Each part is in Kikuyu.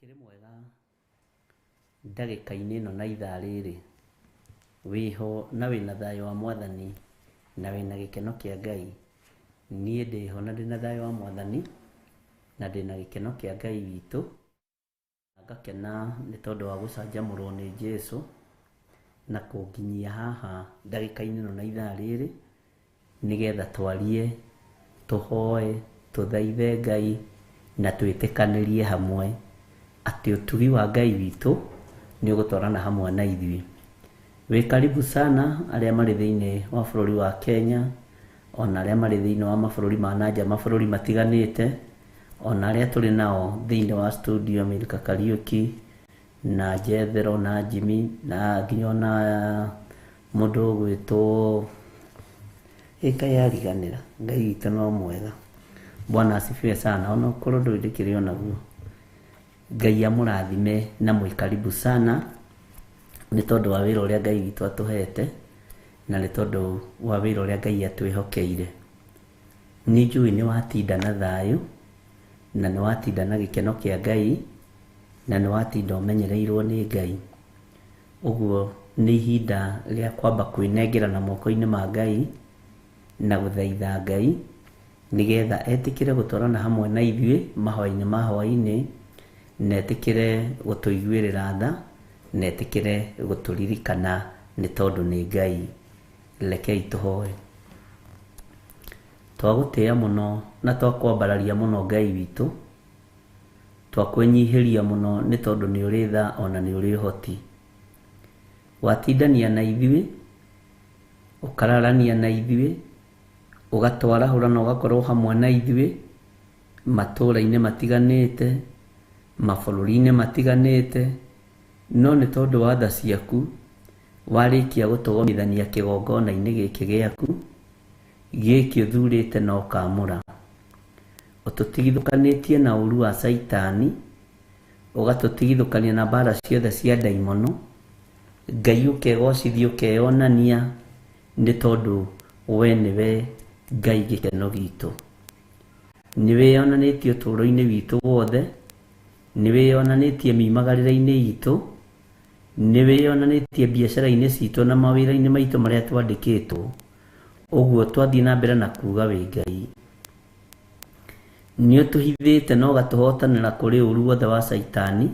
Ũkĩrĩ mwega ndagĩka-inĩ ĩno na ithaa rĩrĩ, wĩho na wĩna thayũ wa Mwathani na wĩna gĩkeno kĩa Ngai. Niĩ ndĩho na ndĩna thayũ wa Mwathani na ndĩna gĩkeno kĩa Ngai witũ, na ngakena nĩ tondũ wa gũcanjamũrwo nĩ Jesũ na kũnginyia haha ndagĩka-inĩ ĩno na ithaa rĩrĩ, nĩgetha twarie, tũhoe, tũthaithe Ngai na twĩtĩkanĩrie hamwe atĩ ũtugi wa Ngai witũ nĩ ũgũtwarana hamwe na ithuĩ. Wĩ karibu sana arĩa marĩ thĩinĩ wa bũrũri wa Kenya, ona arĩa marĩ thĩinĩ wa mabũrũri ma nanja, mabũrũri matiganĩte, ona arĩa tũrĩ nao thĩinĩ wa studio, Milka Kariuki na Jethero na Jimmy na nginya ona mũndũ ũgwĩtwo ĩka yariganĩra. Ngai witũ no mwega. Bwana asifiwe sana. Ona okorwo ndũĩ ndĩkĩrĩ onaguo, Ngai amũrathime na mwĩ karibu sana nĩ tondũ wa wĩra ũrĩa Ngai witũ atũhete na nĩ tondũ wa wĩra ũrĩa Ngai atwĩhokeire. Nĩ njũĩ nĩ watinda na thayũ na nĩ watinda na gĩkeno kĩa Ngai na nĩ watinda ũmenyereirwo nĩ Ngai. Ũguo nĩ ihinda rĩa kwamba kwĩnengera na moko-inĩ ma Ngai na gũthaitha Ngai nĩgetha etĩkĩre gũtwarana hamwe na ithuĩ mahoya-inĩ ma hwaĩ-inĩ, na etĩkĩre gũtũiguĩrĩra tha, na etĩkĩre gũtũririkana nĩ tondũ nĩ Ngai. Rekei tũhoe. Twagũtĩĩa mũno na twakwambararia mũno Ngai witũ, twakwĩnyihĩria mũno nĩ tondũ nĩ ũrĩ tha ona nĩ ũrĩ ũhoti. Watindania na ithuĩ, ũkararania na ithuĩ, ũgatwarahũra na ũgakorwo hamwe na ithuĩ matũũra-inĩ matiganĩte, mabũrũri-inĩ matiganĩte, no nĩ tondũ wa tha ciaku warĩkia gũtũgomithania kĩgongona-inĩ gĩkĩ gĩaku, gĩkĩ ũthurĩte na ũkamũra. Ũtũtigithũkanĩtie na ũru wa Caitani, ũgatũtigithũkania na mbara ciothe cia ndaimono, Ngai ũkegocithia ũkeyonania nĩ tondũ we nĩwe Ngai gĩkeno gitũ. Nĩ wĩyonanĩtie ũtũũro-inĩ witũ wothe, nĩ wĩyonanĩtie miumagarĩre-inĩ itũ, nĩ wĩyonanĩtie biacara-inĩ citũ na mawĩra-inĩ maitũ marĩa twandĩkĩtwo. Ũguo twathiĩ na mbere na kuga wĩ Ngai. Nĩ ũtũhithĩte na ũgatũhotanĩra kũrĩ ũru wothe wa Caitani,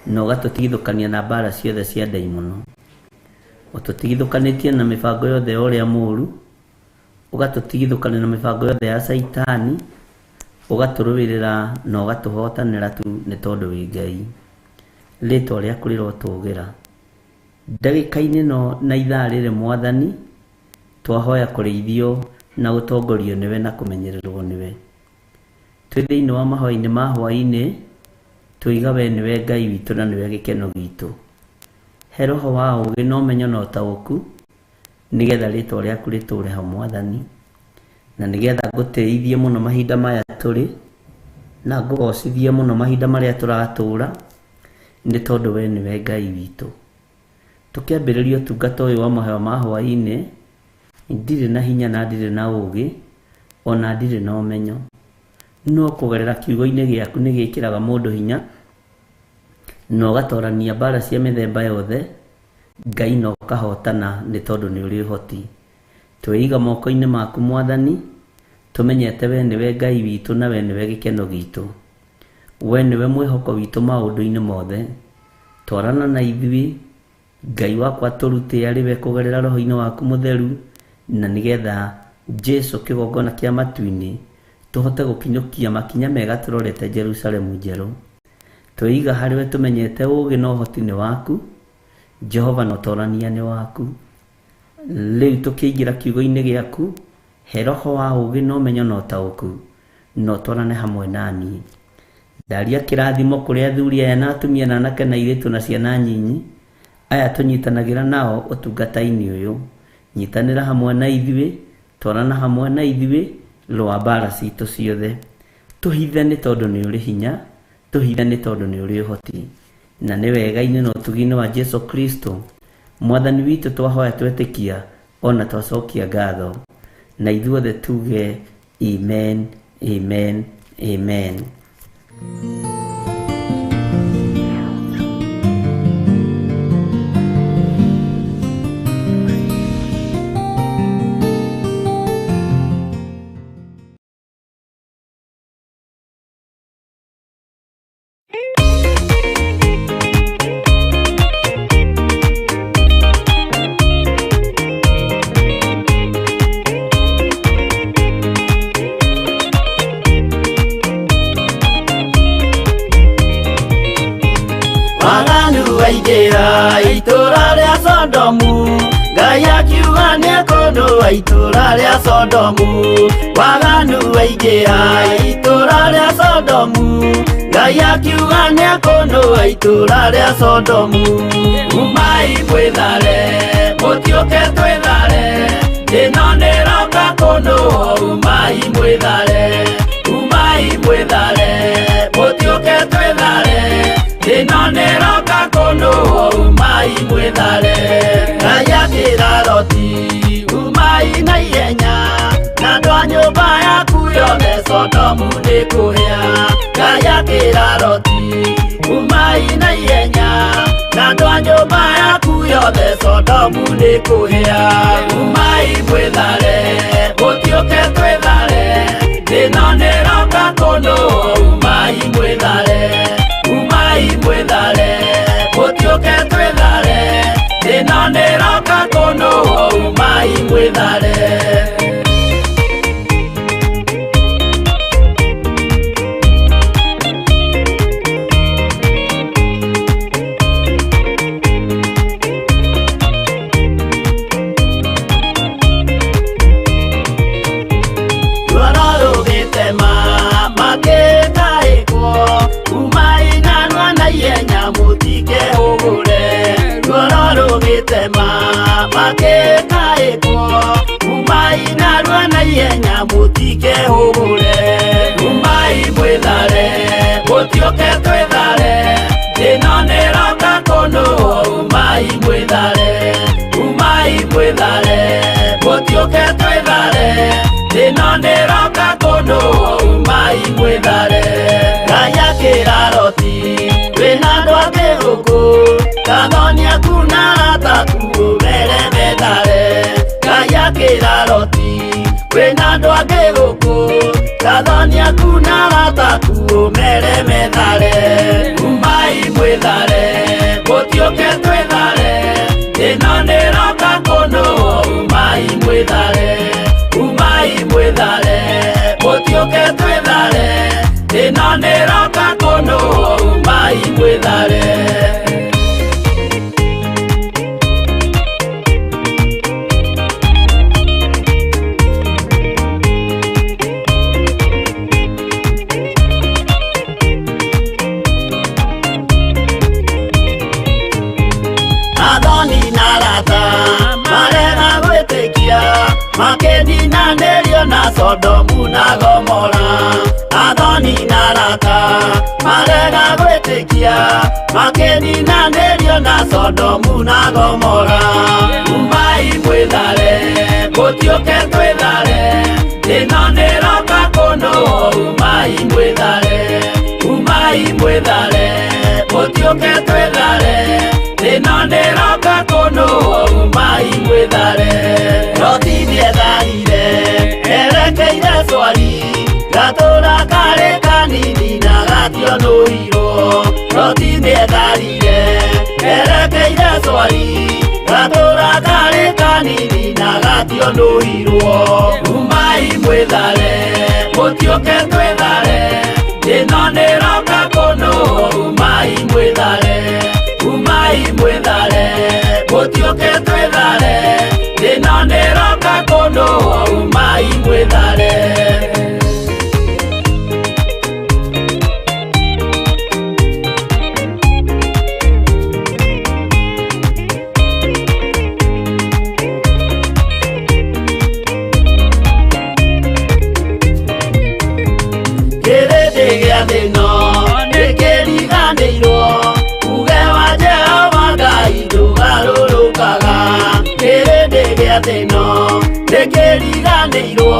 na ũgatũtigithũkania na mbara ciothe cia ndaimono. Ũtũtigithũkanĩtie na mĩbango yothe ya ũrĩa mũũru, ũgatũtigithũkania na mĩbango yothe ya Caitani, ũgatũrũĩrĩra na ũgatũhotanĩra tu nĩ tondũ wĩ Ngai. Rĩtwa rĩaku rĩrotũgĩra. Ndagĩka-inĩ ĩno na ithaa rĩrĩ Mwathani, twahoya kũrĩithio na gũtongorio nĩwe na kũmenyererwo nĩwe. Twĩ thĩinĩ wa mahoya-inĩ ma hwaĩ-inĩ, twoiga we nĩwe Ngai witũ na nĩwe gĩkeno gitũ. He roho wa ũũgĩ na ũmenyo na ũtaũku, nĩgetha rĩtwa rĩaku rĩtũũre ho Mwathani, na nĩgetha ngũtĩithie mũno mahinda maya tũrĩ, na ngũgocithie mũno mahinda marĩa tũratũũra, nĩ tondũ we nĩwe Ngai witũ. Tũkĩambĩrĩria ũtungata ũyũ wa mahoya ma hwaĩ-inĩ, ndirĩ na hinya na ndirĩ na ũũgĩ, ona ndirĩ na ũmenyo. No kũgerera kiugo-inĩ gĩaku nĩ gĩkĩraga mũndũ hinya, na ũgatorania mbara cia mĩthemba yothe, Ngai na ũkahotana nĩ tondũ nĩ ũrĩ ũhoti. Twĩiga moko-inĩ maku Mwathani, tũmenyete we nĩwe Ngai witũ na we nĩwe gĩkeno gitũ. We nĩwe mwĩhoko witũ maũndũ-inĩ mothe. Twarana na ithuĩ, Ngai wakwa tũrute arĩ we kũgerera roho-inĩ waku mũtheru, na nĩgetha Jesu kĩgongona kĩa matu-inĩ tũhote gũkinyũkia makinya mega tũrorete Jerusalemu njerũ. Twĩiga harĩ we tũmenyete ũũgĩ na ũhoti nĩ waku, Jehova na ũtorania nĩ waku. Rĩu tũkĩingĩra kiugo-inĩ gĩaku, he roho wa ũũgĩ na ũmenyo na ũtaũku, na ũtwarane hamwe na niĩ. Ndaria kĩrathimo kũrĩ athuri aya na atumia na anake na airĩtu na ciana nyinyi, aya tũnyitanagĩra nao ũtungata-inĩ ũyũ. Nyitanĩra hamwe na ithuĩ, twarana hamwe na ithuĩ, rũa mbara citũ ciothe. Tũhithe nĩ tondũ nĩ ũrĩ hinya, tũhithe nĩ tondũ nĩ ũrĩ ũhoti. Na nĩ wega-inĩ na ũtugi-inĩ wa Jesu Kristo, Mwathani witũ twahoya twetĩkia ona twacokia ngatho. Na ithuothe tuge amen, amen, amen. Waganu waingĩra itũra rĩa Sodomu, Ngai akiuga nĩekũnũa itũra rĩa Sodomu. Waganu waingĩra itũra rĩa Sodomu, Ngai akiuga nĩekũnũa itũra rĩa Sodomu. Umai mwĩthare, mũtiũke twĩthare, ĩno nĩroka kũnũo. Umai mwĩthare, umai mwĩthare, mũtiũke twĩthare, ĩno nĩroka kũnũo. Umai mwĩthare. Ngai akĩra Loti, umai na ihenya, na andũ a nyũmba yaku yothe, Sodomu nĩ kũhĩa. Ngai akĩra Loti, umai na ihenya, na andũ a nyũmba yaku yothe, Sodomu nĩ kũhĩa. Umai mwĩthare, mũtiũke twĩthare, ĩno nĩroka kũnũo. Umai mwĩthare, umai mwĩthare, mũtiũke twĩthare, ĩno nĩroka kũnũo. Umai mwĩthare. Ruoro rũgĩtema makĩtaĩkwo, umai narua na ihenya mũtikehũgũre. Ruoro rũgĩtema makĩtaĩkwo, umai narua na ihenya mũtikehũgũre. Umai mwĩthare, mũtiũke twĩthare, ĩno nĩroka kũnũo. Umai mwĩthare, umai mwĩthare, mũtiũke twĩthare, ĩno nĩroka kũnũo. Umai mwĩthare. Ngai akĩra Loti, wĩna andũ angĩ gũkũ, kathoni aku na arata aku ũmere methare. Ngai akĩra Loti, wĩna andũ angĩ gũkũ, kathoni aku na arata aku ũmere methare. Umai mwĩthare, mũtiũke twĩthare, ĩno nĩroka kũnũo. Umai mwĩthare, umai mwĩthare, mũtiũke twĩthare, ĩno nĩroka kũnũo. Umai mwĩthare. Athoni na arata marega gwĩtĩkia, makĩninanĩrio na Sodomu na Gomora. Athoni na arata marega gwĩtĩkia, makĩninanĩrio na Sodomu na Gomora. Umai mwĩthare, mũtiũke twĩthare, ĩno nĩroka kũnũo. Umai mwĩthare, umai mwĩthare, mũtiũke twĩthare, ĩno nĩroka kũnũo. Umai mwĩthare. Loti nĩetharire erekeire Swari, gatũra karĩ kanini na gationũirwo. Loti nĩetharire erekeire Swari, gatũra karĩ kanini na gationũirwo. Umai mwĩthare, mũtiũke twĩthare, ĩno nĩroka kũnũo. Umai mwĩthare, umai mwĩthare, mũtiũke twĩthare, ĩno nĩroka kũnũo. Umai mwĩthare. Kĩrĩndĩ gĩa thĩno nĩkĩriganĩirwo, uge wa Jehova Ngai ndũgarũrũkaga. Kĩrĩndĩ gĩa thĩno nĩkĩriganĩirwo,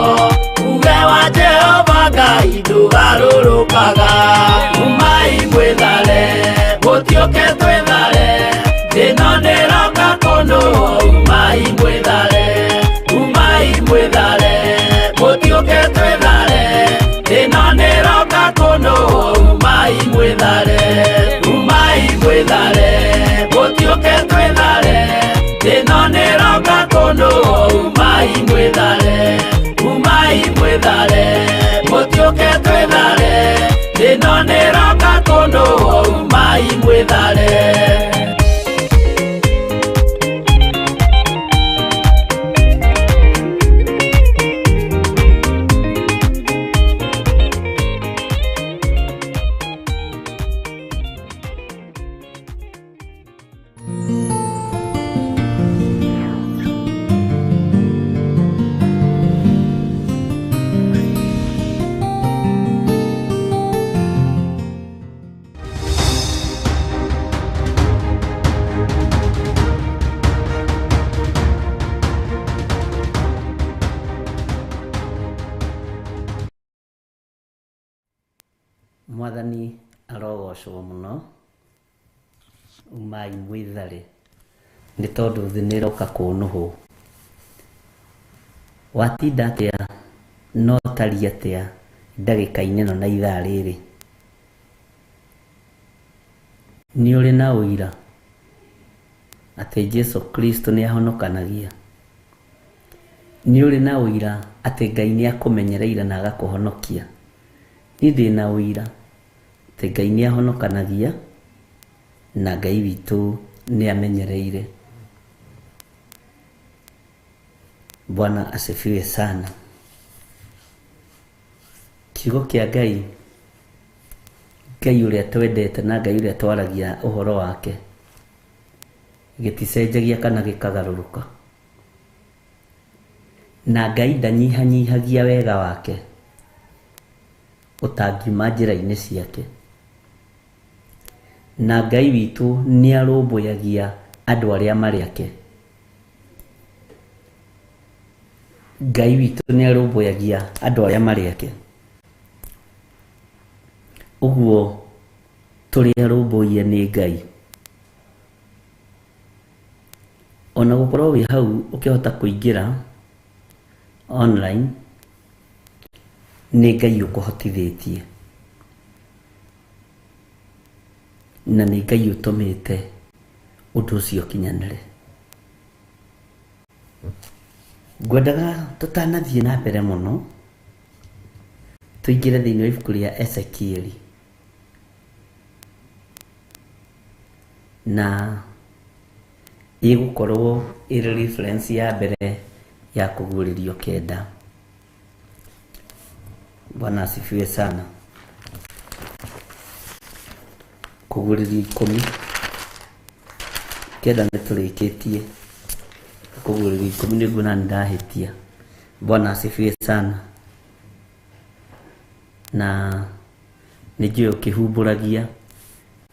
Mwĩthare. Mwathani arogocwo muno, umai mwĩthare nĩ tondũ thĩ nĩ ĩroka kũnũhwo. Watinda atĩa no ũtariĩ atĩa ndagĩka-inĩ ĩno na ithaa rĩrĩ? Nĩ ũrĩ na ũira atĩ Jesu Kristo nĩ ahonokanagia? Nĩ ũrĩ na ũira atĩ Ngai nĩ akũmenyereire na agakũhonokia? Niĩ ndĩna ũira atĩ Ngai nĩ ahonokanagia na Ngai witũ nĩ amenyereire. Bwana asifiwe sana. Kiugo kĩa Ngai, Ngai ũrĩa twendete na Ngai ũrĩa twaragia ũhoro wake, gĩticenjagia kana gĩkagarũrũka. Na Ngai ndanyihanyihagia wega wake ũtangiuma njĩra-inĩ ciake. Na Ngai witũ nĩ arũmbũyagia andũ arĩa marĩ ake. Ngai witũ nĩ arũmbũyagia andũ arĩa marĩ ake. Ũguo tũrĩ arũmbũiye nĩ Ngai. Ona gũkorwo wĩ hau ũkĩhota kũingĩra online, nĩ Ngai ũkũhotithĩtie. Na nĩ Ngai ũtũmĩte ũndũ ũcio ũkinyanĩre. Ngwendaga tũtanathiĩ na mbere mũno, tũingĩre thĩinĩ wa ibuku rĩa Ezekieli. Na ĩgũkorwo ĩrĩ reference ya mbere ya kũguũrĩrio kenda. Bwana asifiwe sana. Kũguũrĩrio 10 kenda nĩ tũrĩkĩtie. Kũguũrĩrio 10 nĩguo na nĩndahĩtia. Bwana asifiwe sana. Na nĩ njũĩ ũkĩhumbũragia,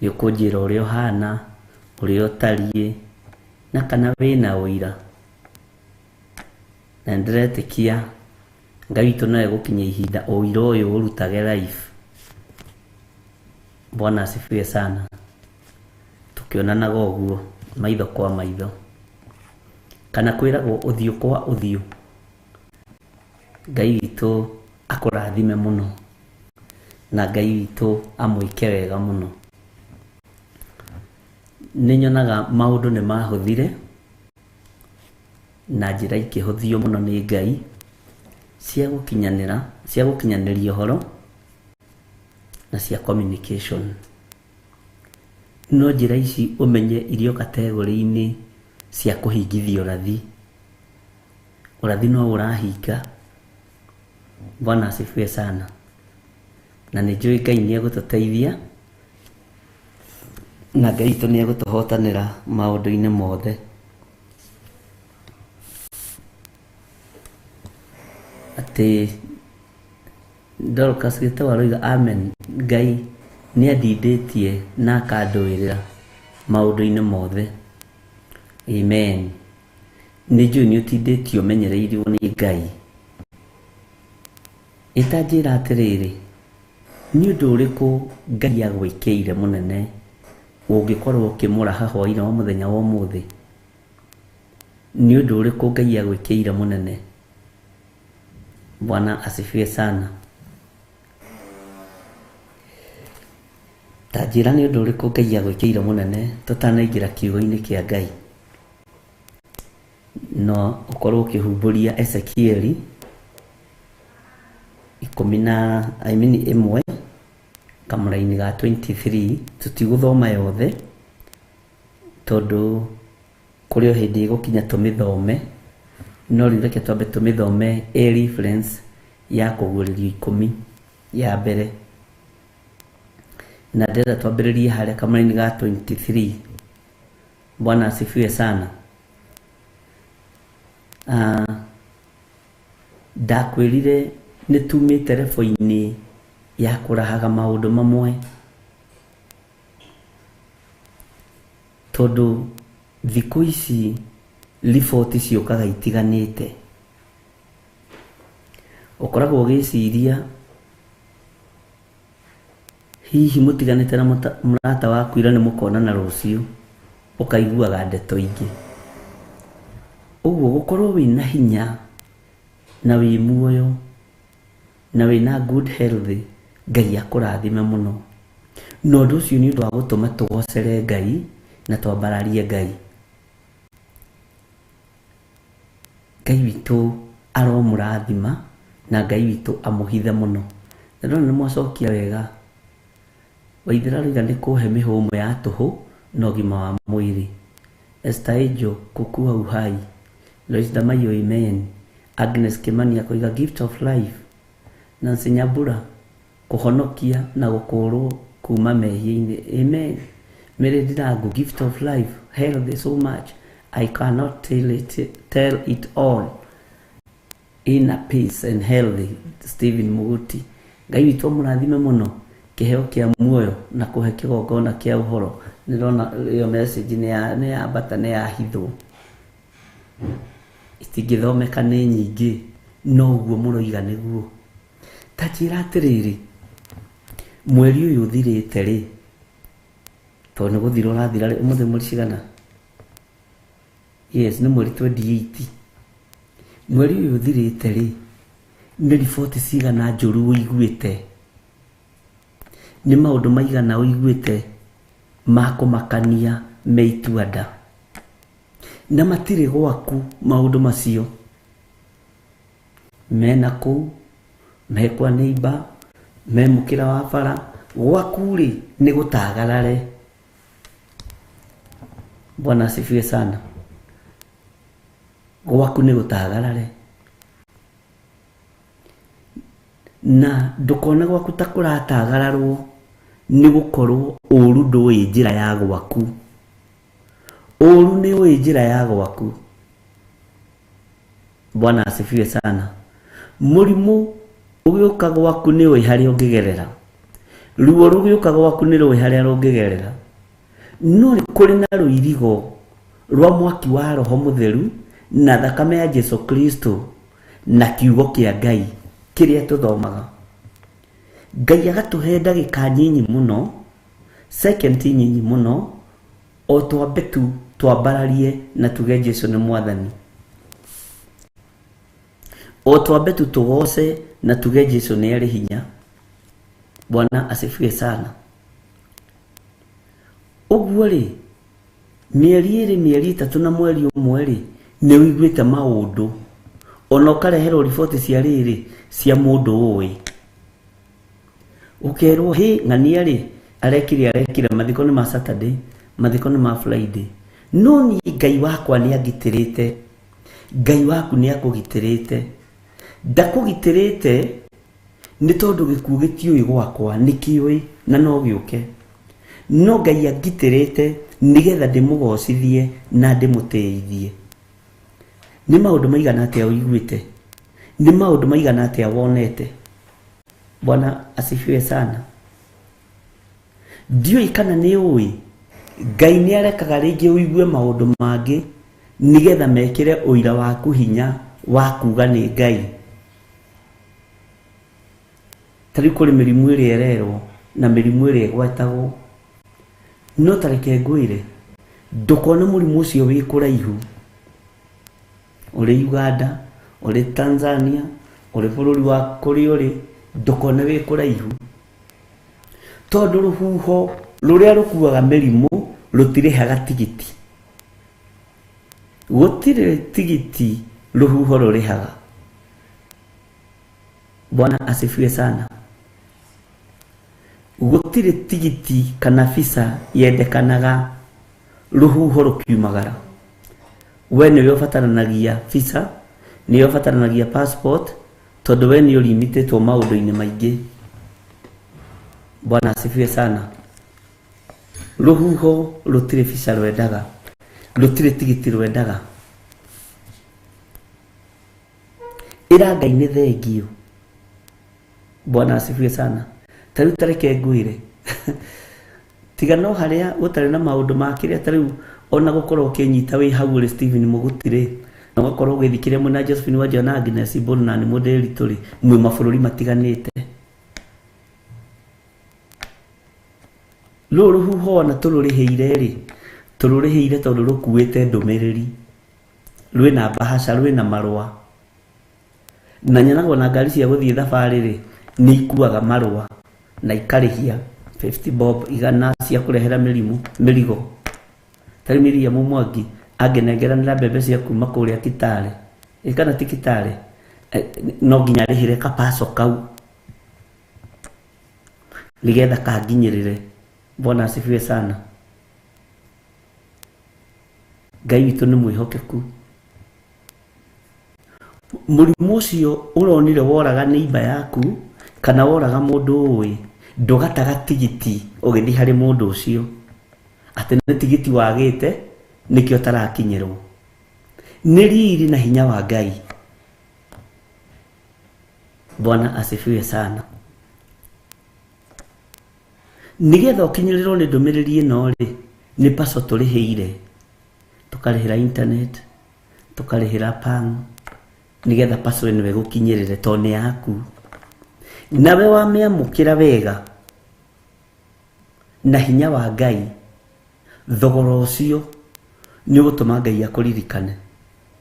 nĩ ũkũnjĩra ũrĩa ũhana, ũrĩa ũtariĩ, na kana wĩna ũira. Na nĩndĩretĩkia Ngai witũ no egũkinyia ihinda ũira ũyũ ũrutage live. Bwana asifiwe sana. Tũkĩonanaga ũguo maitho kwa maitho, kana kwĩragwo ũthiũ kwa ũthiũ. Ngai witũ akũrathime mũno, na Ngai witũ amwĩke wega mũno. Nĩ nyonaga maũndũ nĩ mahũthire na njĩra ikĩhũthio mũno nĩ Ngai cia gũkinyanĩra, cia gũkinyanĩria ũhoro na cia communication. No njĩra ici ũmenye irio kategori-inĩ cia kũhingithia ũrathi. Ũrathi no ũrahinga. Bwana asifiwe sana. Na nĩ njũĩ Ngai nĩ egũtũteithia na Ngai witũ nĩ egũtũhotanĩra maũndũ-inĩ mothe. Atĩ Dorcas Gĩtaũ aroiga amen. Ngai nĩ andindĩtie na akandũĩrĩra maũndũ-inĩ mothe. Amen. Nĩ njũĩ nĩ ũtindĩtio ũmenyereirwo nĩ Ngai. Ĩtanjĩra atĩrĩrĩ, nĩ ũndũ ũrĩkũ Ngai agwĩkĩire mũnene ũngĩkorwo ũkĩmũraha hwaĩ-inĩ wa mũthenya wa ũmũthĩ? Nĩ ũndũ ũrĩkũ Ngai agwĩkĩire mũnene? Bwana asifiwe sana. Ta njĩra nĩ ũndũ ũrĩkũ Ngai agwĩkĩire mũnene tũtanaingĩra kiugo-inĩ kĩa Ngai. No ũkorwo ũkĩhumbũria Ezekieli 11 Kamũraini ga 23 tũtigũthoma yothe tondũ kũrĩ o hĩndĩ ĩgũkinya tũmĩthome, no rĩu reke twambe tũmĩthome ĩ reference ya kũguũrĩrio 10 ya mbere. Na ndĩrenda twambĩrĩrie harĩa kamũraini ga 23. Bwana asifiwe sana. Ndakwĩrire nĩ tumĩte rebo-inĩ ya kũrahaga maũndũ mamwe tondũ thikũ ici riboti ciũkaga itiganĩte. Ũkoragwo ũgĩciria hihi mũtiganĩte na mũrata waku ira nĩ mũkonana rũciũ, ũkaiguaga ndeto ingĩ. Ũguo gũkorwo wĩna hinya na wĩ muoyo na wĩna good health, Ngai akũrathime mũno. Na ũndũ ũcio nĩ ũndũ wa gũtũma tũgocere Ngai na twambararie Ngai. Ngai witũ aromũrathima na Ngai witũ amũhithe mũno. Na ndona nĩ mwacokia wega. Waithera rauga nĩ kũhe mĩhũmũ ya tũhũ na ũgima wa mwĩrĩ. Esther Angel kũkua uhai. Lois Damayo amen. Agnes Kimani akoiga gift of life. Nancy Nyambura kũhonokia na gũkũrwo kuma mehia-inĩ amen. Mary Ndirangu gift of life, health so much I cannot tell it all. Inner peace and health. Stephen Muguti Ngai witũ amũrathime mũno kĩheo kĩa muoyo na kũhe kĩgongona kĩa ũhoro. Nĩndona ĩyo message nĩ ya bata, nĩ ya hithwo, itingĩthomeka nĩ nyingĩ, no ũguo mũroiga nĩguo. Ta njĩra atĩrĩrĩ, mweri ũyũ ũthirĩte rĩ, tondũ nĩ gũthira ũrathira rĩ, ũmũthĩ mweri cigana? Yes, nĩ mweri 28. Mweri ũyũ ũthirĩte rĩ, nĩ riboti cigana njũru ũiguĩte? Nĩ maũndũ maigana ũiguĩte ma kũmakania me itua-nda? Na matirĩ gwaku maũndũ macio, mena kũu, me kwa neighbor, me mũkĩra wa bara, gwaku rĩ nĩ gũtagarare. Bwana asifiwe sana. Gwaku nĩ gũtagarare. Na ndũkone gwaku ta kũratagararwo nĩ gũkorwo ũru ndũĩ njĩra ya gwaku. Ũru nĩ ũĩ njĩra ya gwaku. Bwana asifiwe sana. Mũrimũ ũgĩũka gwaku nĩ ũĩ harĩa ũngĩgerera. Ruo rũgĩũka gwaku nĩ rũĩ harĩa rũngĩgerera. No nĩ kũrĩ na rũirigo rwa mwaki wa Roho Mũtheru na thakame ya Jesu Kristo na kiugo kĩa Ngai kĩrĩa tũthomaga. Ngai agatũhe ndagĩka nyinyi mũno, second nyinyi mũno, o twambe tu twambararie na tuge Jesu nĩ mwathani. O twambe tu tũgoce na tuge Jesu nĩ arĩ hinya. Bwana asifiwe sana. Ũguo rĩ, mĩeri ĩrĩ, mĩeri ĩtatũ na mweri ũmwe rĩ, nĩ ũiguĩte maũndũ ona ũkareherwo riboti cia rĩrĩ cia mũndũ ũĩ, ũkerwo hĩ ng'ania rĩ arekire mathiko nĩ ma Saturday, mathiko nĩ ma Friday. No niĩ Ngai wakwa nĩ angitĩrĩte, Ngai waku nĩ akũgitĩrĩte. Ndakũgitĩrĩte nĩ tondũ gĩkuũ gĩtiũĩ gwakwa, nĩ kĩũĩ na no gĩũke. No Ngai angitĩrĩte nĩgetha ndĩmũgocithie na ndĩmũtĩithie. Nĩ maũndũ maigana atĩa ũiguĩte? Nĩ maũndũ maigana atĩa wonete? Bwana asifiwe sana. Ndiũĩ kana nĩ ũĩ Ngai nĩ arekaga rĩngĩ ũigue maũndũ mangĩ nĩgetha mekĩre ũira waku hinya wa kuga nĩ Ngai. Ta rĩu kũrĩ mĩrimũ ĩrĩa ĩrerwo na mĩrimũ ĩrĩa ĩgwetagwo. No ta reke ngwĩre, ndũkone mũrimũ ũcio wĩ kũraihu, ũrĩ Uganda, ũrĩ Tanzania, ũrĩ bũrũri wa kũrĩa ũrĩ, ndũkone wĩ kũraihu, tondũ rũhuho rũrĩa rũkuaga mĩrimũ rũtirĩhaga tigiti. Gũtirĩ tigiti rũhuho rũrĩhaga. Bwana asifiwe sana. Gũtirĩ tigiti kana visa yendekanaga rũhuho rũkiumagara. We nĩwe ũbataranagia visa, nĩwe ũbataranagia passport, tondũ we nĩ ũlimitĩtwo maũndũ-inĩ maingĩ. Bwana asifiwe sana. Rũhuho rũtirĩ visa rwendaga, rũtirĩ tigiti rwendaga. Ĩra Ngai nĩ thengio. Bwana asifiwe sana. Ta rĩu tareke ngwĩre, tiga no harĩa gũtarĩ na maũndũ ma kĩrĩa, ta rĩu ona gũkorwo ũkĩnyita wĩ hau ũrĩ Stephen Mũgũtirĩ, na ũgakorwo ũgĩthikĩrĩria mwĩna Josephine Wanjĩra na Agnes Mbũrũ na nĩ Mũndĩritũ rĩ, mwĩ mabũrũri matiganĩte. Rũrũ rũhuho ona tũrũrĩhĩire rĩ, tũrũrĩhĩire tondũ rũkuĩte ndũmĩrĩri, rwĩna mbahaca, rwĩna marũa. Na nyonaga ona ngari cia gũthiĩ thabarĩ rĩ, nĩ ikuaga marũa na ikarĩhia 50 bob igana cia kũrehera mĩrigo. Ta rĩu Miriam Mwangi angĩnengeranĩra mbembe cia kuma kũrĩa Kitale, kana ti Kitale, no nginya arĩhĩre kapaco kau nĩgetha kanginyĩrĩre. Bwana asifiwe sana. Ngai witũ nĩ mwĩhokeku. Mũrimũ ũcio ũronire woraga neighbor yaku kana woraga mũndũ ũĩ, ndũgataga tigiti ũgĩthiĩ harĩ mũndũ ũcio atĩ nĩ tigiti wagĩte nĩkĩo ũtarakinyĩrwo. Nĩ riri na hinya wa Ngai. Bwana asifiwe sana. Nĩgetha ũkinyĩrĩrwo nĩ ndũmĩrĩri ĩno rĩ, nĩ paco tũrĩhĩire, tũkarĩhĩra internet, tũkarĩhĩra pang, nĩgetha paco ĩno ĩgũkinyĩrĩre tondũ nĩ yaku. Nawe wamĩamũkĩra wega na hinya wa Ngai, thogora ũcio nĩ ũgũtũma Ngai akũririkane,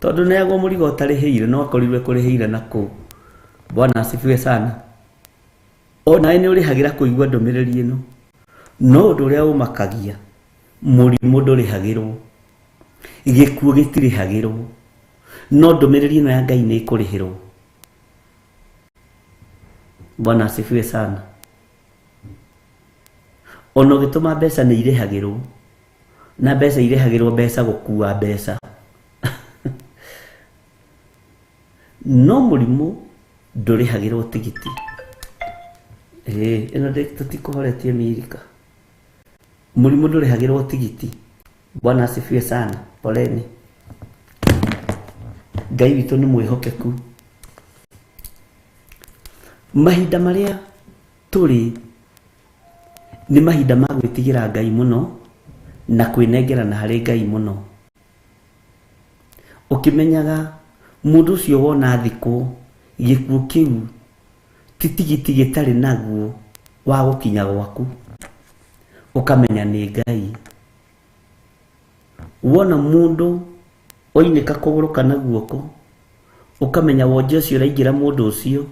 tondũ neagwo mũrigo ũtarĩhĩire no akorirwe kũrĩhĩire na kũu. Bwana asifiwe sana. Onawe nĩ ũrĩhagĩra kũigua ndũmĩrĩri ĩno, no ũndũ ũrĩa ũmakagia, mũrimũ ndũrĩhagĩrwo, gĩkuũ gĩtirĩhagĩrwo, no ndũmĩrĩri ĩno ya Ngai nĩ ĩkũrĩhĩrwo. Bwana asifiwe sana. Ona ũgĩtũma mbeca nĩ irĩhagĩrwo, na mbeca irĩhagĩrwo mbeca gũkua mbeca. No mũrimũ ndũrĩhagĩrwo tigiti. Ĩno tũtikũhoretie Mirika. Mũrimũ ndũrĩhagĩrwo tigiti. Bwana asifiwe sana. Poleni. Ngai witũ nĩ mwĩhokeku. Mahinda marĩa tũrĩ nĩ mahinda ma gwĩtigĩra Ngai mũno na kwĩnengerana harĩ Ngai mũno. Ũkĩmenyaga mũndũ ũcio wona thikũ gĩkuũ kĩu ti tigiti gĩtarĩ naguo wa gũkinya gwaku, ũkamenya nĩ Ngai. Wona mũndũ oinĩka kũgũrũ kana guoko, ũkamenya wonje ũcio ũraingĩra mũndũ ũcio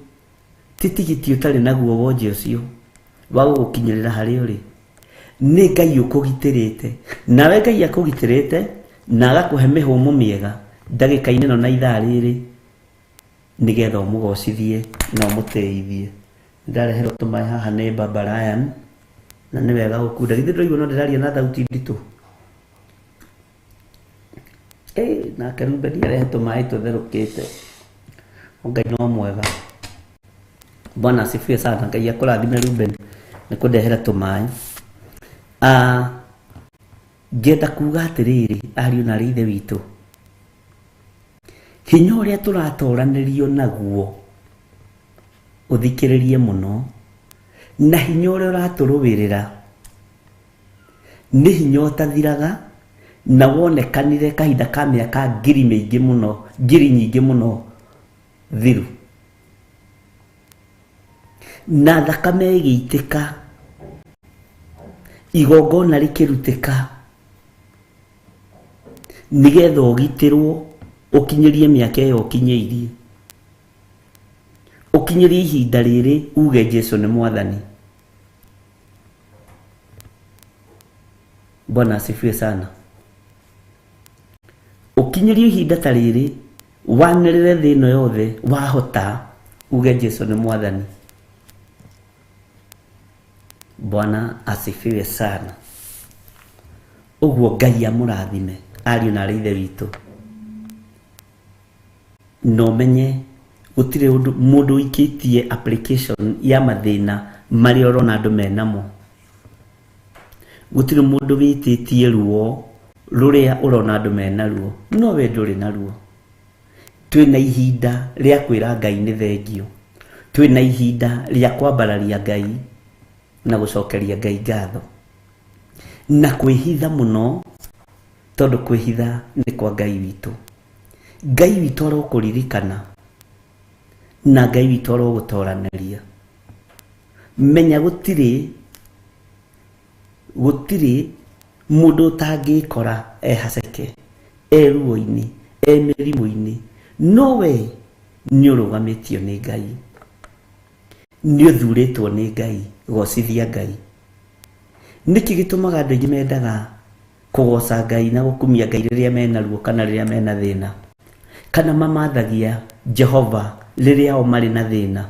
ti tigiti ũtarĩ naguo wonje ũcio wa gũgũkinyĩrĩra harĩa ũrĩ. Nĩ Ngai ũkũgitĩrĩte, nawe Ngai akũgitĩrĩte na agakũhe mĩhũmũ mĩega ndagĩka-inĩ ĩno na ithaa rĩrĩ, nĩgetha ũmũgocithie na ũmũteithie. Ndareherwo tũmaĩ haha nĩ Baba Ryan, na nĩ wega gũkunda. Githĩ ndũraigua no ndĩraria na thauti nditũ? Nake Ruben arehe tũmaĩ tũtherũkĩte. Ngai no mwega. Bwana asifiwe sana. Ngai akũrathime Ruben nĩ kũndehera tũmaĩ. Ngĩenda kuga atĩrĩrĩ, ariũ na arĩ ithe witũ, hinya ũrĩa tũratoranĩrio naguo ũthikĩrĩrie mũno, na hinya ũrĩa ũratũrũĩrĩra nĩ hinya ũtathiraga, na wonekanire kahinda ka mĩaka ngiri mĩingĩ mũno, ngiri nyingĩ mũno thiru. Na thakame ĩgĩitĩka, igongona rĩkĩrutĩka, nĩgetha ũgitĩrwo ũkinyĩrie mĩaka ĩyo ũkinyĩirie, ũkinyĩrie ihinda rĩrĩ uge Jesu nĩ mwathani. Bwana asifiwe sana. Ũkinyĩrie ihinda ta rĩrĩ wanĩrĩre thĩ ĩno yothe wahota uge Jesu nĩ mwathani. Bwana asifiwe sana. Ũguo Ngai amũrathime ariũ na arĩ ithe witũ. Na ũmenye gũtirĩ ũndũ mũndũ ũikĩtie application ya mathĩna marĩa ũrona andũ menamo. Gũtirĩ mũndũ wĩtĩtie ruo rũrĩa ũrona andũ menaruo, no we ndũrĩ naruo. Twĩna ihinda rĩa kwĩra Ngai nĩ thengio. Twĩna ihinda rĩa kwambararia Ngai na gũcokeria Ngai ngatho. Na kwĩhitha mũno, tondũ kwĩhitha nĩ kwa Ngai witũ. Ngai witũ arokũririkana na Ngai witũ arogũtoranĩria. Menya gũtirĩ gũtirĩ mũndũ ũtangĩkora e haceke, e ruo-inĩ, e mĩrimũ-inĩ, no we nĩ ũrũgamĩtio nĩ Ngai. Nĩ ũthurĩtwo nĩ Ngai, gocithia Ngai. Nĩkĩ gĩtũmaga andũ aingĩ mendaga kũgoca Ngai na gũkumia Ngai rĩrĩa mena ruo kana rĩrĩa mena thĩna? Kana mamathagia Jehova rĩrĩa o marĩ na thĩna?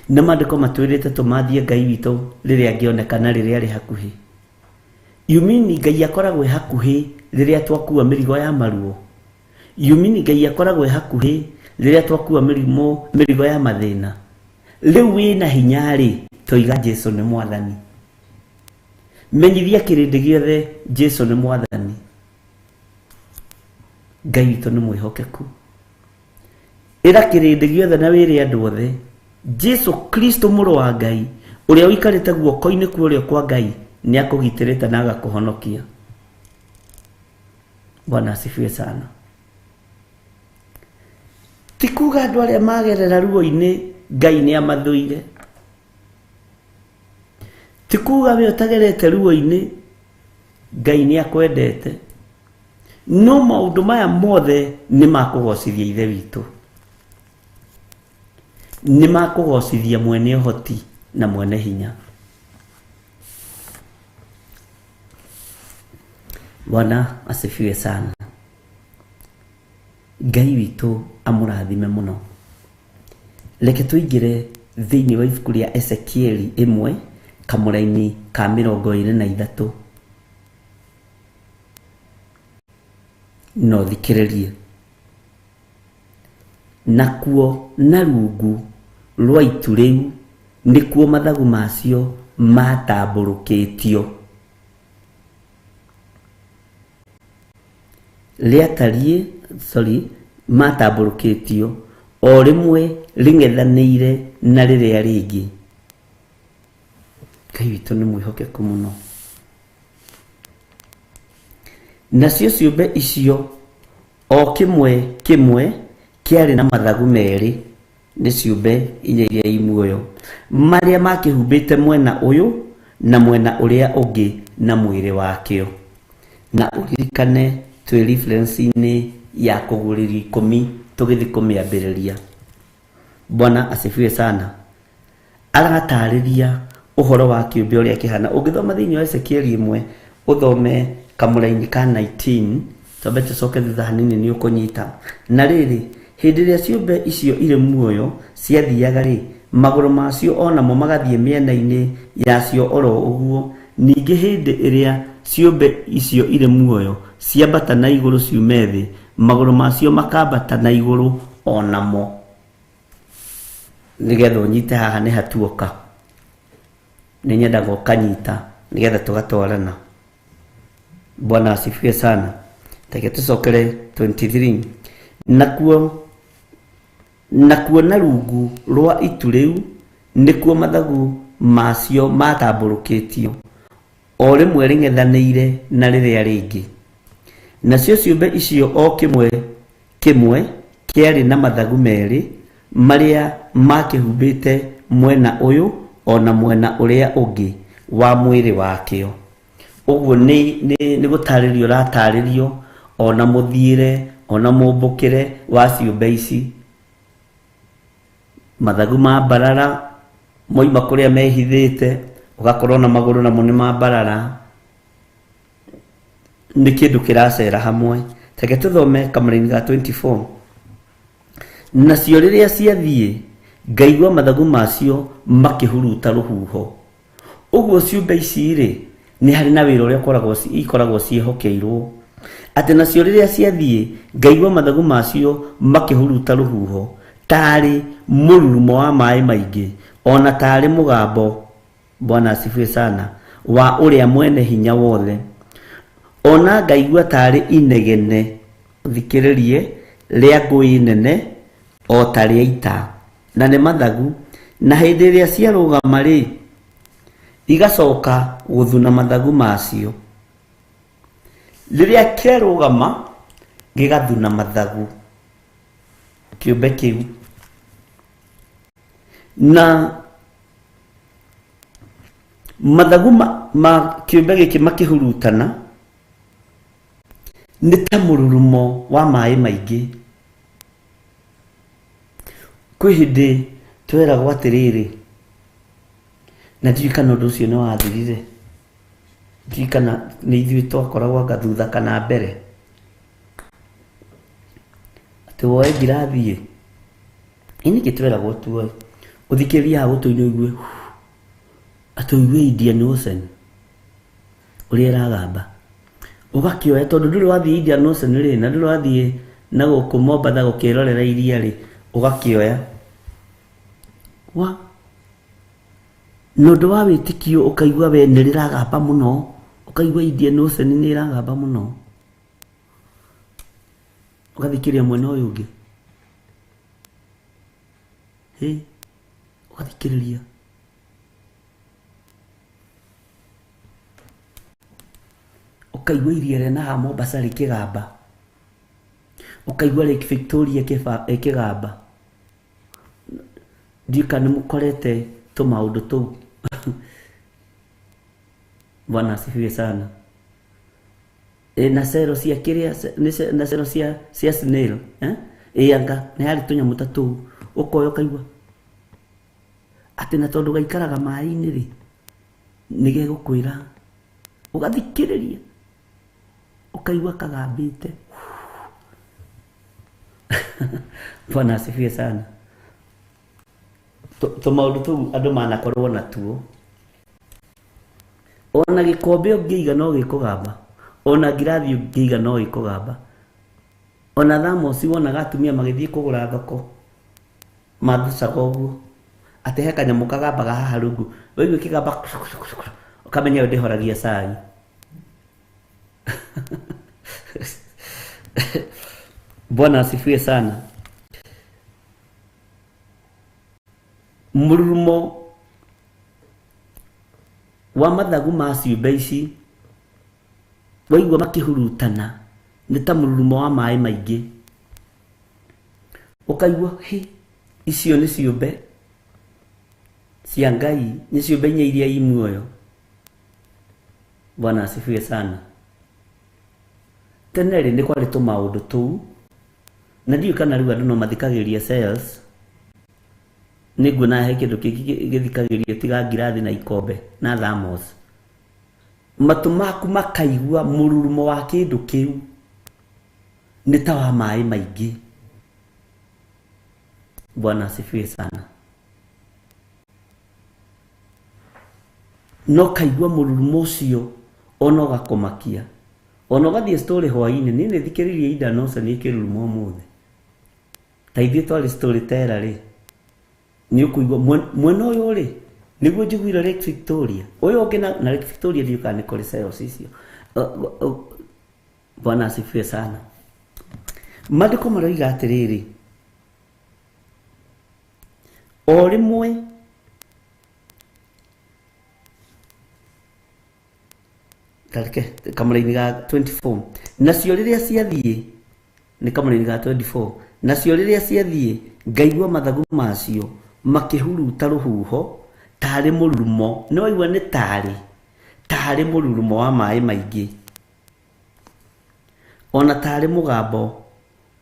Na maandĩko matwĩrĩte tũmathie Ngai witũ rĩrĩa angĩoneka na rĩrĩa arĩ hakuhĩ. You mean Ngai akoragwo e hakuhĩ rĩrĩa twakua mĩrigo ya maruo? You mean Ngai akoragwo e hakuhĩ rĩrĩa twakua mĩrimũ mĩrigo ya mathĩna? Rĩu wĩna hinya rĩ, toiga Jesu nĩ mwathani. Menyithia kĩrĩndĩ gĩothe Jesu nĩ mwathani. Ngai witũ nĩ mwĩhokeku. Ĩra kĩrĩndĩ gĩothe na wĩre andũ othe, Jesu Kristo mũrũ wa Ngai, ũrĩa ũikarĩte guoko-inĩ kwa ũrĩo kwa Ngai, nĩ akũgitĩrĩte na agakũhonokia. Bwana asifiwe sana. Ti kuga andũ arĩa magerera ruo-inĩ Ngai nĩ amathũire. Ti kuga we ũtagerete ruo-inĩ Ngai nĩ akwendete. No maũndũ maya mothe nĩ makũgocithia Ithe witũ. Nĩ makũgocithia mwene ũhoti na mwene hinya. Bwana asifiwe sana. Ngai witũ amũrathime mũno. Reke tũingĩre thĩinĩ wa ibuku rĩa Ezekieli ĩmwe kamũraini ka 23. Na ũthikĩrĩrie. Nakuo na rungu rwa itu rĩu nĩkuo mathagu macio maatambũrũkĩtio. Rĩatariĩ sorry maatambũrũkĩtio o rĩmwe rĩng'ethanĩire na rĩrĩa rĩngĩ. Ngai witũ nĩ mwĩhokeku mũno. Nacio ciũmbe icio o kĩmwe kĩmwe kĩarĩ na mathagu merĩ, nĩ ciũmbe inya iria i muoyo, marĩa makĩhumbĩte mwena ũyũ na mwena ũrĩa ũngĩ na mwĩrĩ wakĩo. Na ũririkane twĩ reference-inĩ ya kũguũrĩrio ikũmi tũgĩthiĩ kũmĩambĩrĩria. Bwana asifiwe sana. Aratarĩria ũhoro wa kĩũmbe ũrĩa kĩhana. Ũngĩthoma thĩinĩ wa Ezekieli ĩmwe, ũthome kamũraini ka 19, twambe tũcoke thutha hanini nĩ ũkũnyita. Na rĩrĩ, hĩndĩ ĩrĩa ciũmbe icio irĩ muoyo ciathiaga-rĩ, magũrũ macio o namo magathiĩ mĩena-inĩ yacio o ro ũguo, ningĩ hĩndĩ ĩrĩa ciũmbe icio irĩ muoyo ciambata na igũrũ ciume thĩ, magũrũ macio makambata na igũrũ o namo. Nĩgetha ũnyite haha nĩ hatuoka. Nĩ nyendaga ũkanyita nĩgetha tũgatwarana. Bwana asifiwe sana. Reke tũcokere 23. Nakuo nakuo na rungu rwa itu rĩu nĩkuo mathagu macio matambũrũkĩtio, o rĩmwe rĩng'ethanĩire na rĩrĩa rĩngĩ. Nacio ciũmbe icio o kĩmwe kĩmwe kĩarĩ na mathagu merĩ marĩa makĩhumbĩte mwena ũyũ o na mwena ũrĩa ũngĩ wa mwĩrĩ wakĩo. Ũguo nĩ, nĩ, nĩ gũtarĩrio ũratarĩrio ona mũthiĩre ona mũmbũkĩre wa ciũmbe ici. Mathagu ma mbarara moima kũrĩa mehithĩte, ũgakorwo na magũrũ namo nĩ ma mbarara. Nĩ kĩndũ kĩracera hamwe. Reke tũthome kamũraini ga 24. Nacio rĩrĩa ciathiĩ, ngaigua mathagu macio makĩhuruta rũhuho. Ũguo ciũmbe ici rĩ nĩ harĩ na wĩra ũrĩa ikoragwo ciĩhokeirwo, atĩ nacio rĩrĩa ciathiĩ ngaigua mathagu macio makĩhuruta rũhuho tarĩ mũrurumo wa maĩ maingĩ, ona tarĩ mũgambo, Bwana asifiwe sana, wa ũrĩa mwene hinya wothe. Ona ngaigua tarĩ inegene, thikĩrĩrie, rĩa ngũĩ nene o ta rĩa ita, na nĩ mathagu. Na hĩndĩ ĩrĩa ciarũgama rĩ, igacoka gũthuna mathagu macio. Rĩrĩa kĩarũgama gĩgathuna mathagu kĩũmbe kĩu. Na mathagu ma kĩũmbe gĩkĩ makĩhurutana nĩ ta mũrurumo wa maĩ maingĩ. Kwĩ hĩndĩ tweragwo atĩrĩrĩ, na ndiũĩ kana ũndũ ũcio nĩ wathirire, ndiũĩ kana nĩ ithuĩ twakoragwo anga thutha kana mbere, atĩ woe ngirathi ĩ nĩkĩ tweragwo tuoe, ũthikĩrĩrie haha gũtũ-inĩ ũigue atĩ ũigue Indian Ocean ũrĩa ĩragamba, ũgakĩoya tondũ ndũrĩ wathiĩ Indian Ocean rĩ, na ndũrĩ wathiĩ na gũkũ Mombatha gũkĩrorera iria rĩ, ũgakĩoya wa na ũndũ wa wĩtĩkio ũkaigua we nĩ rĩragamba mũno, ũkaigua Indian Ocean nĩ ĩragamba mũno, ũgathikĩrĩria mwena ũyũ ũngĩ, hĩ, ũgathikĩrĩria ũkaigua iria rĩa haha Mombasa rĩkĩgamba, ũkaigua Lake Victoria ĩkĩgamba. Ndiũĩ kana nĩ mũkorete tũmaũndũ tũu. Bwana asifiwe sana. Na cero cia kĩrĩa, na cero cia snail, eh? Anga nĩ harĩ tũnyamũ ta tũu, ũkoya ũkaigua atĩ na tondũ gaikaraga maĩ-inĩ rĩ, nĩ gegũkwĩra, ũgathikĩrĩria ũkaigua kagambĩte. Bwana asifiwe sana. Tũmaũndũ tũu andũ manakorwo natuo. Ona gĩkombe ũngĩiga no gĩkũgamba, ona ngirathi ũngĩiga no ĩkũgamba, ona thamosi wonaga atumia magĩthiĩ kũgũra thoko mathucaga ũguo, atĩ he kanyamũ kagambaga haha rungu, waigua kĩgamba ũkamenya ũyũ ndĩhoragia cai. Bwana asifiwe sana. Mũrurumo wa mathagu ma ciũmbe ici waigua makĩhurutana nĩ ta mũrurumo wa maĩ maingĩ, ũkaigua hĩ, icio nĩ ciũmbe cia Ngai, nĩ ciũmbe inya iria i muoyo. Bwana asifiwe sana. Tene rĩ nĩ kwarĩ tũmaũndũ tũu, na ndiũĩ kana rĩu andũ no mathikagĩrĩria cells. Nĩ nguona he kĩndũ kĩngĩ gĩthikagĩrĩrio tiga ngirathi na ikombe na thermos. Matũ maku makaigua mũrurumo wa kĩndũ kĩu nĩ ta wa maĩ maingĩ. Bwana asifiwe sana. No kaigua mũrurumo ũcio ona ũgakũmakia, ona ũgathiĩ story hwaĩ-inĩ. Niĩ nĩ thikĩrĩirie Indian Ocean ĩkĩruruma ũmũthĩ, ta ithuĩ twarĩ story tera rĩ, nĩ ũkũigua mwena ũyũ rĩ, nĩguo njiguire Lake Victoria, ũyũ ũngĩ na Lake Victoria ndiũĩ kana nĩ kũrĩ cells icio. Bwana asifiwe sana. Maandĩko maroiga atĩrĩrĩ, o rĩmwe tareke kamũraini ga 24, nacio rĩrĩa ciathiĩ, nĩ kamũraini ga 24, nacio rĩrĩa ciathiĩ ngaigua mathagu macio makĩhuruta rũhuho tarĩ mũrurumo. Nĩ waigua nĩ tarĩ mũrurumo wa maĩ maingĩ, ona tarĩ mũgambo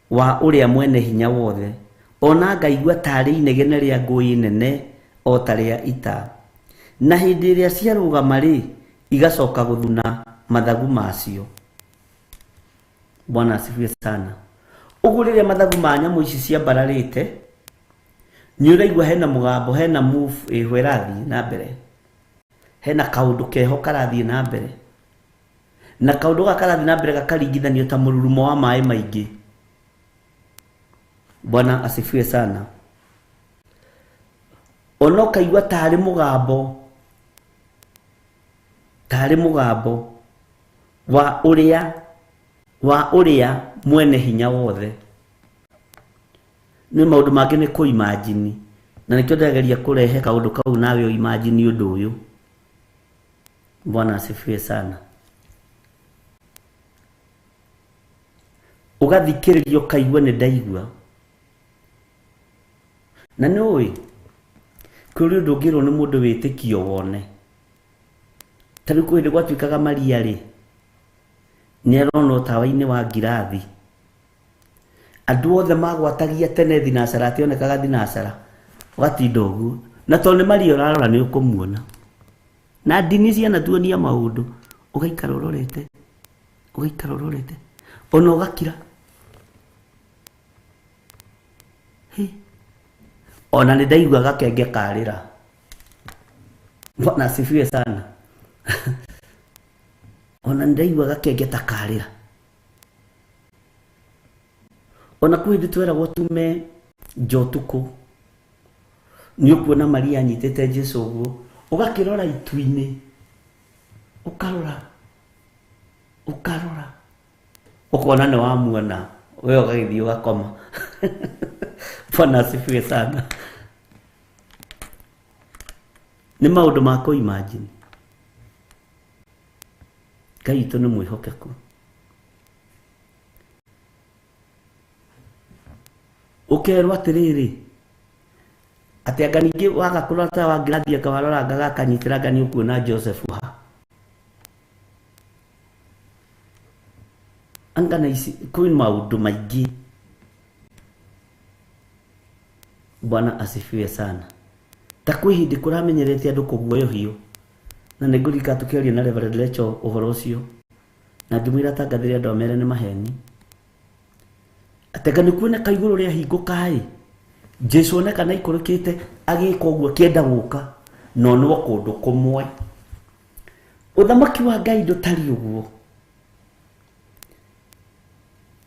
wa ũrĩa mwene hinya wothe, ona ngaigua tarĩ inegene rĩa ngũĩ nene o ta rĩa ita. Na hĩndĩ ĩrĩa ciarũgama rĩ, igacoka gũthuna mathagu macio. Bwana asifiwe sana. Ũguo rĩrĩa mathagu ma nyamũ ici ciambararĩte, nĩ ũraigua hena mũgambo, hena move ĩho ĩrathiĩ na mbere. Hena kaũndũ keho karathiĩ na mbere. Na kaũndũ gaka karathiĩ na mbere gakaringithanio ta mũrurumo wa maĩ maingĩ. Bwana asifiwe sana. Ona ũkaigua tarĩ mũgambo wa ũrĩa mwene hinya wothe. Nĩ maũndũ mangĩ nĩ kũ-imagine, na nĩkĩo ndĩrageria kũrehe kaũndũ kau nawe ũ-imagine ũndũ ũyũ. Bwana asifiwe sana. Ũgathikĩrĩria ũkaigua nĩ ndaigua. Na nĩ ũĩ kũrĩ ũndũ ũngĩrwo nĩ mũndũ wĩtĩkio wone. Ta rĩu kwĩ hĩndĩ gwatuĩkaga Maria rĩ, nĩ aronwo tawa-inĩ wa ngirathi. Andũ othe magwatagia tene thinacara, ationekaga thinacara, ũgatinda ũguo. Na tondũ nĩ Maria ũrarora nĩ ũkũmuona. Na ndini cianatuonia maũndũ, ũgaikara ũrorete, ũgaikara ũrorete, ona ũgakira. Ona nĩ ndaigua gakenge karĩra. Bwana asifiwe sana. Ona nĩ ndaigua gakenge ta karĩra. Ona kwĩ hĩndĩ tweragwo tume nja ũtukũ, nĩ ũkuona Maria anyitĩte Jesũ ũguo, ũgakĩrora itu-inĩ, ũkarora, ũkarora, ũkona nĩ wamuona, we ũgagĩthiĩ ũgakoma. Bwana asifiwe sana. Nĩ maũndũ ma kũ-imagine. Ngai witũ nĩ mwĩhokeku. Ũkerwo atĩrĩrĩ, atĩ anga ningĩ waga kũrora ta wa ngirathi anga warora anga gakanyitĩra anga nĩ ũkuona Joseph ha. Anga na ici kwĩ maũndũ maingĩ. Bwana asifiwe sana. Ta kwĩ hĩndĩ kũramenyerete andũ kũguoyohio. Na nĩ ngũririkana tũkĩaria na Reverend Lecho ũhoro ũcio, na ngĩmwĩra tangathĩre andũ amere nĩ maheni. Atĩ anga nĩ kuoneka igũrũ rĩahingũka ĩ, Jesũ onekana aikũrũkĩte agĩka ũguo akĩenda gũka, no no kũndũ kũmwe. Ũthamaki wa Ngai ndũtariĩ ũguo.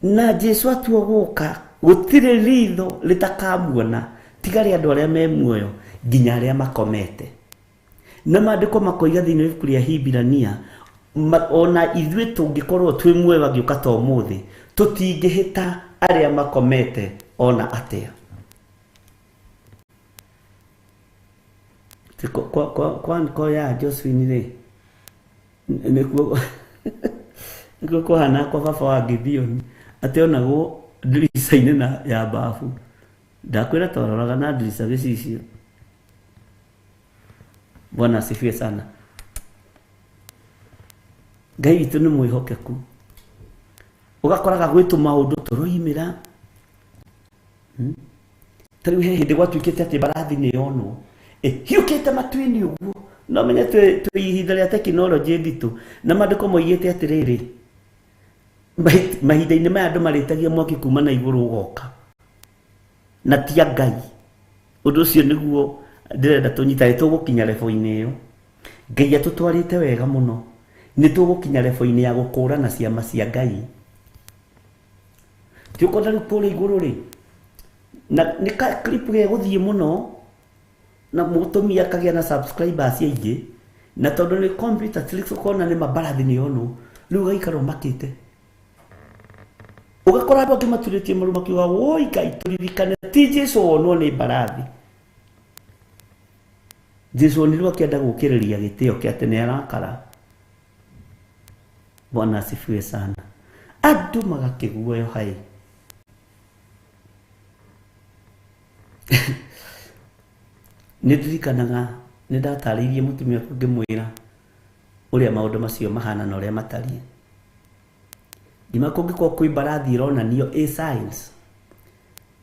Na Jesũ atua gũka, gũtirĩ ritho rĩtakamuona, tiga rĩa andũ arĩa me muoyo nginya arĩa makomete. Na maandĩko makoiga thĩinĩ wa ibuku rĩa Hibirania, ona ithuĩ tũngĩkorwo twĩ muoyo angĩũka ta ũmũthĩ, tũtingĩhĩta arĩa makomete ona atĩa. Kwa ya Josephine rĩ, nĩkuo kũhana kwa baba wa Gideon, atĩ onagwo ndirica-inĩ na ya bafu. Ndakwĩra twaroraga na ndirica gĩcicio. Bwana asifiwe sana. Ngai witũ nĩ mwĩhokeku. Ũgakoraga gwĩ tũmaũndũ tũroimĩra. Ta rĩu he hĩndĩ gwatuĩkĩte atĩ mbarathi nĩ yonwo ĩhiũkĩte matu-inĩ ũguo. No menye twĩ ihinda rĩa tekinoronjĩ nditũ, na maandĩko moigĩte atĩrĩrĩ, mahinda-inĩ maya andũ marĩtagia mwaki kuma na igũrũ ũgoka, na ti a Ngai. Ũndũ ũcio nĩguo ndĩrenda tũnyitane, tũgũkinya level-inĩ ĩyo. Ngai atũtwarĩte wega mũno, nĩ tũgũkinya level-inĩ ya gũkũrana ciama cia Ngai. Ti ũkona rĩu kũrĩa igũrũ rĩ, na nĩ ka clip gegũthiĩ mũno, na mũtumia akagĩa na subscribers aingĩ, na tondũ nĩ computer tricks ũkona nĩ mabarathi nĩ yonwo, rĩu ũgaikara ũmakĩte. Ũgakora andũ angĩ maturĩtie maru makiuga, woi Ngai tũririkane, ti Jesũ wonwo nĩ mbarathi. Jesũ onirwo akĩenda gũkĩrĩria gĩtĩo kĩa atĩ nĩ arakara. Bwana asifiwe sana. Andũ magakĩguoyoha ĩ. Nĩ ndirikanaga nĩ ndatarĩirie mũtumia wakwa ngĩmwĩra ũrĩa maũndũ macio mahana na ũrĩa matariĩ. Ngĩmwĩra kũngĩkorwo kwĩ mbarathi ĩronanio ĩ science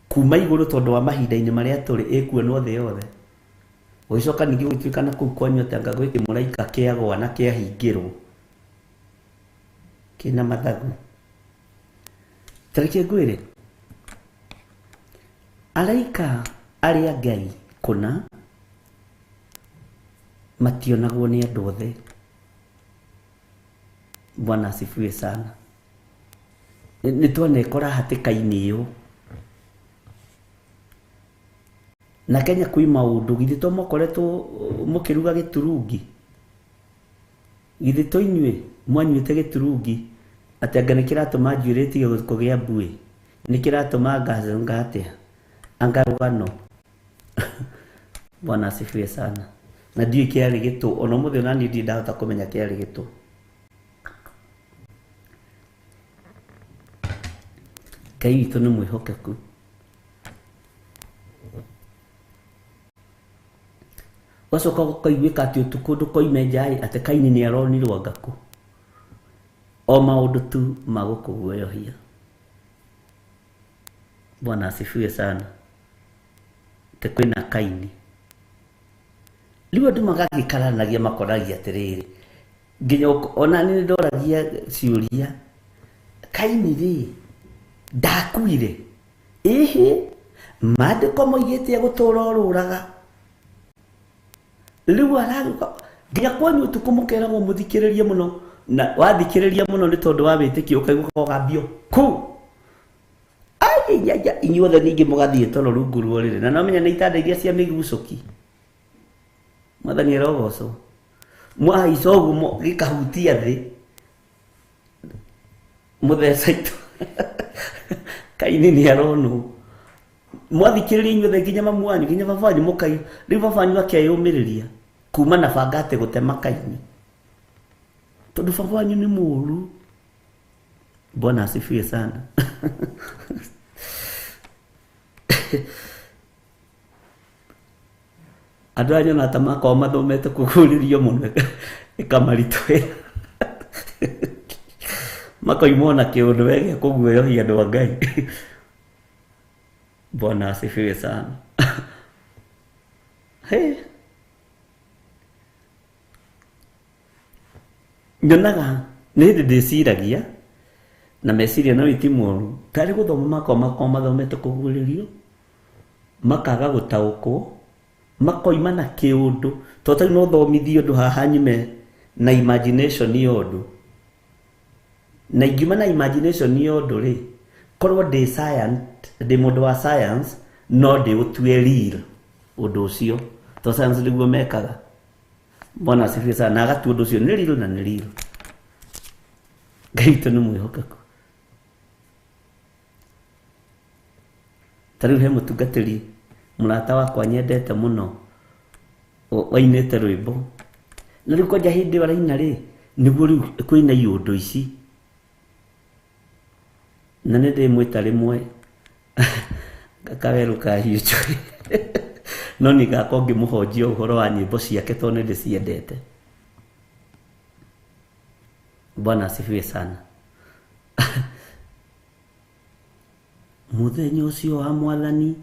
kuma igũrũ tondũ wa mahinda-inĩ marĩa tũrĩ ĩkuonwo thĩ yothe. Ũgĩcoka ningĩ gũtuĩka na kũu kwanyu atĩ anga gwĩ kĩmũraika kĩagũa na kĩahingĩrwo kĩna mathagu. Ta reke ngwĩre, araika arĩa Ngai kũna Mationagwo nĩ andũ othe. Bwana asifiwe sana. Nĩ twanekora hatĩka-inĩ ĩyo. Na Kenya kwĩ maũndũ githĩ to mũkoretwo mũkĩruga gĩturungi. Githĩ to inyuĩ mwanyuĩte gĩturungi atĩ anga nĩ kĩratũma njuĩrĩ ĩtige kũgĩa mbuĩ. Nĩ kĩratũma ngacũnga atĩa? Anga rũgano. Bwana asifiwe sana. Na ndiũĩ kĩarĩ gĩtũ ona ũmũthĩ ona niĩ ndirĩ ndahota kũmenya kĩarĩ gĩtũ. Ngai witũ nĩ mwĩhokeku. Ũgacoka ũkaiguĩka atĩ ũtukũ ndũkoime nja ĩ atĩ Kaini nĩ aronirwo ngakũ. O maũndũ tu ma gũkũguoyohia. Bwana asifiwe sana. Atĩ kwĩna Kaini. Rĩu andũ magagĩkaranagia makoragia atĩrĩrĩ nginya ona niĩ nĩndoragia ciũria Kaini rĩ ndakuire ĩhĩ maandĩko moigĩte egũtũra orũraga. Rĩu aragĩũka nginya kwanyu ũtukũ mũkeragwo mũthikĩrĩrie mũno na wathikĩrĩria mũno nĩ tondũ wa wĩtĩkio ũkaigua kogambio kũu. Ai inyuothe ningĩ mũgathiĩ toro rungu rwa ũrĩrĩ na no menya nĩ itanda iria cia mĩgucũki. Mwathani arogocwo. Mwahaica ũguo gĩkahutia thĩ mũtheca itũ. Kaini nĩ aronwo. Mwathikĩrĩria inyuothe nginya mamu wanyu nginya baba wanyu mũkai rĩu baba wanyu akeyũmĩrĩria kuma na banga atĩ gũtema Kaini tondũ baba wanyu nĩ mũũru. Bwana asifiwe sana. Andũ aya nyonaga ta makoragwo mathomete kũguũrĩrio mũno ĩkamaritũhĩra. Makoima ona kĩũndũ we gĩa kũguoyohia andũ a Ngai. Bwana asifiwe sana. Hey. Nyonaga nĩ hĩndĩ ndĩciragia na meciria no ti moru tarĩ gũthoma makoragwo mathomete kũguũrĩrio makaga gũtaũkwo makoima na kĩũndũ to tarĩu no thomithie ũndũ haha nyume na imagination ya ũndũ na ingiuma na imagination ya ũndũ rĩ korwo ndĩ science ndĩ mũndũ wa science no ndĩũtue real ũndũ ũcio to science nĩguo mekaga. Bwana asifiwe sana. Na agatua ũndũ ũcio nĩ real na nĩ real. Ngai witũ nĩ mwĩhokeku. Ta rĩu he mũtungatĩri mũrata wakwa nyendete mũno wainĩte rwĩmbo na rĩu kwanja hĩndĩ ĩyo araina rĩ nĩguo rĩu kwĩna iũndũ ici na nĩ ndĩmwĩta rĩmwe kawerũ ka hiũ no nĩ ngakorwo ngĩmũhonjia ũhoro wa nyĩmbo ciake tondũ nĩ ndĩciendete. Bwana asifiwe sana. Mũthenya ũcio wa Mwathani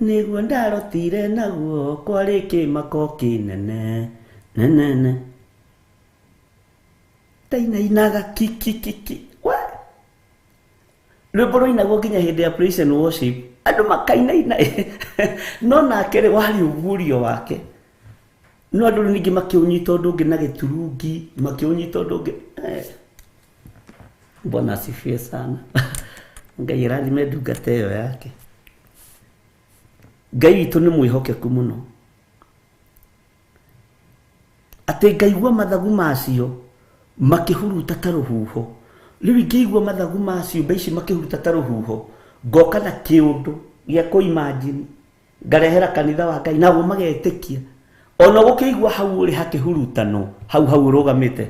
nĩguo ndarotire naguo kwarĩ kĩmako kĩnene nenene ndainainaga kikikiki. Rwĩmbo rũinagwo nginya hĩndĩ ya praise and worship andũ makainaina no nake rĩ warĩ ũguũrio wake no andũ ningĩ makĩũnyita ũndũ ũngĩ na gĩturungi makĩũnyita ũndũ ũngĩ. Bwana asifiwe sana. Ngai arathime ndungata ĩyo yake. Ngai witũ nĩ mwĩhokeku mũno atĩ ngaigua mathagu macio makĩhuruta ta rũhuho. Rĩu ingĩigua mathagu ma ciũmbe ici makĩhuruta ta rũhuho ngoka na kĩũndũ gĩa kũ-imagine ngarehera kanitha wa Ngai naguo magetĩkia ona gũkĩigua hau ũrĩ hakĩhurutano hau hau ũrũgamĩte.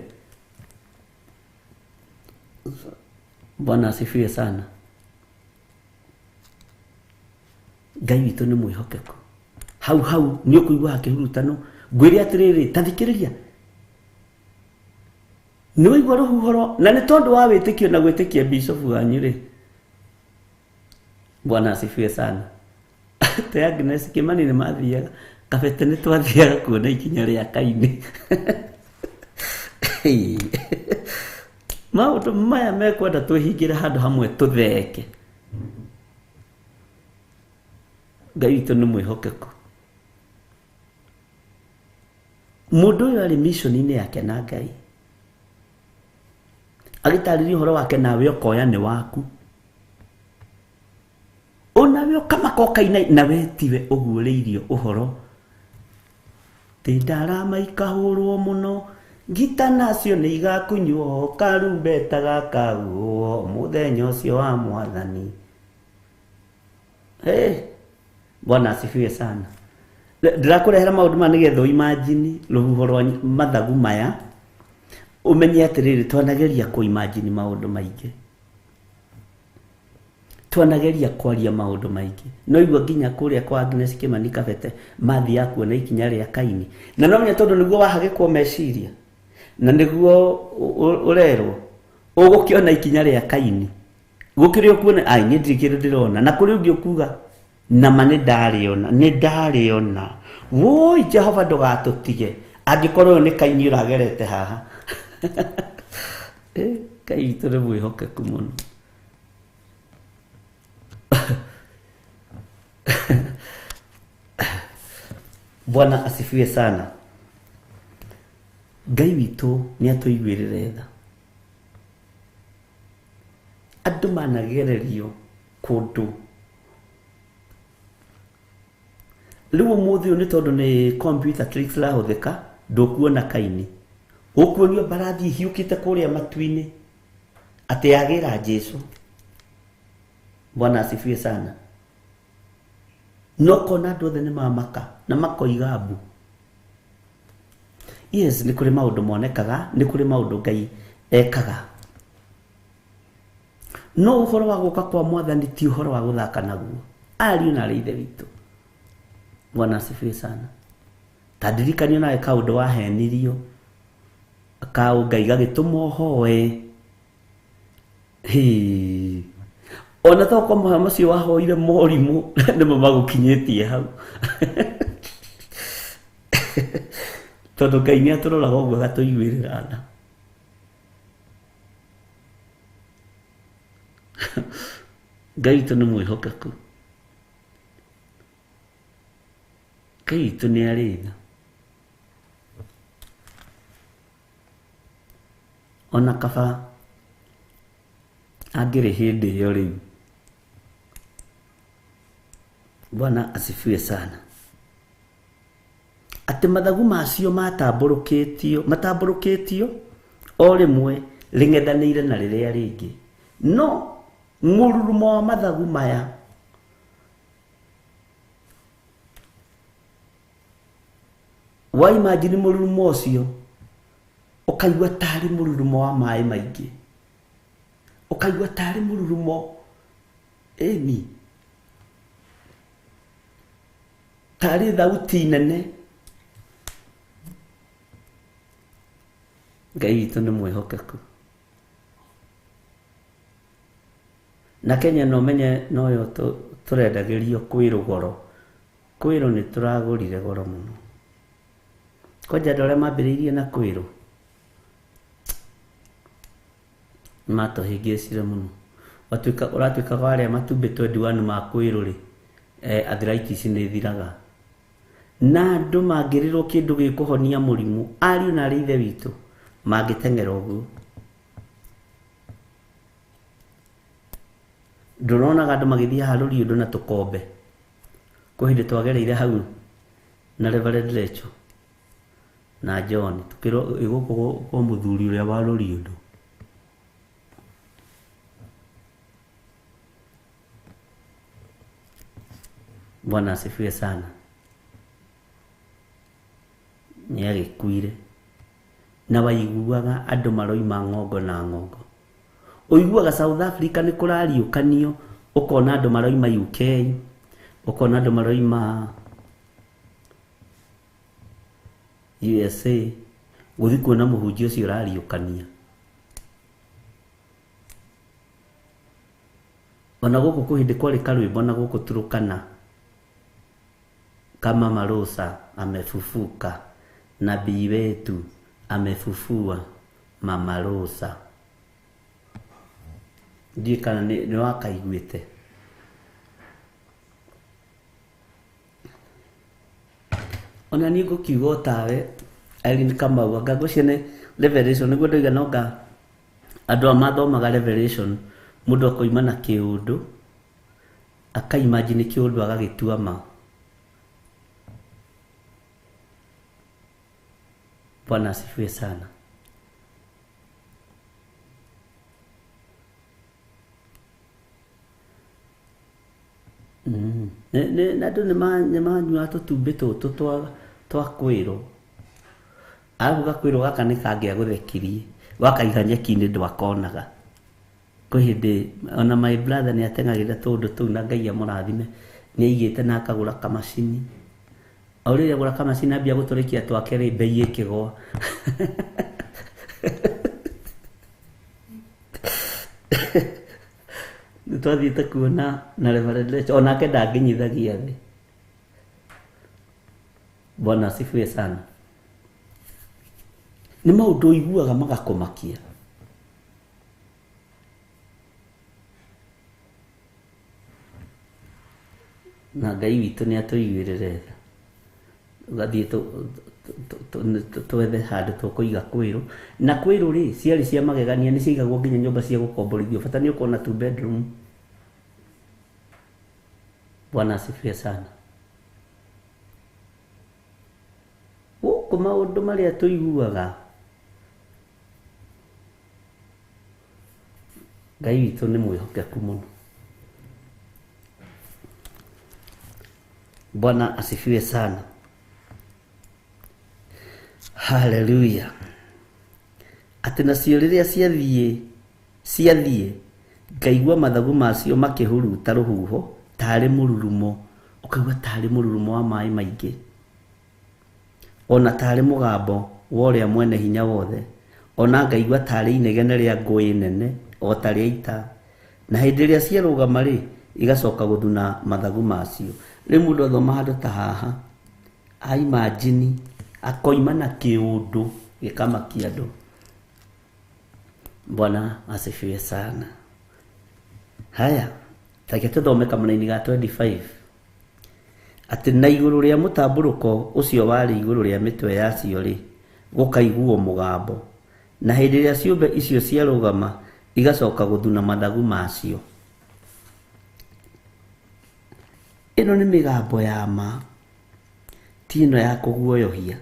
Bwana asifiwe sana. Ngai witũ nĩ mwĩhokeku. Hau hau nĩ ũkũigua hakĩhurutano ngwĩre atĩrĩrĩ ta thikĩrĩria nĩ waigua rũhuho na nĩ tondũ wa wĩtĩkio na gwĩtĩkia bishop wanyu rĩ. Bwana asifiwe sana. Te Agnes Kimani nĩ mathiaga kabete nĩ twathiaga kuona ikinya rĩa Kaini. Maũndũ maya mekwenda twĩhingĩre handũ hamwe tũtheke. Ngai witũ nĩ mwĩhokeku. Mũndũ ũyũ arĩ mission-inĩ yake na Ngai. Agĩtarĩria ũhoro wake nawe ũkoya nĩ waku. Onawe ũkamaka ũkaina nawe tiwe ũguũrĩirio ũhoro. Ti ndarama ikahũrwo mũno ngita nacio nĩ igakunywo karumbeta gakahuhwo mũthenya ũcio wa mwathani. Hey, Bwana asifiwe sana. Ndĩrakũrehera maũndũ maya nĩgetha ũimagine rũhuho rwa mathagu maya, ũmenye atĩrĩrĩ, twanageria kũimagine maũndũ maingĩ, twanageria kwaria maũndũ maingĩ. No igua nginya kũrĩa kwa Agnes Kimani Kabete mathiaga kuona ikinya rĩa Kaini, na no menya tondũ nĩguo wahagĩkwo meciria na nĩguo ũrerwo ũgũkĩona ikinya rĩa Kaini, gũkĩrĩ ũkuona ai niĩ ndirĩ kĩndũ ndĩrona, na kũrĩ ũngĩ ũkuga nama nĩ ndarĩona, nĩ ndarĩona. Woi Jehova ndũgatũtige angĩkorwo ũyũ nĩ Kaini ũragerete haha. Ngai witũ nĩ mwĩhokeku mũno. Bwana asifiwe sana. Ngai witũ nĩ atũiguĩrĩre tha. Andũ managererio kũndũ rĩu ũmũthĩ ũyũ nĩ tondũ nĩ computer tricks rahũthĩka, ndũkuona Kaini, ũkuonio mbarathi ihiũkĩte kũrĩa matu-inĩ atĩ yagĩra Jesu. Bwana asifiwe sana. No kona andũ othe nĩ mamaka na makoiga mbu. Yes, nĩ kũrĩ maũndũ monekaga, nĩ kũrĩ maũndũ Ngai ekaga. No ũhoro wa gũka kwa mwathani ti ũhoro wa gũthaka naguo. Ariũ na arĩ ithe witũ. Bwana asifiwe sana. Ta ndirikanio nawe kaũndũ wahenirio, kaũ Ngai gagĩtũma ũhoe. Hĩ. Ona to kwa mahoya macio wahoire morimũ nĩmo magũkinyĩtie hau. Tondũ Ngai nĩ atũroraga ũguo agatũiguĩrĩra tha. Ngai witũ nĩ mwĩhokeku. Ngai witũ nĩ arĩ tha. Ona kaba angĩrĩ hĩndĩ ĩyo rĩu. Bwana asifiwe sana. Atĩ mathagu macio matambũrũkĩtio, matambũrũkĩtio o rĩmwe rĩng'ethanĩire na rĩrĩa rĩngĩ. No mũrurumo wa mathagu maya wa imagine mũrurumo ũcio ũkaigua tarĩ mũrurumo wa maĩ maingĩ, ũkaigua tarĩ mũrurumo ĩni tarĩ thauti nene. Ngai witũ nĩ mwĩhokeku. Na Kenya no menye noyo tũrendagĩrio kwĩrwo goro. Kwĩrwo nĩ tũragũrire goro mũno. Kwanja andũ arĩa mambĩrĩirie na kwĩrwo matũhĩngĩcire mũno. Watuĩka ũratuĩka warĩa matumbĩ 21 ma kwĩrwo rĩ, arthritis nĩ ĩthiraga. Na andũ mangĩrĩrwo kĩndũ gĩkũhonia mũrimũ, ariũ na arĩ ithe witũ mangĩteng'era ũguo. Ndũronaga andũ magĩthiĩ haha rũriũndũ na tũkombe. Kwĩ hĩndĩ twagereire hau na Reverend Rachel na John tukĩrwo ĩ gũkũ kwa mũthuri ũrĩa wa rũriũndũ. Bwana asifiwe sana. Nĩ agĩkuire na waiguaga andũ maroima ng'ongo na ng'ongo. Ũiguaga South Africa nĩ kũrariũkanio, ũkona andũ maroima UK, ũkona andũ maroima USA gũthiĩ kuona mũhunjia ũcio ũrariũkania. Ona gũkũ kwĩ hĩndĩ kwarĩ karwĩmbo na gũkũ Turkana, kama Marosa amefufuka, nabii wetu amefufua Mama Rosa. Ndiũĩ kana nĩ wakaiguĩte. Ona niĩ ngũkiuga o tawe Irene Kamau anga ngũcio nĩ Revelation nĩguo ndoiga nonga andũ a mathomaga Revelation mũndũ akoima na kĩũndũ akaimagine kĩũndũ agagĩtua ma. Bwana asifiwe sana. Na andũ nĩmanyuaga tũtumbĩ tũtũ twa kwĩrwo. Arabu gakwĩrwo gaka nĩ kangĩagũthekirie wakaiga nyeki-inĩ ndwakonaga. Kwĩ hĩndĩ ona my brother nĩ ateng'agĩrĩra tũũndũ tũu na Ngai amũrathime nĩ aigĩte na akagũra kamacini. O rĩrĩa agũra kamacini ambia gũtũrĩkia twake rĩ bei ĩkĩgũa. Nĩ twathiĩte kuona na Reverend Rachel onake ndangĩnyithagia thĩ. Bwana asifiwe sana. Nĩ maũndũ ũiguaga magakũmakia. Na Ngai witũ nĩ atũiguĩrĩre tha. Ũgathiĩ twethe handũ tũkũiga kwĩrũ. Na kwĩrũ rĩ ciarĩ cia magegania nĩ ciaigagwo nginya nyũmba cia gũkomborithio bata nĩ ũkorwo na 2 bedroom. Bwana asifiwe sana. Gũkũ maũndũ marĩa tũiguaga Ngai witũ nĩ mwĩhokeku mũno. Bwana asifiwe sana. Haleluya. Atĩ nacio rĩrĩa ciathiĩ ngaigua mathagu macio makĩhuruta rũhuho tarĩ mũrurumo, ũkaigua tarĩ mũrurumo wa maĩ maingĩ, ona tarĩ mũgambo wa ũrĩa mwene hinya wothe, ona ngaigua tarĩ inegene rĩa ngũĩ nene o ta rĩa ita. Na hĩndĩ ĩrĩa ciarũgama rĩ igacoka gũthuna mathagu macio. Rĩu mũndũ athoma handũ ta haha aimagine akoima na kĩũndũ gĩkamakia andũ. Bwana asifiwe sana. Haya, take tũthome kamũraini ga 25. Atĩ na igũrũ rĩa mũtambũrũko ũcio warĩ igũrũ rĩa mĩtwe yacio rĩ gũkaiguo mũgambo, na hĩndĩ ĩrĩa ciũmbe icio ciarũgama igacoka gũthuna mathagu macio. Ĩno nĩ mĩgambo ya ma, ti ĩno ya kũguoyohia.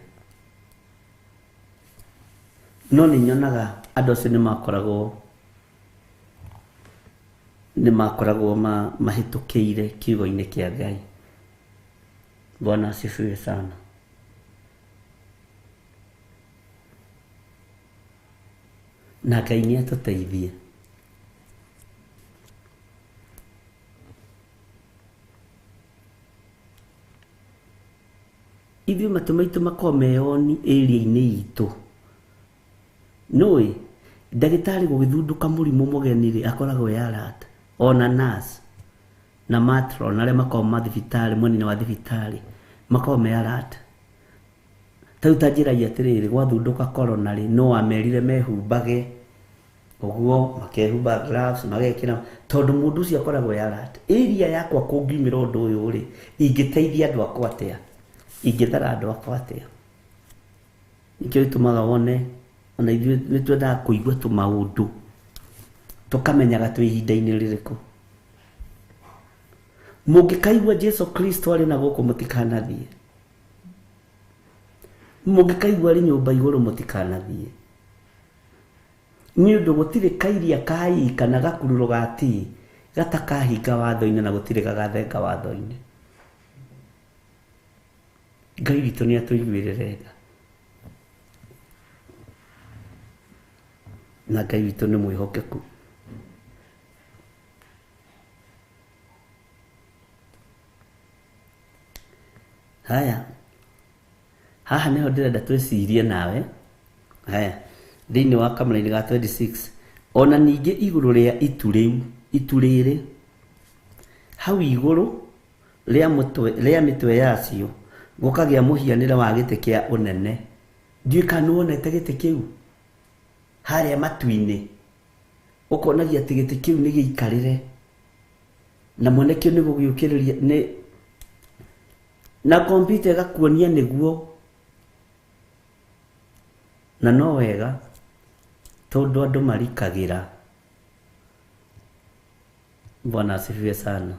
No nĩ nyonaga andũ acio nĩ makoragwo mahĩtũkĩire kiugo-inĩ kĩa Ngai. Bwana asifiwe sana. Na Ngai nĩ atũteithie. Ithuĩ matũ maitũ makoragwo meyoni area-inĩ itũ. Nũĩ ndagĩtarĩ gũgĩthundũka mũrimũ mũgeni rĩ akoragwo e alert, ona nurse na matron arĩa makoragwo mathibitarĩ mwena-inĩ wa thibitarĩ makoragwo me alert. Ta rĩu ta njĩrai atĩrĩrĩ, gwathundũka corona rĩ no amerire mehumbage ũguo, makehumba gloves, magekĩra, tondũ mũndũ ũcio akoragwo e alert. Area yakwa kũngiumĩra ũndũ ũyũ rĩ ingĩteithia andũ akwa atĩa, ingĩthara andũ akwa atĩa. Nĩkĩo gĩtũmaga wone ona ithuĩ nĩ twendaga kũigua tũmaũndũ tũkamenyaga twĩ ihinda-inĩ rĩrĩkũ. Mũngĩkaigua Jesu Kristo arĩ na gũkũ mũtikanathiĩ, mũngĩkaigua arĩ nyũmba igũrũ mũtikanathiĩ, nĩ ũndũ gũtirĩ kairia ka I kana gakururo ga T gatakahinga watho-inĩ na gũtirĩ gagathenga watho-inĩ. Ngai witũ nĩ atũiguĩrĩre tha, na Ngai witũ nĩ mwĩhokeku. Haya, haha nĩho ndĩrenda twĩcirie nawe. Haya, thĩinĩ wa kamũraini ga 26, ona ningĩ igũrũ rĩa itu rĩu, itu rĩrĩ hau igũrũ rĩa mĩtwe yacio gũkagĩa mũhianĩre wa gĩtĩ kĩa ũnene. Ndiũĩ kana nĩwonete gĩtĩ kĩu harĩa matu-inĩ, ũkonagia atĩ gĩtĩ kĩu nĩ gĩikarĩre na mwene kĩo nĩ gũgĩũkĩrĩria nĩ na kompyuta ĩgakuonia nĩguo. Na no wega tondũ andũ marikagĩra. Bwana asifiwe sana.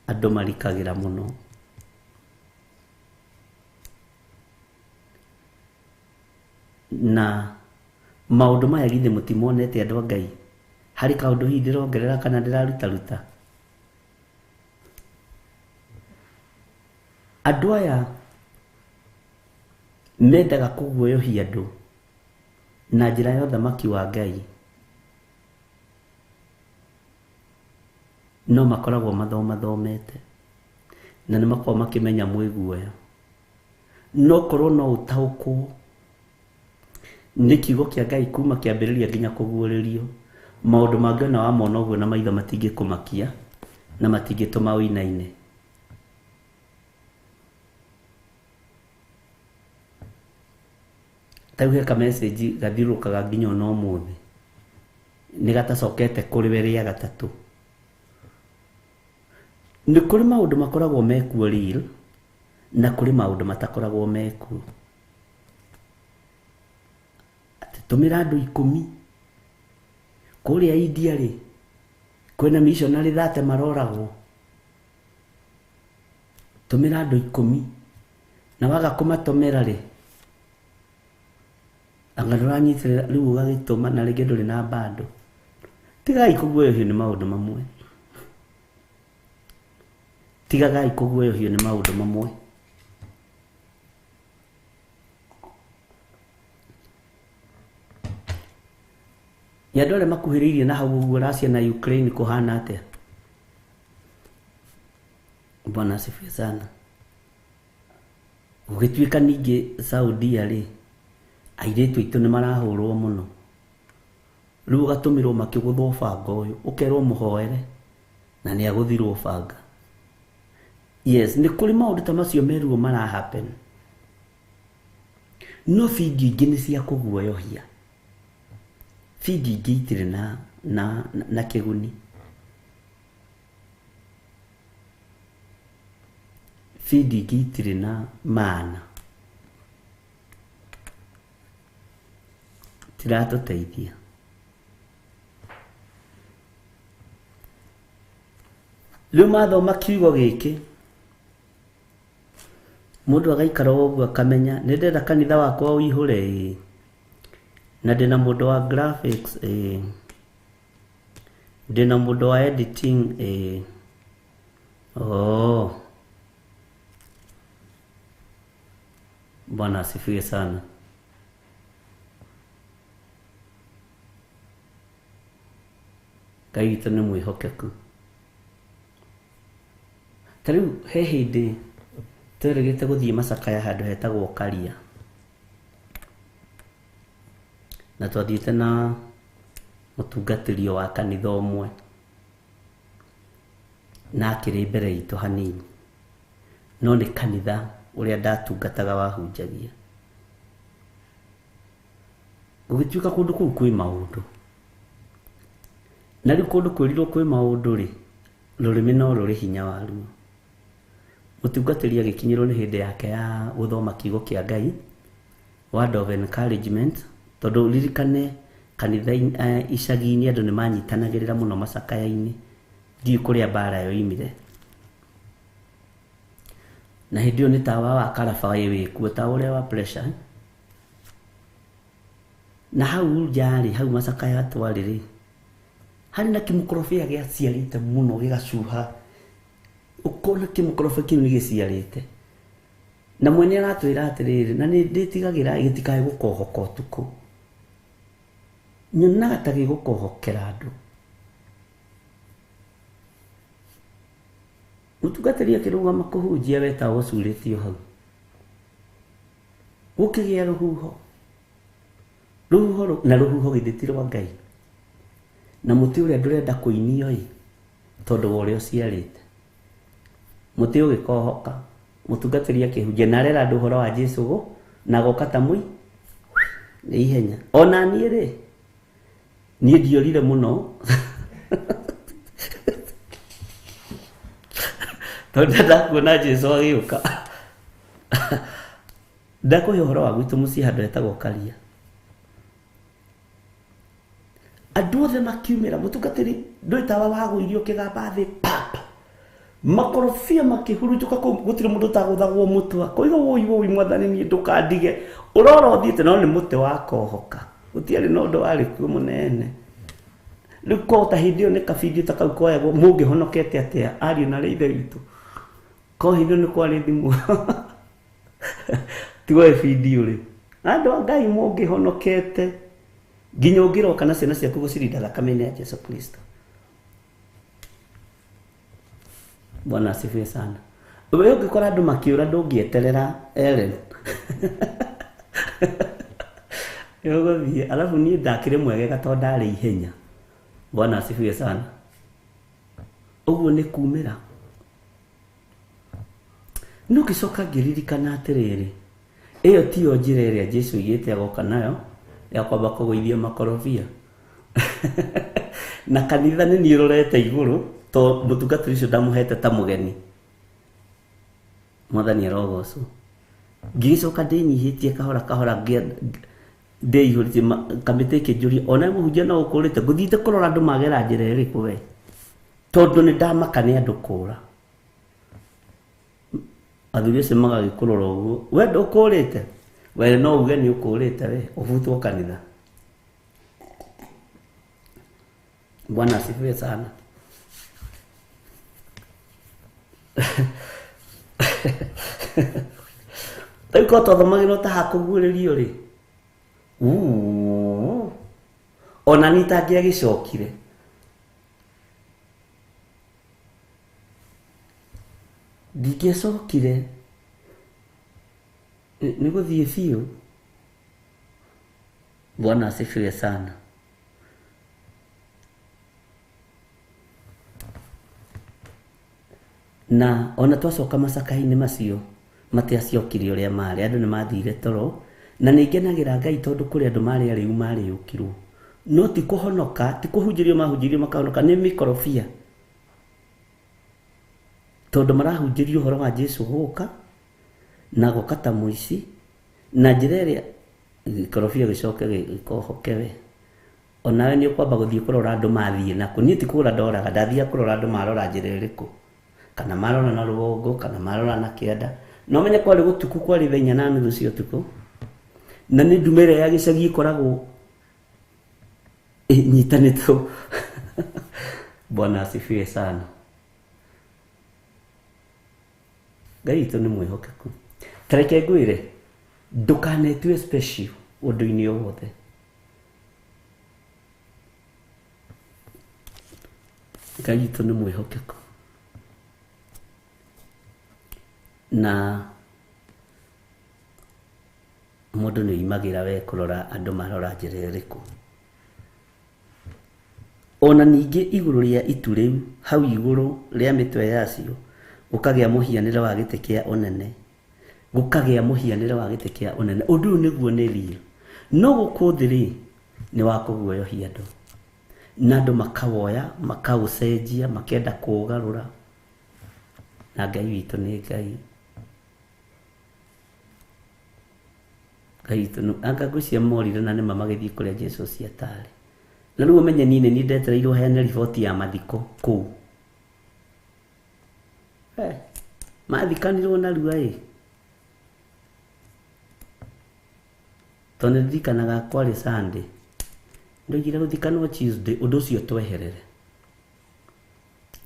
Andũ marikagĩra mũno. Na maũndũ maya githĩ mũtimonete andũ a Ngai? Harĩ kaũndũ hihi ndĩrongerera kana ndĩrarutaruta? Andũ aya mendaga kũguoyohia andũ na njĩra ya ũthamaki wa Ngai, no makoragwo mathomathomete na nĩ makoragwo makĩmenya mwĩ guoya. No korwo no ũtaũkwo nĩ kiugo kĩa Ngai kuma kĩambĩrĩria nginya kũguũrĩrio, maũndũ mangĩ ona wamona ũguo na maitho matingĩkũmakia na matingĩtũma ũinaine. Ta rĩu he ka message gathiũrũrũkaga nginya ona ũmũthĩ, nĩ gatacokete kũrĩ we rĩa gatatũ. Nĩ kũrĩ maũndũ makoragwo mekuo real na kũrĩ maũndũ matakoragwo mekuo. Atĩ tũmĩra andũ 10 kũrĩa India rĩ, kwĩna missionary 30 maroragwo. Tũmĩra andũ 10 na waga kũmatũmĩra rĩ, anga ndũranyitĩrĩra rĩu ũgagĩtũma na rĩngĩ ndũrĩ na bando. Tigai kũguoyohio nĩ maũndũ mamwe. Tigagai kũguoyohio nĩ maũndũ mamwe. Nĩ andũ arĩa makuhĩrĩirie na hau ũguo Russia na Ukraine kũhana atĩa? Bwana asifiwe sana. Gũgĩtuĩka ningĩ Saudia rĩ, airĩtu aitũ nĩ marahũrwo mũno. Rĩu ũgatũmĩrwo makĩgũthwo banga ũyũ, ũkerwo mũhoere na nĩ agũthirwo banga. Yes, nĩ kũrĩ maũndũ ta macio meruo mara happen. No video ingĩ nĩ cia kũguoyohia. Video ingĩ itirĩ na kĩguni. Video ingĩ itirĩ na maana. Tiratũteithia. Rĩu mathoma kiugo gĩkĩ, mũndũ agaikara ũguo akamenya nĩ ndĩrenda kanitha wakwa ũihũre ĩĩ, na ndĩna mũndũ wa graphics ĩĩ, ndĩna mũndũ wa editing ĩĩ. Oh, Bwana asifiwe sana. Ngai witũ nĩ mwĩhokeku. Ta rĩu he hĩndĩ twerĩgĩte gũthiĩ Macakaya handũ hetagwo Karia, na twathiĩte na mũtungatĩri wa kanitha ũmwe, na akĩrĩ mbere itũ hanini, no nĩ kanitha ũrĩa ndatungataga wahunjagia. Gũgĩtuĩka kũndũ kũu kwĩ maũndũ, na rĩu kũndũ kwĩrirwo kwĩ maũndũ rĩ, rũrĩmĩ no rũrĩ hinya waruo. Mũtungatĩri agĩkinyĩrwo nĩ hĩndĩ yake ya gũthoma kiugo kĩa Ngai, word of encouragement, tondũ ririkane kanitha icagi-inĩ andũ nĩ manyitanagĩrĩra mũno macakaya-inĩ, ndiũĩ kũrĩa mbara yoimire. Na hĩndĩ ĩyo nĩ tawa wa karaba wĩkuo, tawa ũrĩa wa pressure. Na hau nja rĩ, hau macakaya twarĩ rĩ, harĩ na kĩmũkorobia gĩaciarĩte mũno gĩgacuha, ũkona kĩmũkorobia kĩu nĩ gĩciarĩte. Na mwene aratwĩra atĩrĩrĩ, na nĩ ndĩtigagĩra gĩtikae gũkohoka ũtukũ. Nyonaga ta gĩgũkohokera andũ. Mũtungatĩri akĩrũgama kũhunjia wetagwo ũcurĩtio hau. Gũkĩgĩa rũhuho. Rũhuho na rũhuho githĩ ti rwa Ngai. Na mũtĩ ũrĩa ndũrenda kũinio ĩ, tondũ wa ũrĩa ũciarĩte. Mũtĩ ũgĩkohoka, mũtungatĩri akĩhunjia na arera andũ ũhoro wa Jesũ gũ, na agoka ta mũi nĩ ihenya. Ona niĩ rĩ, niĩ ndiorire mũno. Tondũ ndakuona Jesũ agĩũka. Ndakũhe ũhoro wa gwitũ mũciĩ handũ hetagwo Karia. Andũ othe makiumĩra mũtungatĩri ndũĩ tawa wagũirio ũkĩgamba thĩ pap. Makorobia makĩhurunjũka kũu gũtirĩ mũndũ ũtagũthagwo mũtwe. Akoiga woi woi mwathani niĩ ndũkandige. Ũrora ũthiĩte no nĩ mũtĩ wa kohoka. Gũtiarĩ na ũndũ warĩ kuo mũnene. Rĩu ko ta hĩndĩ ĩyo nĩ kabindio ta kau koyagwo mũngĩhonokete atĩa ariũ na arĩ ithe witũ. Ko hĩndĩ ĩyo nĩ kwarĩ thimũ. Tuoe bindio rĩ. Andũ a Ngai mũngĩhonokete nginya ũngĩroka na ciana ciaku gũcirinda thakame-inĩ ya Jesu Kristo. Bwana asifiwe sana. We ũngĩkora andũ makĩũra ndũngĩeterera Ellen. Ũgũthiĩ alafu niĩ ndakĩrĩ mwegega tondũ ndarĩ ihenya. Bwana asifiwe sana. Ũguo nĩ kumĩra. No ngĩcoka ngĩririkana atĩrĩrĩ, ĩyo tiyo njĩra ĩrĩa Jesu oigĩte agoka nayo ya kwamba kũgũithia makorobia. Na kanitha nĩ niĩ rorete igũrũ to mũtungatĩri ũcio ndamũhete ta mũgeni. Mwathani arogocwo. Ngĩgĩcoka ndĩnyihĩtie kahora kahora ndĩihũrĩtie kamĩtĩ ĩkĩnjũria ona mũhunjia no ũkũrĩte ngũthiĩte kũrora andũ magera njĩra ĩrĩkũ we, tondũ nĩ ndamaka nĩ andũ kũra. Athuri acio magagĩkũrora ũguo, we ndũkũrĩte, we no uge nĩ ũkũrĩte we ũbutwo kanitha. Bwana asifiwe sana. Rĩu ko twathomagĩrwo ta hakũguũrĩrio rĩ, ona niĩ itangĩagĩcokire. Ndingĩacokire nĩ gũthiĩ biũ. Bwana asifiwe sana. Na ona twacoka macaka-inĩ macio matiacokire ũrĩa marĩ, andũ nĩ mathire toro. Na nĩ ngenagĩra Ngai tondũ kũrĩ andũ marĩ arĩu marĩũkirwo, no ti kũhonoka, ti kũhunjĩrio mahunjĩrio makahonoka, nĩ mĩkorobia, tondũ marahunjĩrio ũhoro wa Jesu gũka na goka ta mũici, na njĩra ĩrĩa gĩkorobia gĩcoke gĩkohoke we. Onawe nĩ ũkwamba gũthiĩ kũrora andũ mathiĩ nakũ. Niĩ ti kũgũra ndoraga, ndathiaga kũrora andũ marora njĩra ĩrĩkũ, kana marora na rũgongo, kana marora na kĩanda. No menye kwarĩ gũtuku, kwarĩ thaa inya na nuthu cia ũtukũ, na nĩ nduma ĩrĩa ya gĩcagi ĩkoragwo ĩnyitanĩtwo. Bwana asifiwe sana. Ngai witũ nĩ mwĩhokeku. Ta reke ngwĩre, ndũkanetue special ũndũ-inĩ o wothe. Ngai witũ nĩ mwĩhokeku. Na mũndũ nĩ oimagĩra we kũrora andũ marora njĩra ĩrĩkũ. Ona ningĩ igũrũ rĩa itu rĩu, hau igũrũ rĩa mĩtwe yacio, gũkagĩa mũhianĩre wa gĩtĩ kĩa ũnene. Gũkagĩa mũhianĩre wa gĩtĩ kĩa ũnene. Ũndũ ũyũ nĩguo nĩ real. No gũkũ thĩ rĩ, nĩ wa kũguoyohia andũ. Na andũ makawoya, makaũcenjia, makenda kũũgarũra. Na Ngai witũ nĩ Ngai. Ngai witũ nĩ, anga ngwĩciria morire na nĩma magĩthiĩ kũrĩa Jesu ciatarĩ. Na rĩu ũmenye niĩ nĩ niĩ ndetereirwo heane riboti ya mathiko kũu. Mathikanirwo narua ĩ. Tondũ nĩ ndirikanaga kwarĩ Sunday. Ndoigire gũthikanwo Tuesday, ũndũ ũcio tweherere.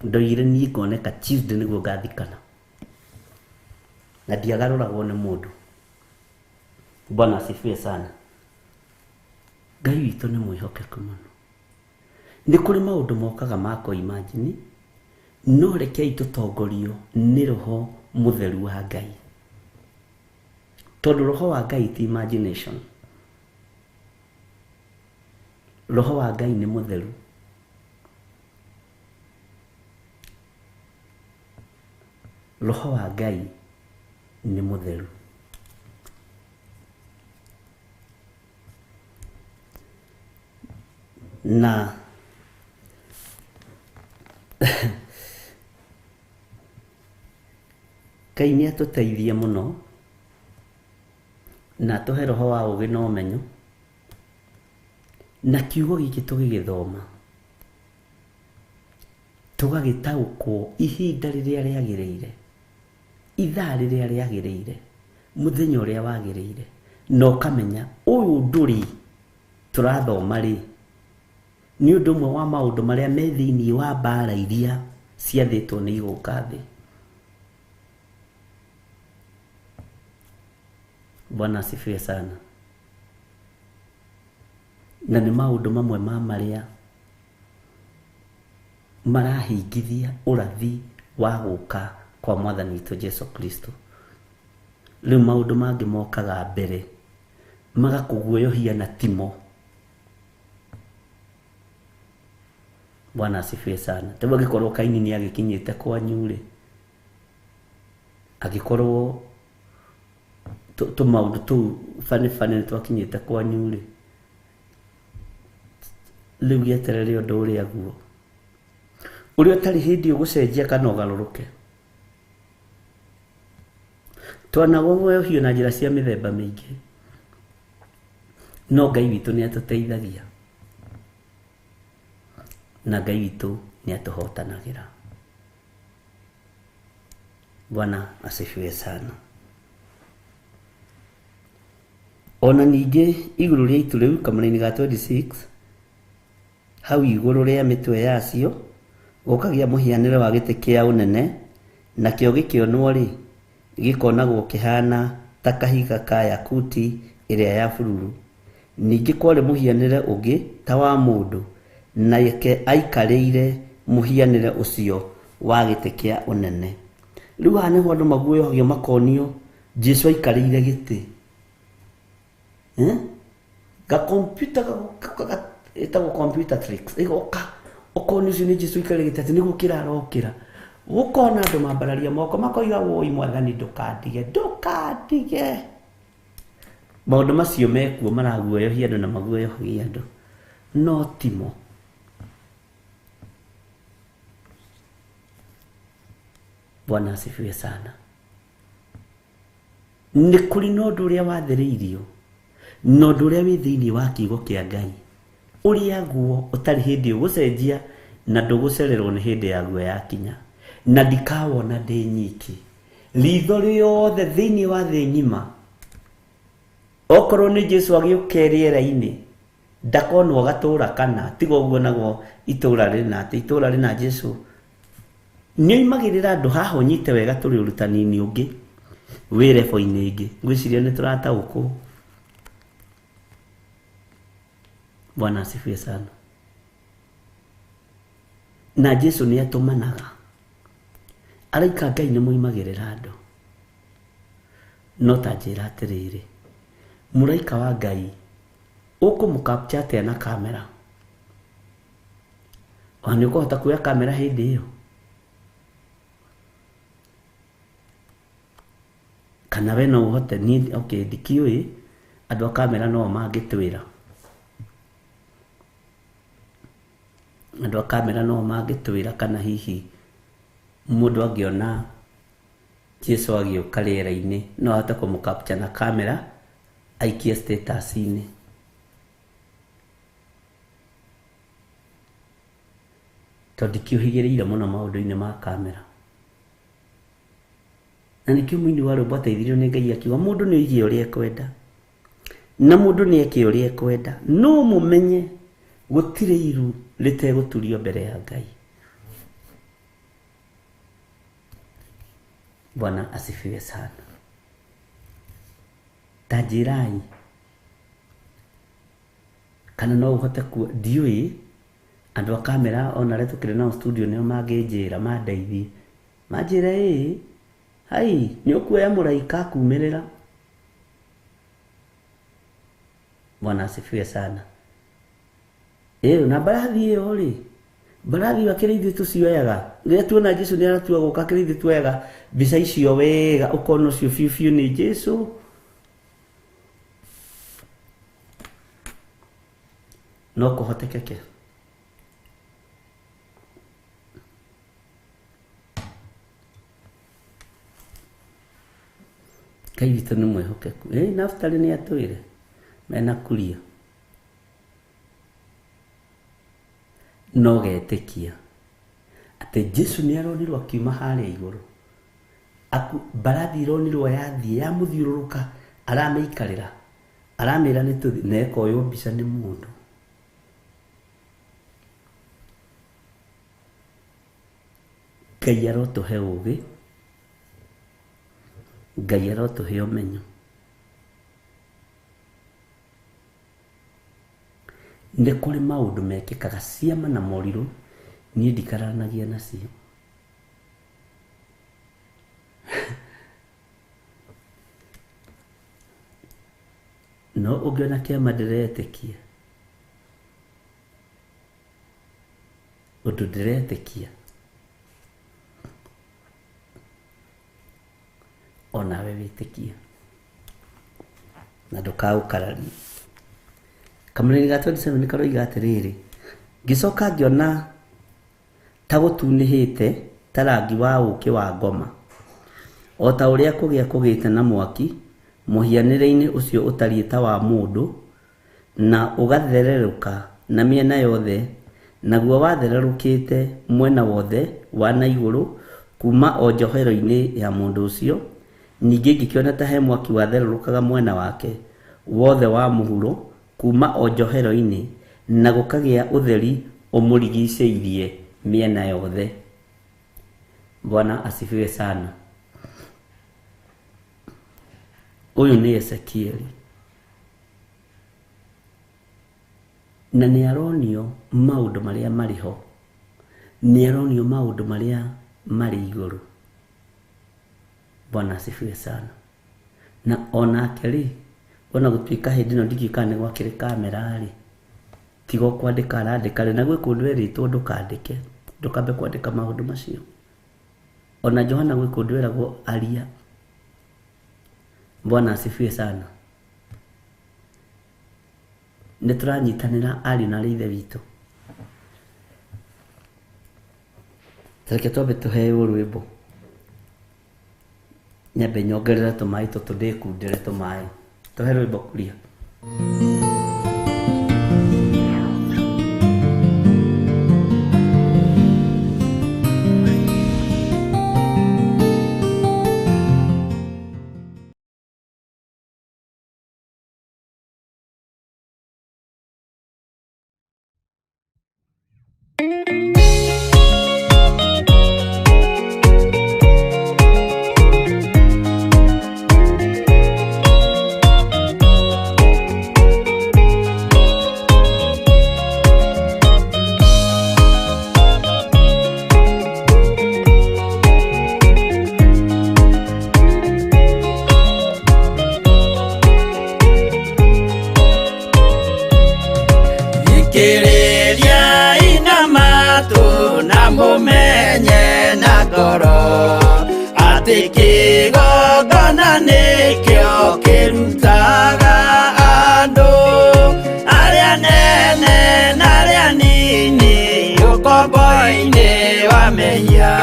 Ndoigire niĩ ngoneka Tuesday nĩguo ngathikana. Na ndiagarũragwo nĩ mũndũ. Bwana asifiwe sana. Ngai witũ nĩ mwĩhokeku mũno. Nĩ kũrĩ maũndũ mokaga ma kũ-imagine, no rekei tũtongorio nĩ roho mũtheru wa Ngai. Tondũ roho wa Ngai ti imagination. Roho wa Ngai nĩ mũtheru. Roho wa Ngai nĩ mũtheru. Na Ngai nĩ atũteithie mũno Na atũhe roho wa ũũgĩ na ũmenyo, na kiugo gĩkĩ tũgĩgĩthoma tũgagĩtaũkwo ihinda rĩrĩa rĩagĩrĩire, ithaa rĩrĩa rĩagĩrĩire, mũthenya ũrĩa wagĩrĩire, na ũkamenya ũyũ ũndũ rĩ tũrathoma rĩ nĩ ũndũ ũmwe wa maũndũ marĩa me thĩinĩ wa mbara iria ciathĩtwo nĩ igũka thĩ. Bwana asifiwe sana. Na nĩ maũndũ mamwe ma marĩa marahingithia ũrathi wa gũka kwa mwathani witũ Jesu Kristo. Rĩu maũndũ mangĩ mokaga mbere magakũguoyohia na timo. Bwana asifiwe sana. Tondũ angĩkorwo Kaini nĩ agĩkinyĩte kwanyu rĩ, angĩkorwo tũmaũndũ tũu bani bani nĩ twakinyĩte kwanyu rĩ, rĩu gĩeterere ũndũ ũrĩa guo ũrĩa ũtarĩ hĩndĩ ũgũcenjia kana ũgarũrũke. Twanaguoyohio na njĩra cia mĩthemba mĩingĩ, no Ngai witũ nĩ atũteithagia na Ngai witũ nĩ atũhotanagĩra. Bwana asifiwe sana. Ona ningĩ igũrũ rĩa itu rĩu kamũra-inĩ ga 26 hau igũrũ rĩa mĩtwe yacio gũkagĩa mũhianĩre wa gĩtĩ kĩa ũnene, nakĩo gĩkĩonwo rĩ gĩkonagwo kĩhana ta kahiga ka yakuti ĩrĩa ya bururu. Ningĩ kwarĩ mũhianĩre ũngĩ ta wa mũndũ, nake aikarĩire mũhianĩre ũcio wa gĩtĩ kĩa ũnene. Rĩu haha nĩho andũ maguoyohagio makonio Jesu aikarĩire gĩtĩ. Ga computer ĩtagwo computer tricks, ĩgoka ũkonio ũcio nĩ Jesu aikarĩire gĩtĩ atĩ nĩ gũkĩra arokĩra. Ũkona andũ mambararia moko makoiga woi mwathani ndũkandige, ndũkandige. Maũndũ macio mekuo maraguoyohia andũ na maguoyohagia andũ, no timo. Bwana asifiwe sana. Nĩ kũrĩ na ũndũ ũrĩa wathĩrĩirio na ũndũ ũrĩa wĩ thĩinĩ wa kiugo kĩa Ngai, ũrĩa guo ũtarĩ hĩndĩ ũgũcenjia na ndũgũcererwo nĩ hĩndĩ yaguo yakinya, na ndikawona ndĩ nyiki. Ritho rĩothe thĩinĩ wa thĩ ng'ima, okorwo nĩ Jesu agĩũke rĩera-inĩ, ndakonwo gatũra kana tiga ũguo naguo itũra rĩna atĩ itũra rĩna Jesu nĩoimagĩrĩra andũ haha. Ũnyite wega tũrĩ ũrutani-inĩ ũngĩ wĩ rebo-inĩ ĩngĩ, ngwĩciria nĩ tũrataũkwo. Bwana asifiwe sana. Na Jesu nĩ atũmanaga araika Ngai nĩ moimagĩrĩra andũ, no ta njĩra atĩrĩrĩ, mũraika wa Ngai ũkũmũkapcha atĩa na kamera? Ona nĩ ũkũhota kuoya kamera hĩndĩ ĩyo? Kana we no ũhote? Niĩ okay, ndikĩũĩ, andũ a kamera no mangĩtwĩra, andũ a kamera no mangĩtwĩra kana hihi mũndũ angĩona Jesu agĩũka rĩera-inĩ no ahote kũmũkapcha na kamera aikie status-inĩ. Tondũ ndikĩũhĩgĩrĩire mũno maũndũ-inĩ ma kamera. Na nĩkĩo mũini wa rwĩmbo ateithirio nĩ Ngai akiuga mũndũ nĩ oige ũrĩa ekwenda na mũndũ nĩ eke ũrĩa ekwenda, no mũmenye gũtirĩ iru rĩtegũturio mbere ya Ngai. Bwana asifiwe sana. Ta njĩrai kana no ũhote kuo, ndiũĩ andũ a kamera ona arĩa tũkĩrĩ nao studio nĩo mangĩnjĩra mandeithie, manjĩre ĩĩ hai nĩ ũkuoya mũraika akumĩrĩra. Bwana asifiwe sana. Ĩĩ na mbarathi ĩyo rĩ, mbarathi ĩyo akĩrĩ ithuĩ tũcioyaga rĩrĩa tuona Jesu nĩ aratua gũka, akĩrĩ ithuĩ tuoyaga mbica icio wega, ũkona ũcio biũ biũ nĩ Jesu. No kũhotekeke. Ngai witũ nĩ mwĩhokeku. Ĩ Naftali nĩ atwĩre mena kuria no getĩkia atĩ Jesu nĩ aronirwo akiuma harĩa igũrũ. Aku, mbarathi ironirwo yathiĩ yamũthiũrũrũka, aramĩikarĩra, aramĩra nĩ tũthiĩ, na ĩkoywo mbica nĩ mũndũ. Ngai arotũhe ũgĩ, Ngai arotũhe ũmenyo. Nĩ kũrĩ maũndũ mekĩkaga ciama na morirũ, niĩ ndikararanagia nacio. No ũngĩona kĩama ndĩretĩkia, ũndũ ndĩretĩkia, onawe wĩtĩkie na ndũkaũkararie. Kamũrĩri ga 27 karoiga atĩrĩrĩ, ngĩcoka ngĩona ta gũtunĩhĩte ta rangi wa ũũkĩ wa ngoma, o ta ũrĩa kũgĩa kũgĩte na mwaki, mũhianĩre-inĩ ũcio ũtariĩ ta wa mũndũ, na ũgathererũka na mĩena yothe, naguo wathererũkĩte mwena wothe wa na igũrũ kuuma o njohero-inĩ ya mũndũ ũcio. Ningĩ ngĩkĩona ta he mwaki wathererũkaga mwena wake wothe wa mũhuro kuuma o njohero-inĩ, na gũkagĩa ũtheri ũmũrigicĩirie mĩena yothe. Bwana asifiwe sana. Ũyũ nĩ Ezekieli na nĩ aronio maũndũ marĩa marĩ ho, nĩ aronio maũndũ marĩa marĩ igũrũ. Bwana asifiwe sana. Na onake rĩ, ona gũtuĩka hĩndĩ ĩno ndikĩũĩ kana nĩ gwakĩrĩ kamera rĩ, tiga o kwandĩka arandĩka rĩ, na gwĩ kũndũ erĩtwo ndũkandĩke, ndũkambe kwandĩka maũndũ macio. Ona Johana gwĩ kũndũ eragwo aria. Bwana asifiwe sana. Nĩ tũranyitanĩra ariũ na aarĩ a Ithe witũ. Reke twambe tũheo rwĩmbo, nyambe nyongerere tũmaĩ tũtũ ndĩkundĩre tũmaĩ. Tũhe rwĩmbo kuria. Thikĩrĩriai na matũ na mũmenye na ngoro atĩ kĩgongona nĩkĩo kĩrutaga andũ arĩa nene na arĩa nini ũkombo-inĩ wa mehia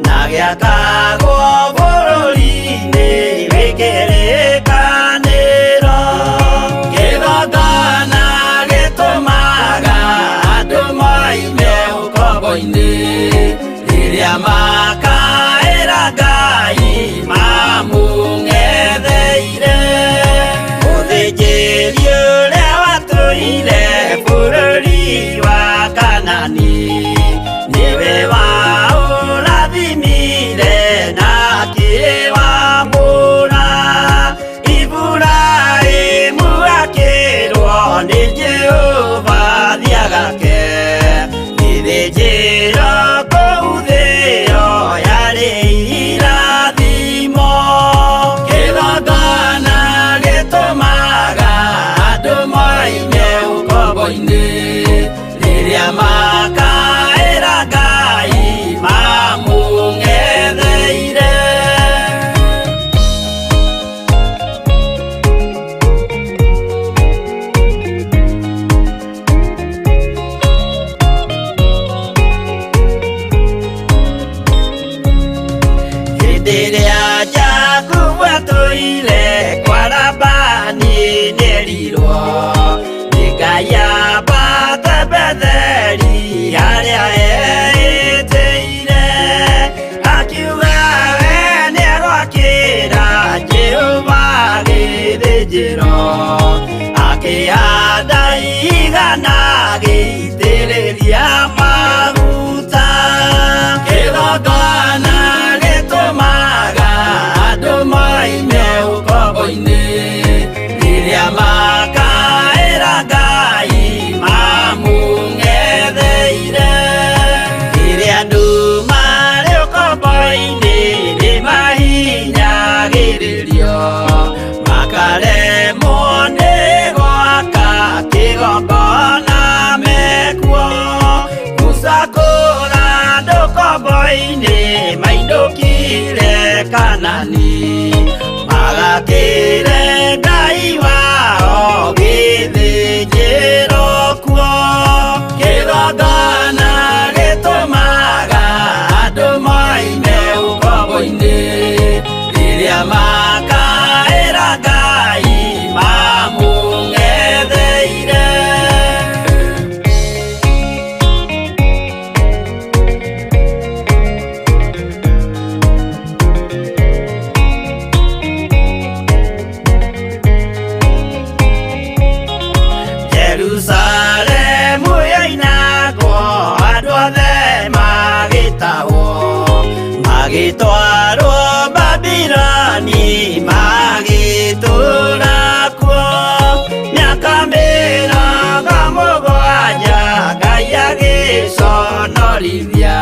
na gĩakagwo bũrũri-inĩ wĩ kĩrĩkanĩro. Kĩgongona gĩtũmaga andũ moime ũkombo-inĩ rĩrĩa makaĩra Ngai mamũng'etheire. Mũthĩnjĩri ũrĩa watũire bũrũri wa Kanani nĩwe waũrathimire na akĩwamũra. Iburahĩmu akĩrwo nĩ Jehova thiagake gĩthĩnjĩro kũu thĩo yarĩ irathimo. Kĩgongona gĩtũmaga andũ moime ũkombo-inĩ rĩrĩa makaĩra Ngai mamũng'etheire. Hĩndĩ ĩrĩa Jakubu atũire ũkombo-inĩ mainũkire Kanani magakĩre Ngai wao gĩthĩnjĩro kuo kĩgongona gĩtũmaga andũ moime ũkombo-inĩ rĩrĩa makaĩra Ngai mamũng'etheire. Jerusalemu yoinagwo andũ othe magĩtahwo magĩtwarwo Babiloni magĩtũũra kuo mĩaka 70 Ngai agĩconorithia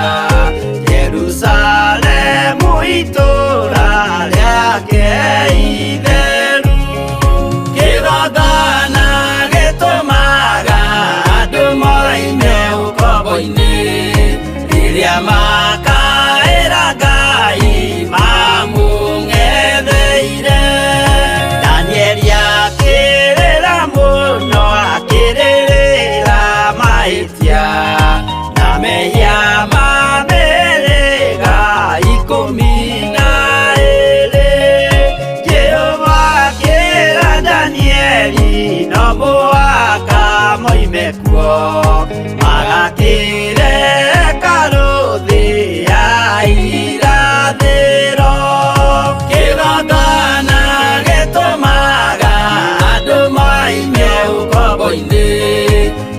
Jerusalemu itũũra rĩake itheru kĩgongona gĩtũmaga andũ moime ũkombo-inĩ rĩrĩa makaĩra Ngai mamũng'etheire. Danieli akĩrĩra mũno akĩrĩrĩra mahĩtia na mehia ma mĩhĩrĩga 12. Jehova akĩra Danieli no mũhaka moime kuo magakĩre hekarũ thĩ ya irathĩro. Kĩgongona gĩtũmaga andũ moime ũkombo-inĩ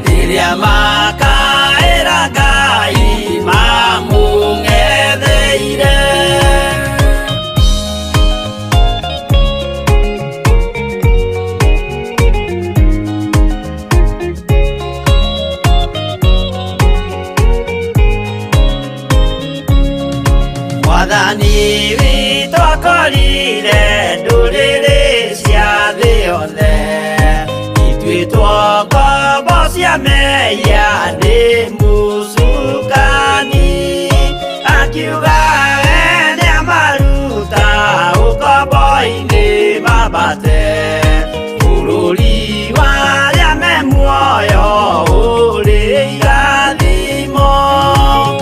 rĩrĩa makaĩra Ngai mamũng'etheire. Mwathani witũ akorire ndũrĩrĩ cia thĩ yothe ituĩtwo ngombo cia mehia nĩ mũcukani akiuga we nĩamaruta ũkombo-inĩ mambate bũrũri wa arĩa me muoyo ũrĩ irathimo.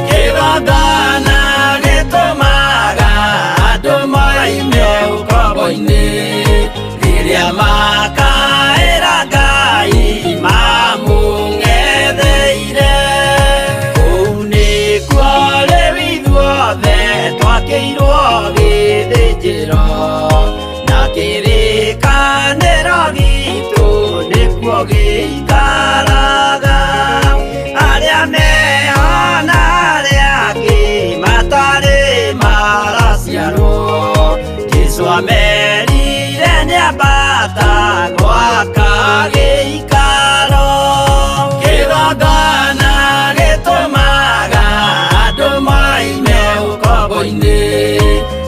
Kĩgongona gĩtũmaga andũ moime ũkombo-inĩ rĩrĩa makaĩra Ngai mamũng'etheire. Kũu nĩkuo rĩu ithuothe twakĩirwo gĩthĩnjĩro na kĩrĩkanĩro gitũ nĩkuo gĩikaraga arĩa meho na arĩa angĩ matarĩ maraciarwo Jesũ amerire nĩambata gwaka gĩikaro. Kĩgongona gĩtũmaga andũ moime ũkombo-inĩ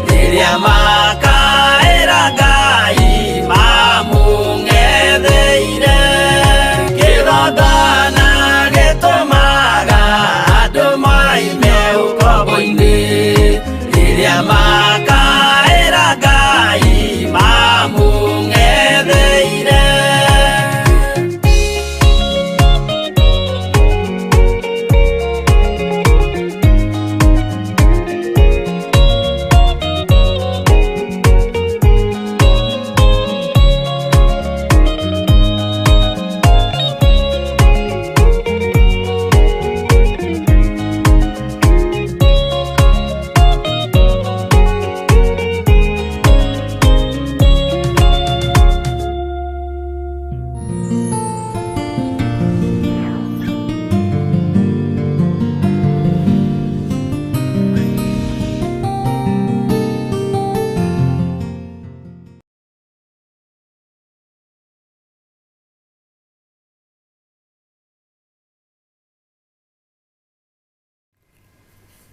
rĩrĩa makaĩra Ngai mamũng'etheire. Kĩgongona gĩtũmaga andũ moime ũkombo-inĩ rĩrĩa makaĩra Ngai mamũng'etheire.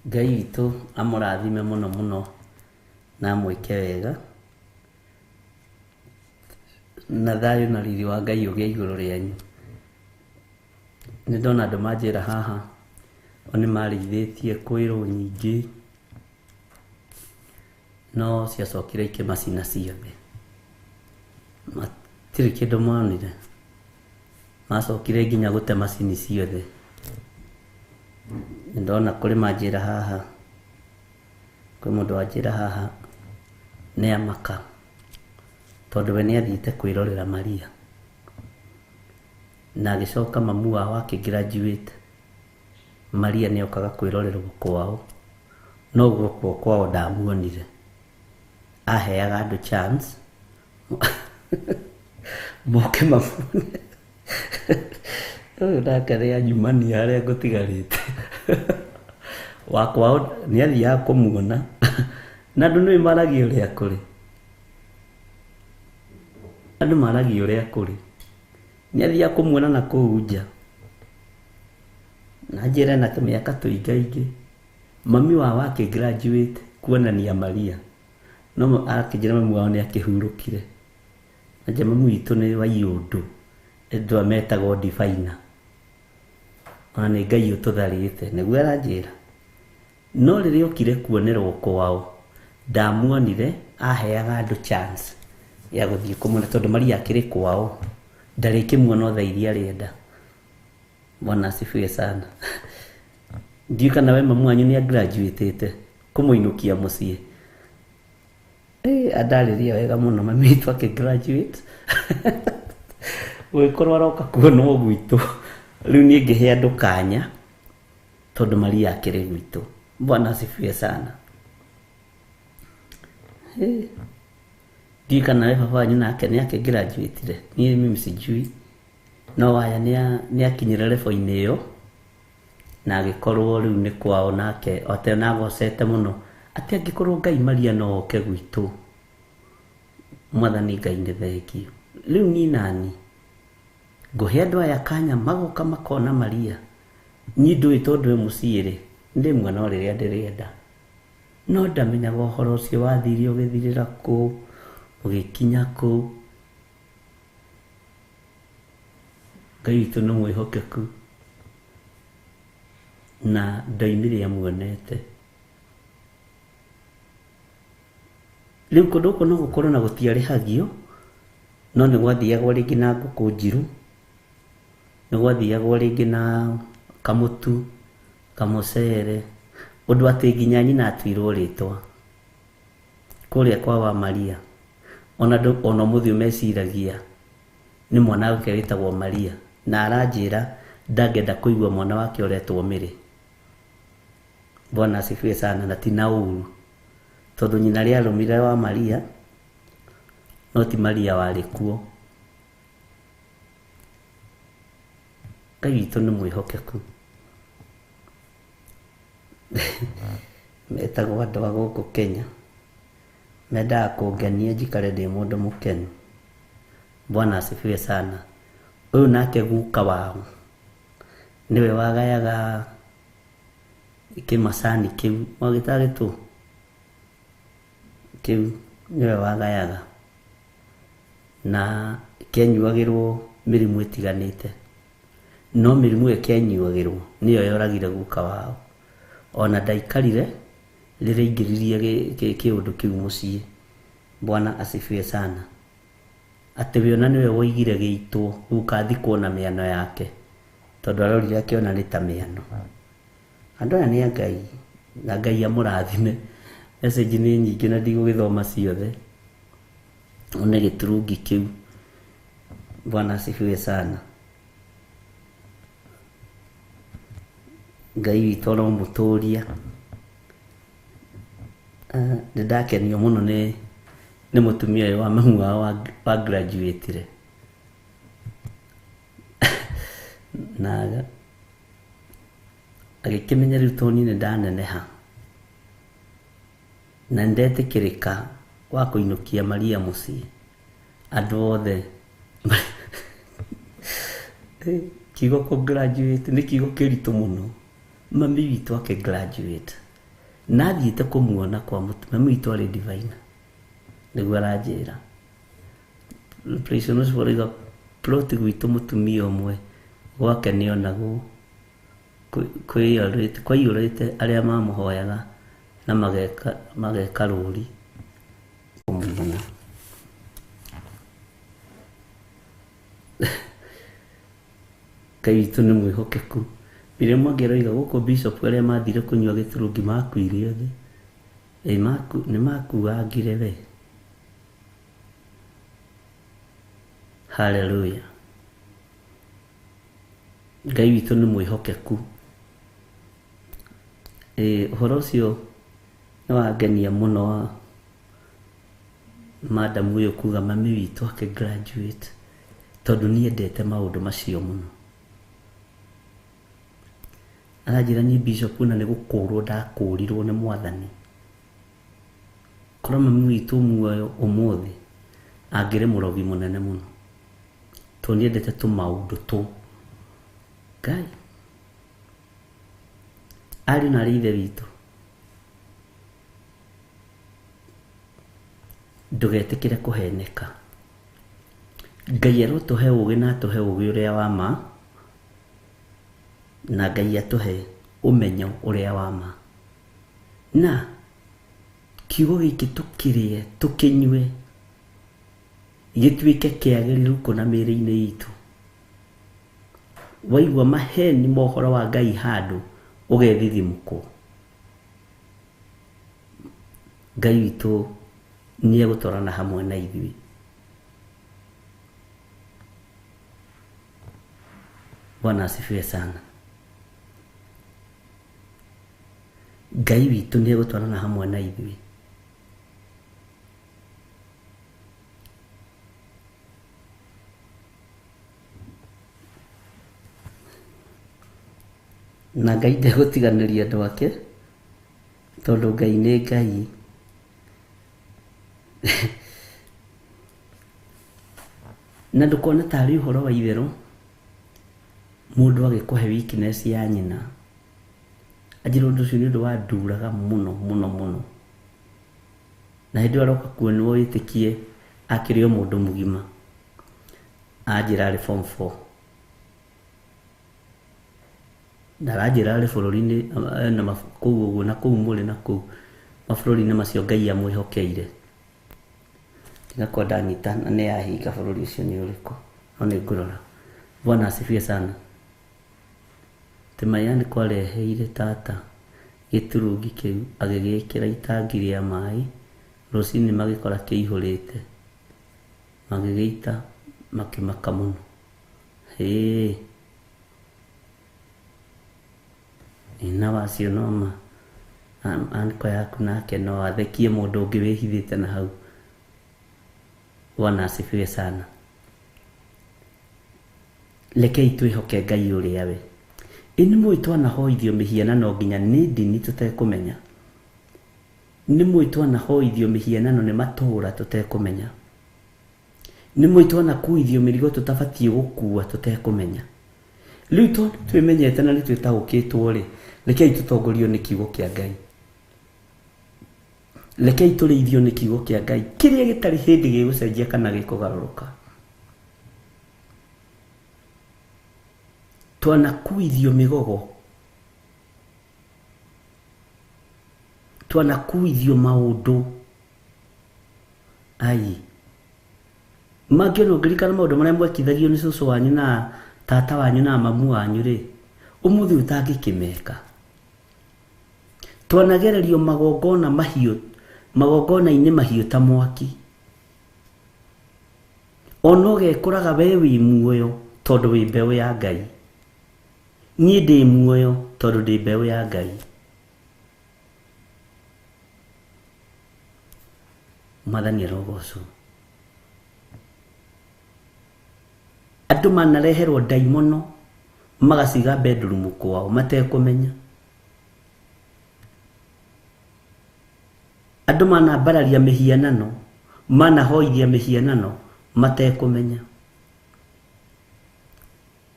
Ngai witũ amũrathime mũno mũno na amwĩke wega na thayũ na riri wa Ngai ũgĩe igũrũ rĩanyu. Nĩ ndona andũ manjĩra haha O nĩ marĩithĩtie kwĩrwo nyingĩ, no ciacokire ikĩmacina ciothe. Matirĩ kĩndũ monire. Macokire nginya gũte macini ciothe. Nĩndona kũrĩ manjĩra haha, kwĩ mũndũ wanjĩra haha nĩ amaka tondũ we nĩathiĩte kwĩrorera Maria na agĩcoka mamu wao akĩ graduate Maria nĩokaga kwĩrorerwo kwao, no guoko kwao ndamuonire. Aheaga andũ chance moke mamuone. Ũyũ nake nĩ anyumania harĩa ngũtigarĩte. Wa kwao nĩathiaga kũmuona na andũ nĩũĩ maragia ũrĩa kũrĩ. Andũ maragia ũrĩa kũrĩ. Nĩathiaga kũmuona na kũu nja. Na njĩra na tũmĩaka tũingaingĩ. Mami wao akĩ graduate kuonania Maria. No akĩnjĩra mami wao nĩakĩhurũkire. Na mami witũ nĩ wa iũndũ. Andũ aya metagwo diviner. Ona nĩ Ngai ũtũtharĩte nĩguo aranjĩra. No rĩrĩa okire kuonerwo kwao, ndamuonire aheaga andũ chance ya gũthiĩ kũmuona tondũ Maria akĩrĩ kwao ndarĩkĩmuona o thaa iria arenda. Bwana asifiwe sana. Ndiũĩ kana we mamu wanyu nĩ graduate kũmũinũkia mũciĩ. Andarĩria wega mũno mami witũ akĩ graduate gũgĩkorwo aroka kuonwo gwitũ. Rĩu niĩ ngĩhe andũ kanya tondũ Maria akĩrĩ gwitũ. Bwana asifiwe sana. Ndiũĩ kana we baba wanyu nake nĩ akĩ graduate niĩ mimi sijui. No waya nĩ akinyire level-inĩ ĩyo na agĩkorwo rĩu nĩ kwao nake ate nagocete mũno atĩ angĩkorwo Ngai Maria no oke gwitũ, Mwathani Ngai nĩ thengio. Rĩu niĩ nani ngũhe andũ aya kanya magoka makona Maria. Niĩ ndũĩ tondũ e mũciĩ rĩ, ndĩmuona o rĩrĩa ndĩrenda. No ndamenyaga ũhoro ũcio wathire ũgĩthirĩra kũ, ũgĩkinya kũ. Ngai witũ nĩ mwĩhokeku na ndoimire amuonete. Rĩu kũndũ gũkũ no gũkorwo na gũtiarĩhagio, no nĩ gwathiagwo rĩngĩ na ngũkũ njirũ, nĩ gwathiagwo rĩngĩ na kamũtu, kamũcere, ũndũ atĩ nginya nyina atuirwo rĩtwa kũrĩa kwa wa Maria. Ona andũ ona ũmũthĩ meciragia nĩ mwana wake wĩtagwo Maria, na aranjĩra ndangĩenda kũigua mwana wake ũretwo Mary. Bwana asifiwe sana. Na ti na ũru tondũ nyina rĩarũmire wa Maria no ti Maria warĩ kuo. Ngai witũ nĩ mwĩhokeku. Metagwo andũ a gũkũ Kenya mendaga kũngenia njikare ndĩ mũndũ mũkenu. Bwana asifiwe sana. Ũyũ nake guka wao nĩwe wagayaga kĩmacani kĩu wagĩtaga gĩtũ kĩu nĩwe wagayaga na kĩanyuagĩrwo mĩrimũ ĩtiganĩte, no mĩrimũ ĩyo kĩanyuagĩrwo nĩyo yoragire guka wao. Ona ndaikarire rĩrĩa aingĩririe kĩũndũ kĩu mũciĩ. Bwana asifiwe sana. Atĩ we ona nĩwe woigire gĩitwo guka athikwo na mĩano yake tondũ arorire akĩona nĩ ta mĩano. Andũ aya nĩ a Ngai na Ngai amũrathime. Message nĩ nyingĩ na ndigũgĩthoma ciothe. One gĩturungi kĩu. Bwana asifiwe sana. Ngai witũ aromũtũria. Nĩ ndakenio mũno nĩ mũtumia ũyũ wa mamu wao wa graduate na agĩkĩmenya rĩu tondũ niĩ nĩ ndaneneha na nĩndetĩkĩrĩka wa kũinũkia Maria mũciĩ, andũ othe kiugo kũ graduate nĩ kiugo kĩritũ mũno. Mami witũ akĩ graduate na athiĩte kũmuona kwa mũtumia. Mami witũ arĩ diviner nĩguo aranjĩra. Plot gwitũ mũtumia ũmwe gwake nĩonagwo. Kwaiyũrĩte arĩa mamũhoyaga na mageka rũũri kũmuona. Ngai witũ nĩ mwĩhokeku. Miriam Mwangi aroiga gũkũ bishop arĩa mathire kũnyua gĩturungi makuire othe. Ĩ nĩ makuangire we. Hallelujah. Ngai witũ nĩ mwĩhokeku. Ũhoro ũcio nĩ wangenia mũno wa madam ũyũ kuga mami witũ akĩ graduate tondũ niendete maũndũ macio mũno. Aranjĩra niĩ bishop na nĩ gũkũrwo ndakũrirwo nĩ mwathani. Korwo mami witũ muoyo ũmũthĩ angĩrĩ mũrogi mũnene mũno tondũ niendete tũmaũndũ tũ Ngai. Ariũ na arĩ ithe witũ, ndũgetĩkĩre kũheneka. Ngai arotũhe ũũgĩ na atũhe ũũgĩ ũrĩa wa ma, na Ngai atũhe ũmenyo ũrĩa wa ma. Na kiugo gĩkĩ tũkĩrĩe tũkĩnyue gĩtuĩke kĩagĩrĩru kũna mĩĩrĩ-inĩ itũ. Waigua maheni ma ũhoro wa Ngai handũ ũgethithimũkwo. Ngai witũ nĩ egũtwarana hamwe na ithuĩ. Bwana asifiwe sana. Ngai witũ nĩ egũtwarana hamwe na ithuĩ. Na Ngai ndegũtiganĩria andũ ake tondũ Ngai nĩ Ngai. Na ndũkone tarĩ ũhoro wa itherũ mũndũ agĩkũhe weakness ya nyina. Anjĩra ũndũ ũcio nĩ ũndũ wanduraga mũno mũno mũno. Na hĩndĩ ĩyo aroka kuonwo wĩtĩkie akĩrĩ o mũndũ mũgima. Anjĩra arĩ form 4. Na aranjĩra arĩ bũrũri-inĩ na kũu ũguo na kũu mũrĩ na kũu mabũrũri-inĩ macio Ngai amwĩhokeire. Ndinakorwo ndanyita na nĩ yahinga bũrũri ũcio nĩ ũrĩkũ, no nĩ ngũrora. Bwana asifiwe sana. Timayani kwareheire tata gĩturungi kĩu agĩgĩkĩra itangi rĩa maĩ, rũcinĩ magĩkora kĩihũrĩte. Magĩgĩita makĩmaka mũno. Hĩĩ. Na wacio no ma anko yaku nake no athekie mũndũ ũngĩ wĩhithĩte na hau. Bwana asifiwe sana. Rekei twĩhoke Ngai ũrĩa we. Ĩ nĩ mũĩ twanahoithio mĩhianano nginya nĩ ndini tũtekũmenya. Nĩ mũĩ twanahoithio mĩhianano nĩ matũũra tũtekũmenya. Nĩ mũĩ twanakuithio mĩrigo tũtabatiĩ gũkua tũtekũmenya. Rĩu tondũ twĩmenyete na nĩ twĩtaũkĩtwo rĩ, rekei tũtongorio nĩ kiugo kĩa Ngai. Rekei tũrĩithio nĩ kiugo kĩa Ngai kĩrĩa gĩtarĩ hĩndĩ gĩgũcenjia kana gĩkũgarũrũka. Twanakuithio mĩgogo, twanakuithio maũndũ ai mangĩona ũngĩririkana maũndũ marĩa mwekithagio nĩ cũcũ wanyu na tata wanyu na mamu wanyu rĩ, ũmũthĩ ũtangĩkĩmeka. Twanagererio magongona mahiũ, magongona-inĩ mahiũ ta mwaki. Ona ũgekũraga we wĩ muoyo tondũ wĩ mbeũ ya Ngai. Niĩ ndĩ muoyo tondũ ndĩ mbeũ ya Ngai. Mwathani arogocwo. Andũ manareherwo ndaimono magaciga bedroom kwao matekũmenya. Andũ manambararia mĩhianano, manahoithia mĩhianano matekũmenya.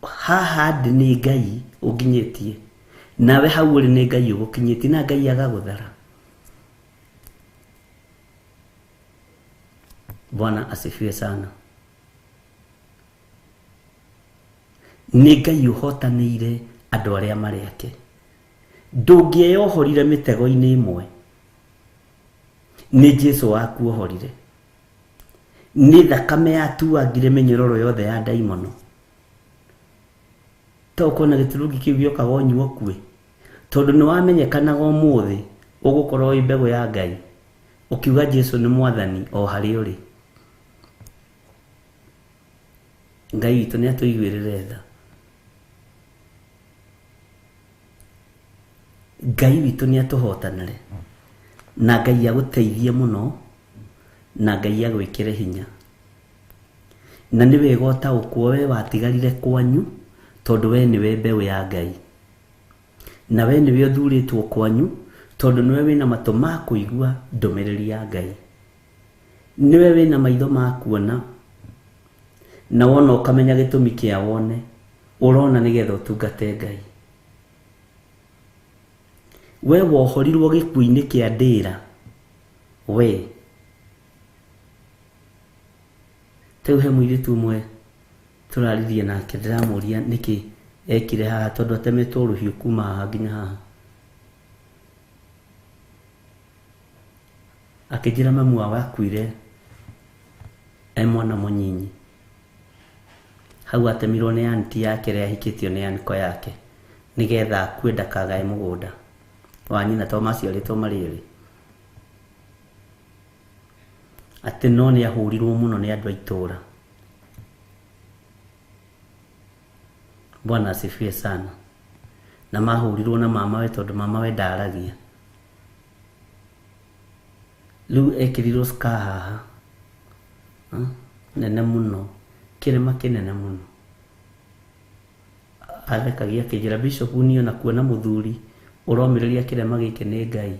Haha ndĩ nĩ Ngai ũnginyĩtie, nawe hau ũrĩ nĩ Ngai ũgũkinyĩtie na Ngai agagũthara. Bwana asifiwe sana. Nĩ Ngai ũhotanĩire Andũ arĩa marĩ ake. Ndũngĩeyohorire mĩtego-inĩ ĩmwe. Nĩ Jesu wakuohorire. Nĩ thakame yatuangire mĩnyororo yothe ya ndaimono. To ũkona gĩturungi kĩu gĩokaga ũnyue ũkue. Tondũ nĩ wamenyekanaga ũmũthĩ ũgũkorwo wĩ mbegũ ya Ngai. Ũkiuga Jesu nĩ mwathani o harĩa ũrĩ. Ngai witũ nĩ atũiguĩrĩre tha. Ngai witũ nĩ atũhotanĩre. Na Ngai agũteithie mũno. Na Ngai agwĩkĩre hinya. Na nĩ wega ũtaũkwo we watigarire kwanyu tondũ we nĩwe mbeũ ya Ngai. Na we nĩwe ũthurĩtwo kwanyu tondũ nĩwe wĩna matũ ma kũigua ndũmĩrĩri ya Ngai. Nĩwe wĩna maitho ma kuona na wona ũkamenya gĩtũmi kĩa wone ũrona nĩgetha ũtungate Ngai. We wohorirwo gĩkuũ-inĩ kĩa ndĩra. We Rĩu he mũirĩtu ũmwe tũraririe nake ndĩramũria nĩkĩ ekire haha tondũ atemetwo rũhiũ kuma haha nginya haha. Akĩnjĩra mamu wao akuire e mwana mũnyinyi. Hau atemirwo nĩ anti yake ĩrĩa ahikĩtio nĩ anko yake nĩgetha akue ndakagae mũgũnda wa nyina tondũ maciarĩtwo marĩ erĩ. Atĩ no nĩ ahũrirwo mũno nĩ andũ a itũũra. Bwana asifiwe sana. Na mahũrirwo na mamawe tondũ mamawe ndaragia. Rĩu ekĩrirwo scar haha nene mũno, kĩrema kĩnene mũno. Athekagia akĩnjĩra Bishop niĩ ona kuona mũthuri ũromĩrĩria kĩrema gĩkĩ nĩ Ngai.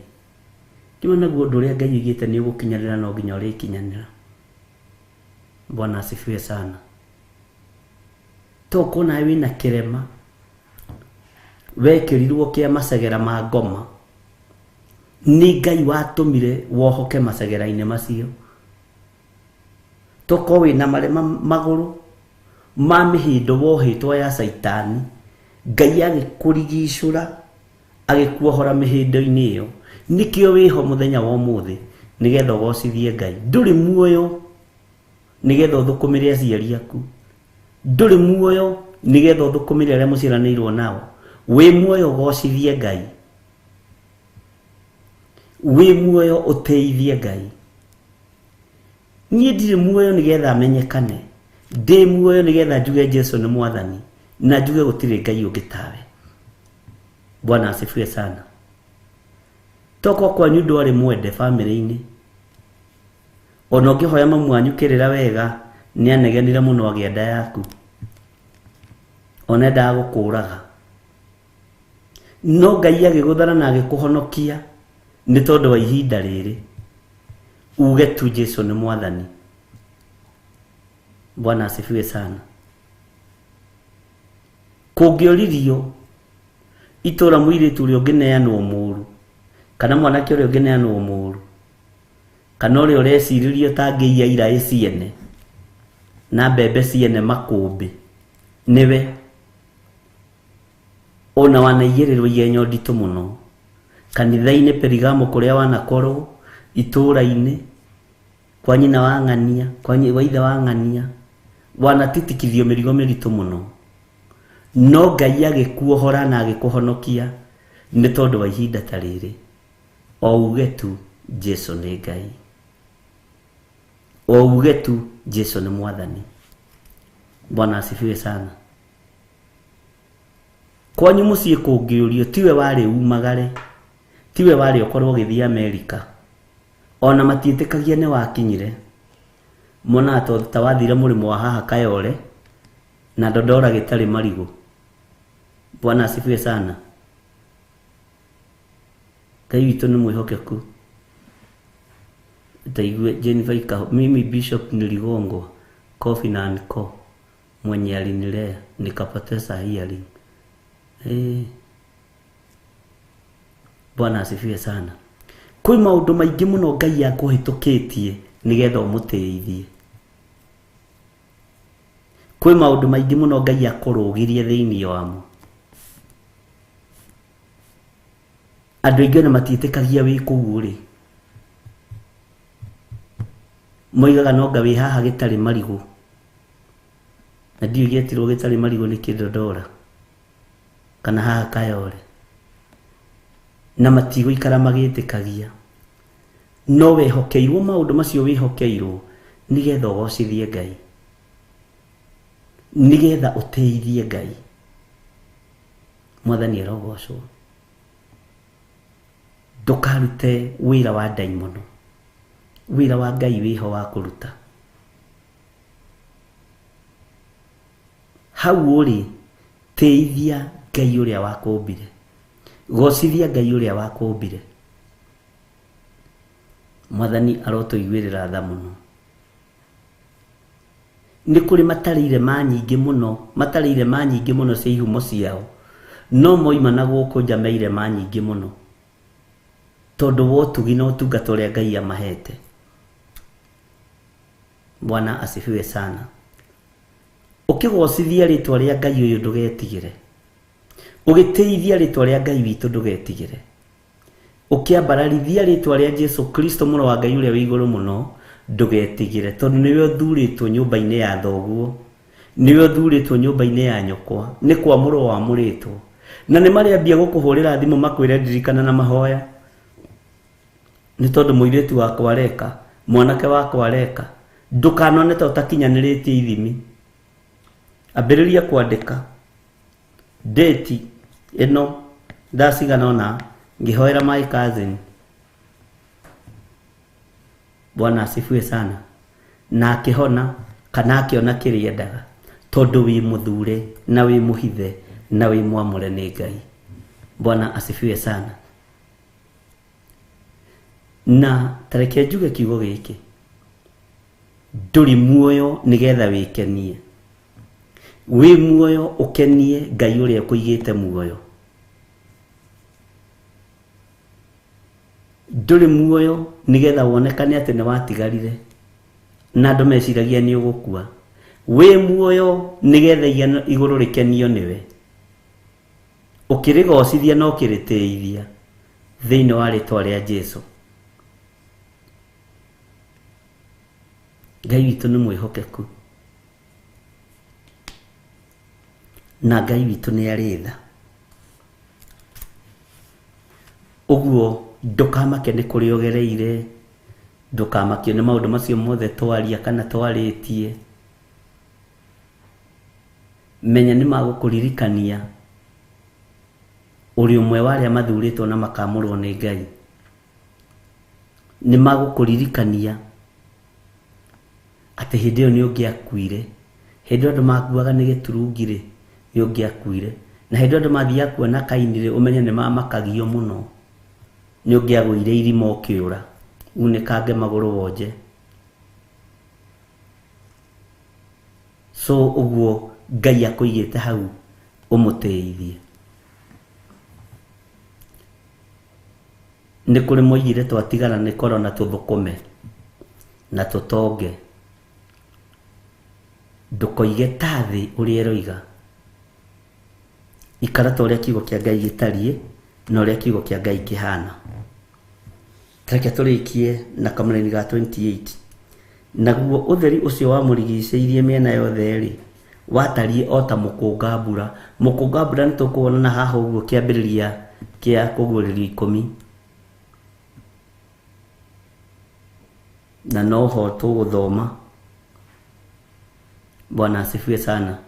Kĩma naguo ũndũ ũrĩa Ngai oigĩte nĩ ũgũkinyanĩra no nginya ũrĩkinyanĩra. Bwana asifiwe sana. To kuona wĩna kĩrema wekĩrirwo kĩa macegera ma ngoma. Nĩ Ngai watũmire wohoke macegera-inĩ macio. Toko wĩna marema magũrũ ma mĩhĩndo wohetwo ya Caitani. Ngai agĩkũrigicũra agĩkuohora mĩhĩndo-inĩ ĩyo. Nĩkĩo wĩho mũthenya wa ũmũthĩ nĩgetha ũgocithie Ngai. Ndũrĩ muoyo nĩgetha ũthũkũmĩre aciari aku. Ndũrĩ muoyo nĩgetha ũthũkũmĩre arĩa mũciaranĩirwo nao. Wĩ muoyo ũgocithie Ngai. Wĩ muoyo ũteithie Ngai. Niĩ ndirĩ muoyo nĩgetha menyekane. Ndĩ muoyo nĩgetha njuge Jesu nĩ mwathani na njuge gũtirĩ Ngai ũngĩ tawe. Bwana asifiwe sana. Toko kwanyu ndwarĩ mwende bamĩrĩ-inĩ. Ona ũngĩhoya mamu wanyu kĩrĩra wega nĩ anegenire mũno agĩa nda yaku. Ona endaga gũkũraga. No Ngai agĩgũthara na agĩkũhonokia nĩ tondũ wa ihinda rĩrĩ. Uge tu Jesu nĩ mwathani. Bwana asifiwe sana. Kũngĩoririo itũra mũirĩtu ũrĩa ũngĩneanwo mũru kana mwanake ũrĩa ũngĩneanwo mũru kana ũrĩa ũrecirĩrio ta ngĩiya iraĩ ciene na mbembe ciene makũmbĩ nĩwe ona wanaigĩrĩrwo igenyo nditũ mũno kanitha-inĩ Perigamo kũrĩa wanakorwo itũũra-inĩ kwa nyina wa ng'ania kwa ithe wa ng'ania wanatitikithio mĩrigo mĩritũ mũno. No Ngai agĩkuohora na agĩkũhonokia nĩ tondũ wa ihinda ta rĩrĩ. O uge tu Jesu nĩ Ngai. O uge tu Jesu nĩ mwathani. Bwana asifiwe sana. Kwanyu mũciĩ kũngĩũrio tiwe warĩ umagare, tiwe warĩ ũkorwo ũgĩthiĩ Amerika. Ona matiĩtĩkagia nĩ wakinyire. Monaga ta wathire mũrĩmo wa haha Kayole na Dodora gĩtarĩ marigũ. Bwana asifiwe sana. Ngai witũ nĩ mwĩhokeku. Taigue Jennifer Ikaho, mimi Bishop niligongwa kofi na anko mwenye alinilea nikapoteza hearing. Bwana asifiwe sana. Kwĩ maũndũ maingĩ mũno Ngai akũhĩtũkĩtie nĩgetha ũmũtĩithie. Kwĩ maũndũ maingĩ mũno Ngai akũrũgirie thĩinĩ wamo. Andũ aingĩ ona matiĩtĩkagia wĩ kũu ũrĩ. Moigaga nonga wĩ haha gĩtarĩ marigũ. Na ndiũĩ gĩetirwo gĩtarĩ marigũ nĩ kĩndondora kana haha Kayole. Na matigũikara magĩtĩkagia. No wehokeirwo maũndũ macio wĩhokeirwo nĩgetha ũgocithie Ngai, nĩgetha ũtĩithie Ngai. Mwathani arogocwo. Ndũkarute wĩra wa ndaimono, wĩra wa Ngai wĩho wa kũruta. Hau ũrĩ tĩithia Ngai ũrĩa wakũmbire, gocithia Ngai ũrĩa wakũmbire. Mwathani arotũiguĩrĩra tha mũno. Nĩ kũrĩ matarĩ irema nyingĩ mũno, matarĩ irema nyingĩ mũno cia ihumo ciao, no moima na gũkũ nja me irema nyingĩ mũno tondũ wa ũtugi na ũtungata ũrĩa Ngai amahete. Bwana asifiwe sana. Ũkĩgocithia rĩtwa rĩa Ngai ũyũ ndũgetigĩre, ũgĩtĩithia rĩtwa rĩa Ngai witũ ndũgetigĩre, ũkĩambararithia rĩtwa rĩa Jesu Kristo mũrũ wa Ngai ũrĩa wĩ igũrũ mũno ndũgetigĩre, tondũ nĩwe ũthurĩtwo nyũmba-inĩ ya thoguo, nĩwe ũthurĩtwo nyũmba-inĩ ya nyũkwa, nĩ kwamũrwo wamũrĩtwo. Na nĩ marĩambia gũkũhũrĩra thimũ makwĩre ndirikana na mahoya, nĩ tondũ mũirĩtu wakwa areka, mwanake wakwa areka. Ndũkanone ta ũtakinyanĩrĩtie ithimi. Ambĩrĩria kwandĩka date ĩno thaa cigana ũna ngĩhoera my cousin. Bwana asifiwe sana. Na akĩhona kana akĩona kĩrĩa endaga, tondũ wĩ mũthure na wĩ mũhithe na wĩ mwamũre nĩ Ngai. Bwana asifiwe sana. Na tareke njuge kiugo gĩkĩ, ndũrĩ muoyo nĩgetha wĩkenie, wĩ muoyo ũkenie Ngai ũrĩa ũkũigĩte muoyo. Ndũrĩ muoyo nĩgetha wonekane atĩ nĩ watigarire na andũ meciragia nĩ ũgũkua. Wĩ muoyo nĩgetha igũrũ rĩkenio nĩwe, ũkĩrĩgocithia na ũkĩrĩtĩithia thĩinĩ wa rĩtwa rĩa Jesu. Ngai witũ nĩ mwĩhokeku na Ngai witũ nĩ arĩ tha. Ũguo ndũkamake nĩ kũrĩa ũgereire, ndũkamakio nĩ maũndũ macio mothe twaria kana twarĩtie. Menya nĩ magũkũririkania ũrĩ ũmwe wa arĩa mathurĩtwo na makamũrwo nĩ Ngai. Nĩ magũkũririkania atĩ hĩndĩ ĩyo nĩ ũngĩakuire, hĩndĩ ĩyo andũ makuaga nĩ gĩturungi rĩ, nĩ ũngĩakuire, na hĩndĩ ĩyo andũ mathiaga kuona Kaini rĩ, ũmenye nĩ mamakagio mũno, nĩ ũngĩagũire irima ũkĩũra, unĩkange magũrũ wonje. So ũguo Ngai akũigĩte hau ũmũtĩithie. Nĩ kũrĩ moigire twatigara nĩ korona tũthũkũme na tũtonge. Ndũkoige ta thĩ ũrĩa ĩroiga, ikara ta ũrĩa kiugo kĩa Ngai gĩtariĩ na ũrĩa kiugo kĩa Ngai kĩhana. Reke tũrĩkie na kamũraini ga 28. Naguo ũtheri ũcio wamũrigicĩirie mĩena yothe rĩ, watariĩ o ta mũkũnga mbura. Mũkũnga mbura nĩ tũkũwona na haha ũguo kĩambĩrĩria kĩa kũguũrĩrio 10, na noho tũgũthoma. Bwana asifiwe sana.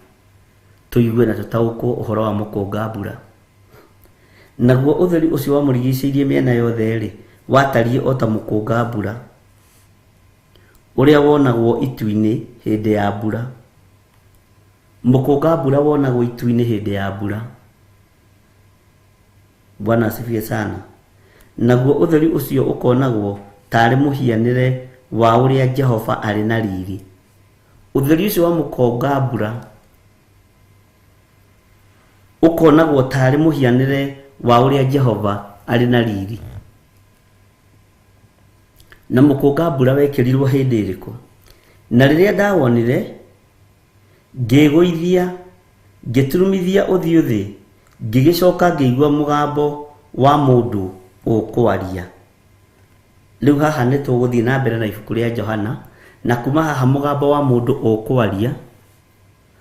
Tũigue na tũtaũkwo ũhoro wa mũkũnga mbura. Naguo ũtheri ũcio wamũrigicĩirie mĩena yothe rĩ, watariĩ o ta mũkũnga mbura ũrĩa wonagwo itu-inĩ hĩndĩ ya mbura. Mũkũnga mbura wonagwo itu-inĩ hĩndĩ ya mbura. Bwana asifiwe sana. Naguo ũtheri ũcio ũkonagwo tarĩ mũhianĩre wa ũrĩa Jehova arĩ na riri. Ũtheri ũcio wa mũkũnga mbura ũkonagwo tarĩ mũhianĩre wa ũrĩa Jehova arĩ na riri. Na mũkũnga mbura wekĩrirwo hĩndĩ ĩrĩkũ? Na rĩrĩa ndawonire, ngĩĩgũithia, ngĩturumithia ũthiũ thĩ, ngĩgĩcoka ngĩigua mũgambo wa mũndũ ũkwaria. Rĩu haha nĩ tũgũthiĩ na mbere na ibuku rĩa Johana, na kuma haha mũgambo wa mũndũ ũkwaria,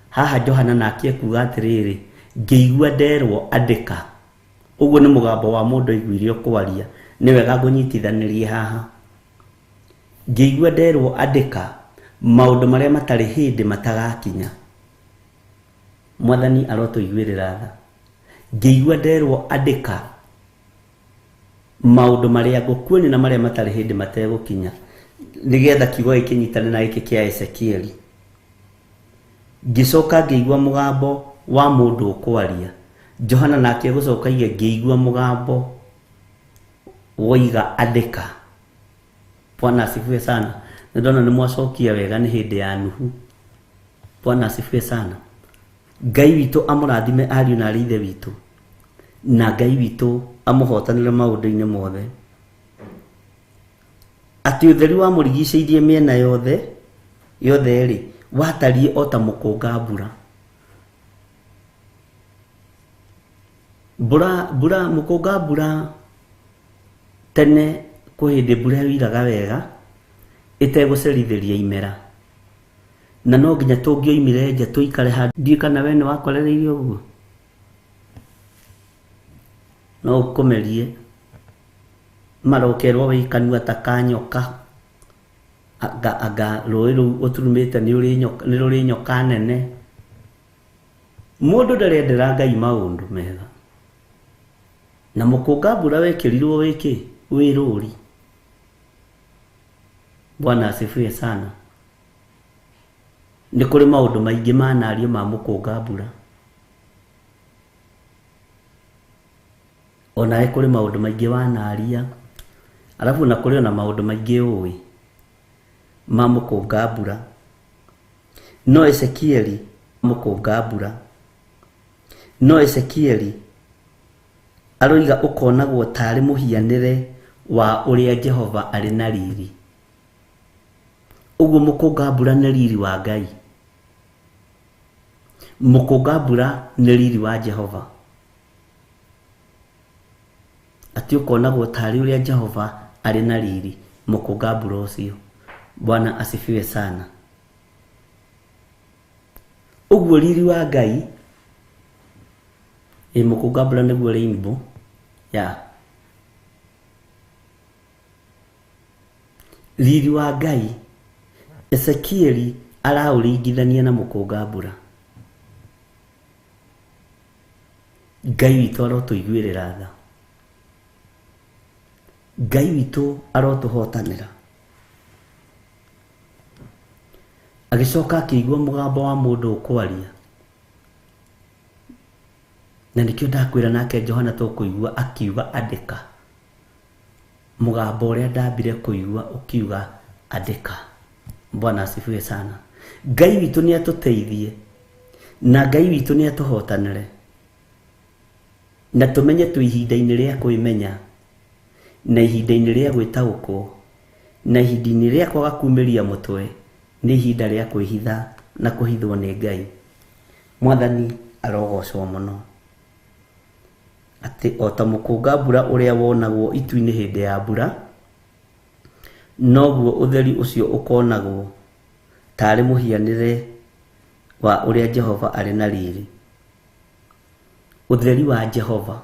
haha Johana nake ekuga atĩrĩrĩ, ngĩigua nderwo andĩka. Ũguo nĩ mũgambo wa mũndũ aiguire ũkwaria. Nĩ wega ngũnyitithanĩrie haha. Ngĩigua nderwo andĩka maũndũ marĩa matarĩ hĩndĩ matagakinya. Mwathani arotũiguĩrĩra tha. Ngĩigua nderwo andĩka maũndũ marĩa ngũkuonia na marĩa matarĩ hĩndĩ mategũkinya, nĩgetha kiugo gĩkĩnyitane na gĩkĩ kĩa Ezekieli. Ngĩcoka ngĩigua mũgambo wa mũndũ ũkwaria. Johana nake egũcoka aige ngĩigua mũgambo woiga andĩka. Bwana asifiwe sana. Nĩ ndona nĩ mwacokia wega, nĩ hĩndĩ ya Nuhu. Bwana asifiwe sana. Ngai witũ amũrathime ariũ na arĩ ithe witũ, na Ngai witũ amũhotanĩre maũndũ-inĩ mothe. Atĩ ũtheri wa mũrigicĩirie mĩena yothe yothe rĩ, watariĩ o ta mũkũnga mbura. Mbura mbura mũkũnga mbura tene kwĩ hĩndĩ mbura yoiraga wega ĩtegũcerithĩria imera, na no nginya tũngĩoimire nja tũikare handũ. Ndiũĩ kana we nĩ wakorereirio ũguo, no ũkũmerie marokerwo wĩ kanua ta ka nyoka, anga anga rũĩ rũu ũturumĩte nĩ rũrĩ nyoka nene. Mũndũ ndarendera Ngai maũndũ mega, na mũkũnga mbura wekĩrirwo wĩkĩ wĩ rũri. Bwana asifiwe sana. Nĩ kũrĩ maũndũ maingĩ manario ma mũkũnga mbura, onawe kũrĩ maũndũ maingĩ wanaria, arabu na kũrĩ ona maũndũ maingĩ ũĩ ma mũkũnga mbura. No Ezekieli mũkũnga mbura, no Ezekieli aroiga ũkonagwo tarĩ mũhianĩre wa ũrĩa Jehova arĩ na riri. Ũguo mũkũnga mbura nĩ riri wa Ngai, mũkũnga mbura nĩ riri wa Jehova. Atĩ ũkonagwo tarĩ ũrĩa Jehova arĩ na riri, mũkũnga mbura ũcio. Bwana asifiwe sana. Ũguo riri wa Ngai, ĩ mũkũnga mbura nĩguo rainbow ya riri wa Ngai. Ezekieli araũringithania na mũkũnga mbura. Ngai witũ arotũiguĩrĩra tha, Ngai witũ arotũhotanĩra. Agĩcoka akĩigua mũgambo wa mũndũ ũkwaria, na nĩkĩo ndakwĩra nake Johana tũkũigua akiuga andĩka. Mũgambo ũrĩa ndambire kũigua ũkiuga andĩka. Bwana asifiwe sana. Ngai witũ nĩ atũteithie, na Ngai witũ nĩ atũhotanĩre, na tũmenye twĩ ihinda-inĩ rĩa kwĩmenya, na ihinda-inĩ rĩa gwĩtaũkwo, na ihinda-inĩ rĩa kwaga kumĩria mũtwe, nĩ ihinda rĩa kwĩhitha na kũhithwo nĩ Ngai. Mwathani arogocwo mũno. Atĩ o ta mũkũnga mbura ũrĩa wonagwo itu-inĩ hĩndĩ ya mbura, noguo ũtheri ũcio ũkonagwo tarĩ mũhianĩre wa ũrĩa Jehova arĩ na riri. Ũtheri wa Jehova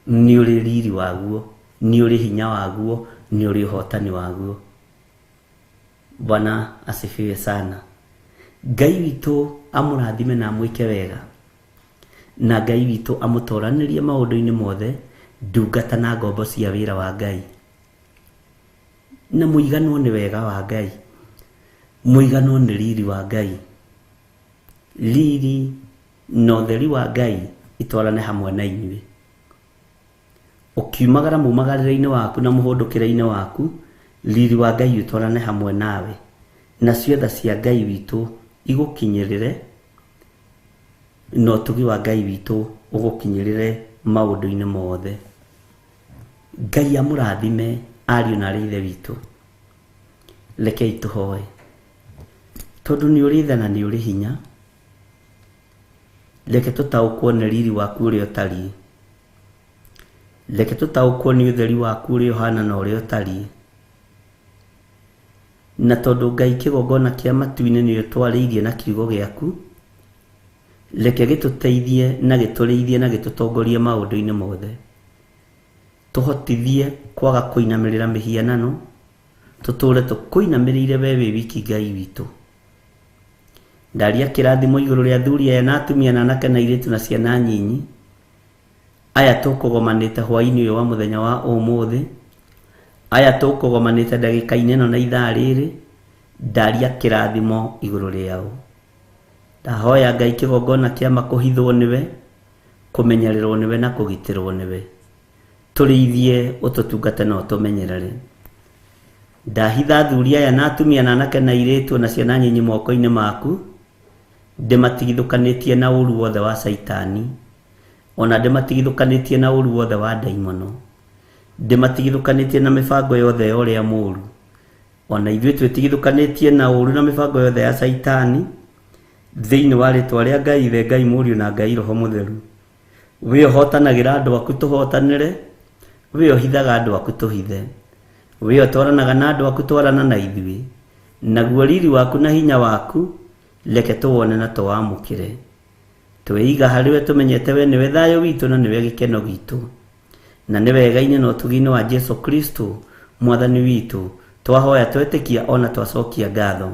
nĩ ũrĩ riri waguo, nĩ ũrĩ hinya waguo, nĩ ũrĩ ũhotani waguo. Bwana asifiwe sana. Ngai witũ amũrathime na amwĩke wega, na Ngai witũ amũtoranĩrie maũndũ-inĩ mothe, ndungata na ngombo cia wĩra wa Ngai. Na mũiganwo nĩ wega wa Ngai, mũiganwo nĩ riri wa Ngai. Riri na ũtheri wa Ngai itwarane hamwe na inyuĩ. Ũkiumagara mumagarĩre-inĩ waku na mũhũndũkĩre-inĩ waku, riri wa Ngai ũtwarane hamwe nawe, nacio tha cia Ngai witũ igũkinyĩrĩre, na ũtugi wa Ngai witũ ũgũkinyĩrĩre maũndũ-inĩ mothe. Ngai amũrathime ariũ na arĩ ithe witũ. Rekei tũhoe. Tondũ nĩ ũrĩ tha na nĩ ũrĩ hinya, reke tũtaũkwo nĩ riri waku ũrĩa ũtariĩ. Reke tũtaũkwo nĩ ũtheri waku ũrĩa ũhana na ũrĩa ũtariĩ. Na tondũ Ngai kĩgongona kĩa matu-inĩ nĩ ũtwarĩirie na kiugo gĩaku, reke gĩtũteithie na gĩtũrĩithie na gĩtũtongorie maũndũ-inĩ mothe. Tũhotithie kwaga kũinamĩrĩra mĩhianano, tũtũre tũkũinamĩrĩire we wĩ wiki Ngai witũ. Ndaria kĩrathimo igũrũ rĩa athuri aya na atumia na anake na airĩtu na ciana nyinyi, aya tũkũgomanĩte hwaĩ-inĩ ũyũ wa mũthenya wa ũmũthĩ, aya tũkũgomanĩte ndagĩka-inĩ ĩno na ithaa rĩrĩ, ndaria kĩrathimo igũrũ rĩao. Ndahoya Ngai kĩgongona kĩa ma kũhithwo nĩwe, kũmenyererwo nĩwe na kũgitĩrwo nĩwe. Tũrĩithie, ũtũtungate na ũtũmenyerere. Ndahitha athuri aya na atumia na anake na airĩtu na ciana nyinyi moko-inĩ maku, ndĩmatigithũkanĩtie na ũru wothe wa Caitani, ona ndĩmatigithũkanĩtie na ũru wothe wa ndaimono, ndĩmatigithũkanĩtie na mĩbango yothe ya ũrĩa mũru, ona ithuĩ twĩtigithũkanĩtie na ũru na mĩbango yothe ya Caitani, thĩinĩ wa rĩtwa rĩa Ngai Ithe, Ngai Mũriũ na Ngai Roho Mũtheru. We ũhotanagĩra andũ aku tũhotanĩre, we ũhithaga andũ aku tũhithe, we ũtwaranaga na andũ aku twarana na ithuĩ, naguo riri waku na hinya waku reke tũwone na tũwamũkĩre. Twĩiga harĩ we tũmenyete we nĩwe thayũ witũ na nĩwe gĩkeno gitũ, na nĩ wega-inĩ na ũtugi-inĩ wa Jesu Kristo mwathani witũ twahoya twetĩkia ona twacokia ngatho.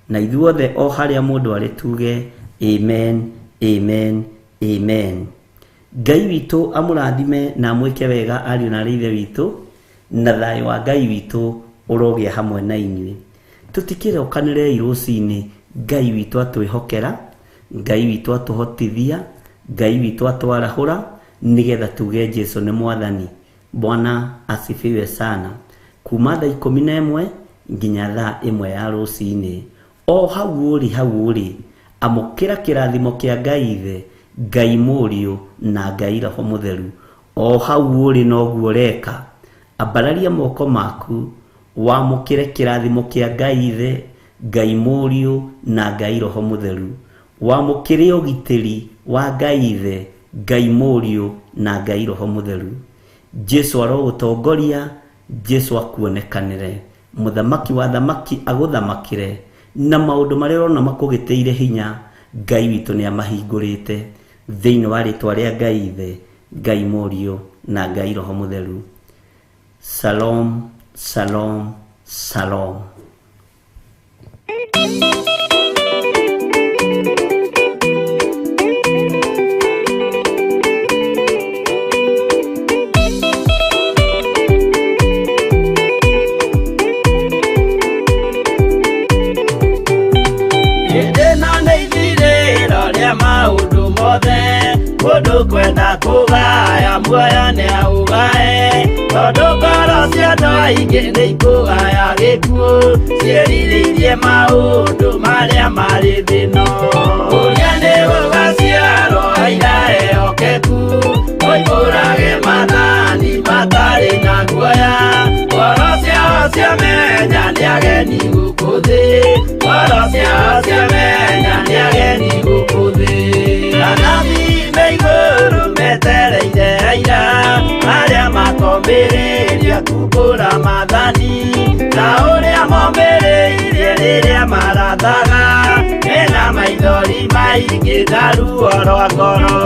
Na ithuothe o harĩa mũndũ arĩ tuge amen, amen, amen. Ngai witũ amũrathime na amwĩke wega ariũ na arĩ ithe witũ, na thayũ wa Ngai witũ ũrogĩa hamwe na inyuĩ. Tũtikĩrokanĩrei rũcinĩ, Ngai witũ atwĩhokera, Ngai witũ atũhotithia, Ngai witũ atwarahũra, nĩgetha tuge Jesu nĩ mwathani. Bwana asifiwe sana. Kuma thaa 11 nginya thaa 1 ya rũcinĩ, o hau ũrĩ, hau ũrĩ, amũkĩra kĩrathimo kĩa Ngai Ithe, Ngai Mũriũ na Ngai Roho Mũtheru. O hau ũrĩ noguo ũreka, ambararia moko maku, wamũkĩre kĩrathimo kĩa Ngai Ithe, Ngai Mũriũ na Ngai Roho Mũtheru. Wamũkĩre ũgitĩri wa Ngai Ithe, Ngai Mũriũ na Ngai Roho Mũtheru. Jesu arogũtongoria, Jesu akuonekanĩre, mũthamaki wa thamaki agũthamakĩre, na maũndũ marĩa ũrona makũgĩtĩire hinya, Ngai witũ nĩ amahingũrĩte thĩinĩ wa rĩtwa rĩa Ngai Ithe, Ngai Mũriũ na Ngai Roho Mũtheru. Shalom, shalom, shalom. Hĩndĩ ĩno nĩ ithirĩro rĩa maũndũ mothe, mũndũ kwenda kũgaya muoyo nĩ aũgae, tondũ ngoro cia andũ aingĩ nĩ ikũgaya gĩkuũ, ciĩrirĩirie maũndũ marĩa marĩ thĩ ĩno. Ũrĩa nĩ gũgaciarwo aira ehokeku, moimbũrage maathani matarĩ na guoya, ngoro ciao ciamenya nĩ ageni gũkũ thĩ, ngoro ciao ciamenya nĩ ageni gũkũ thĩ. Anabii me igũrũ metereire aira, arĩa makomĩrĩria kumbũra maathani, ta ũrĩa momĩrĩirie rĩrĩa marathaga, mena maithori maingĩ na ruo rwa ngoro.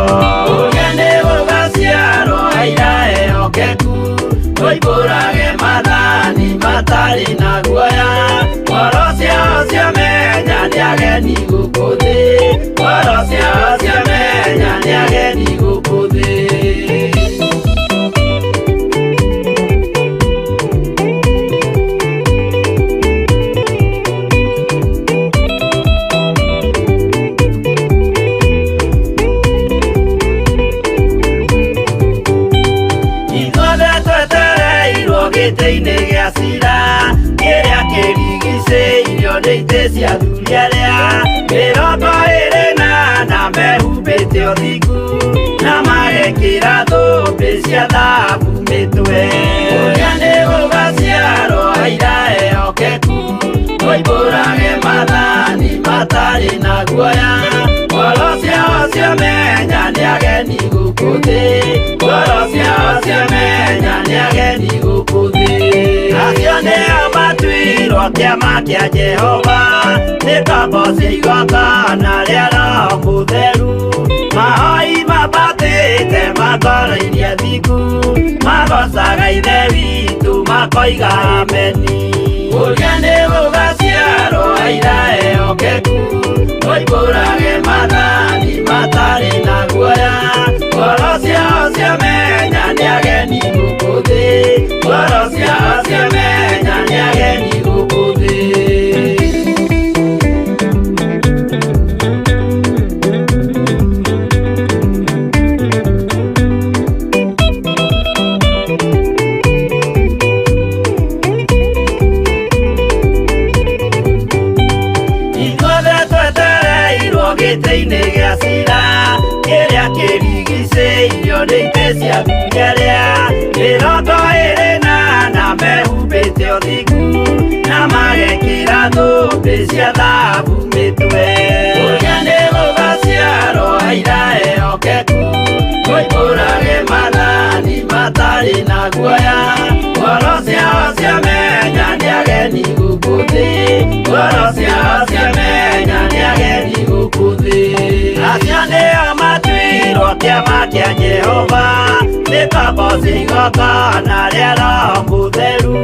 Ũrĩa nĩ gũgaciarwo aira ehokeku, moimbũrage maathani matarĩ na guoya, ngoro ciao ciamenya nĩ ageni gũkũ thĩ, ngoro ciao ciamenya nĩ ageni gũkũ thĩ. Ithuothe twetereirwo gĩtĩ-inĩ gĩa cira, kĩrĩa kĩrigicĩirio nĩ itĩ cia athuri arĩa 24 mehumbĩte ũthingu, na magekĩra thũmbĩ cia thahabu mĩtwe. Ũrĩa nĩ gũgaciarwo aira ehokeku, moimbũrage maathani matarĩ na guoya, ngoro ciao ciamenya nĩ ageni gũkũ thĩ, ngoro ciao ciamenya nĩ ageni gũkũ thĩ. Acio nĩo matuirwo kĩama kĩa Jehova, nĩ ngombo cia igongona rĩa Roho Mũtheru. Mahoi mambatĩte makoro-inĩ thingu, magocaga Ithe witũ makoiga ameni. Ũrĩa nĩ gũgaciarwo aira ehokeku, moimbũrage maathani matarĩ na guoya. Ngoro ciao ciamenya nĩ ageni gũkũ thĩ, ngoro ciao ciamenya nĩ ageni gũkũ thĩ. Ithuothe twetereirwo gĩtĩ-inĩ gĩa cira, kĩrĩa kĩrigicĩirio nĩ itĩ cia athuri arĩa 24 mehumbĩte ũthingu, na magekĩra thũmbĩ cia thahabu mĩtwe. Ũrĩa nĩ gũgaciarwo aira ehokeku, moimbũrage maathani matarĩ na guoya. Ngoro ciao ciamenya nĩ ageni gũkũ thĩ, ngoro ciao ciamenya nĩ ageni gũkũ thĩ. Acio nĩo matuirwo kĩama kĩa Jehova, nĩ ngombo cia igongona rĩa Roho Mũtheru.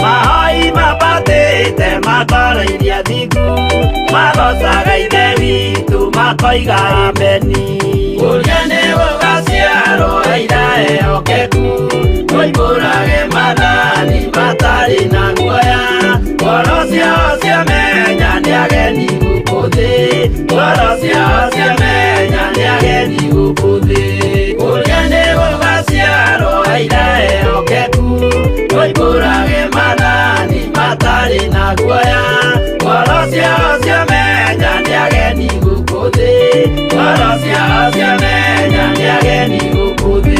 Mahoi mambatĩte makoro-inĩ athingu, magocaga Ithe witũ makoiga ameni. Ũrĩa nĩ gũgaciarwo aira ehokeku, moimbũrage maathani matarĩ na guoya. Ngoro ciao ciamenya nĩ ageni gũkũ thĩ, ngoro ciao ciamenya nĩ ageni gũkũ thĩ. Ũrĩa nĩ gũgaciarwo aira ehokeku, moimbũrage maathani matarĩ na guoya. Ngoro ciao ciamenya nĩ ageni gũkũ thĩ, ngoro ciao ciamenya nĩ ageni gũkũ thĩ.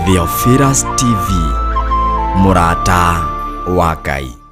Theophilus TV, mũrata wa Ngai.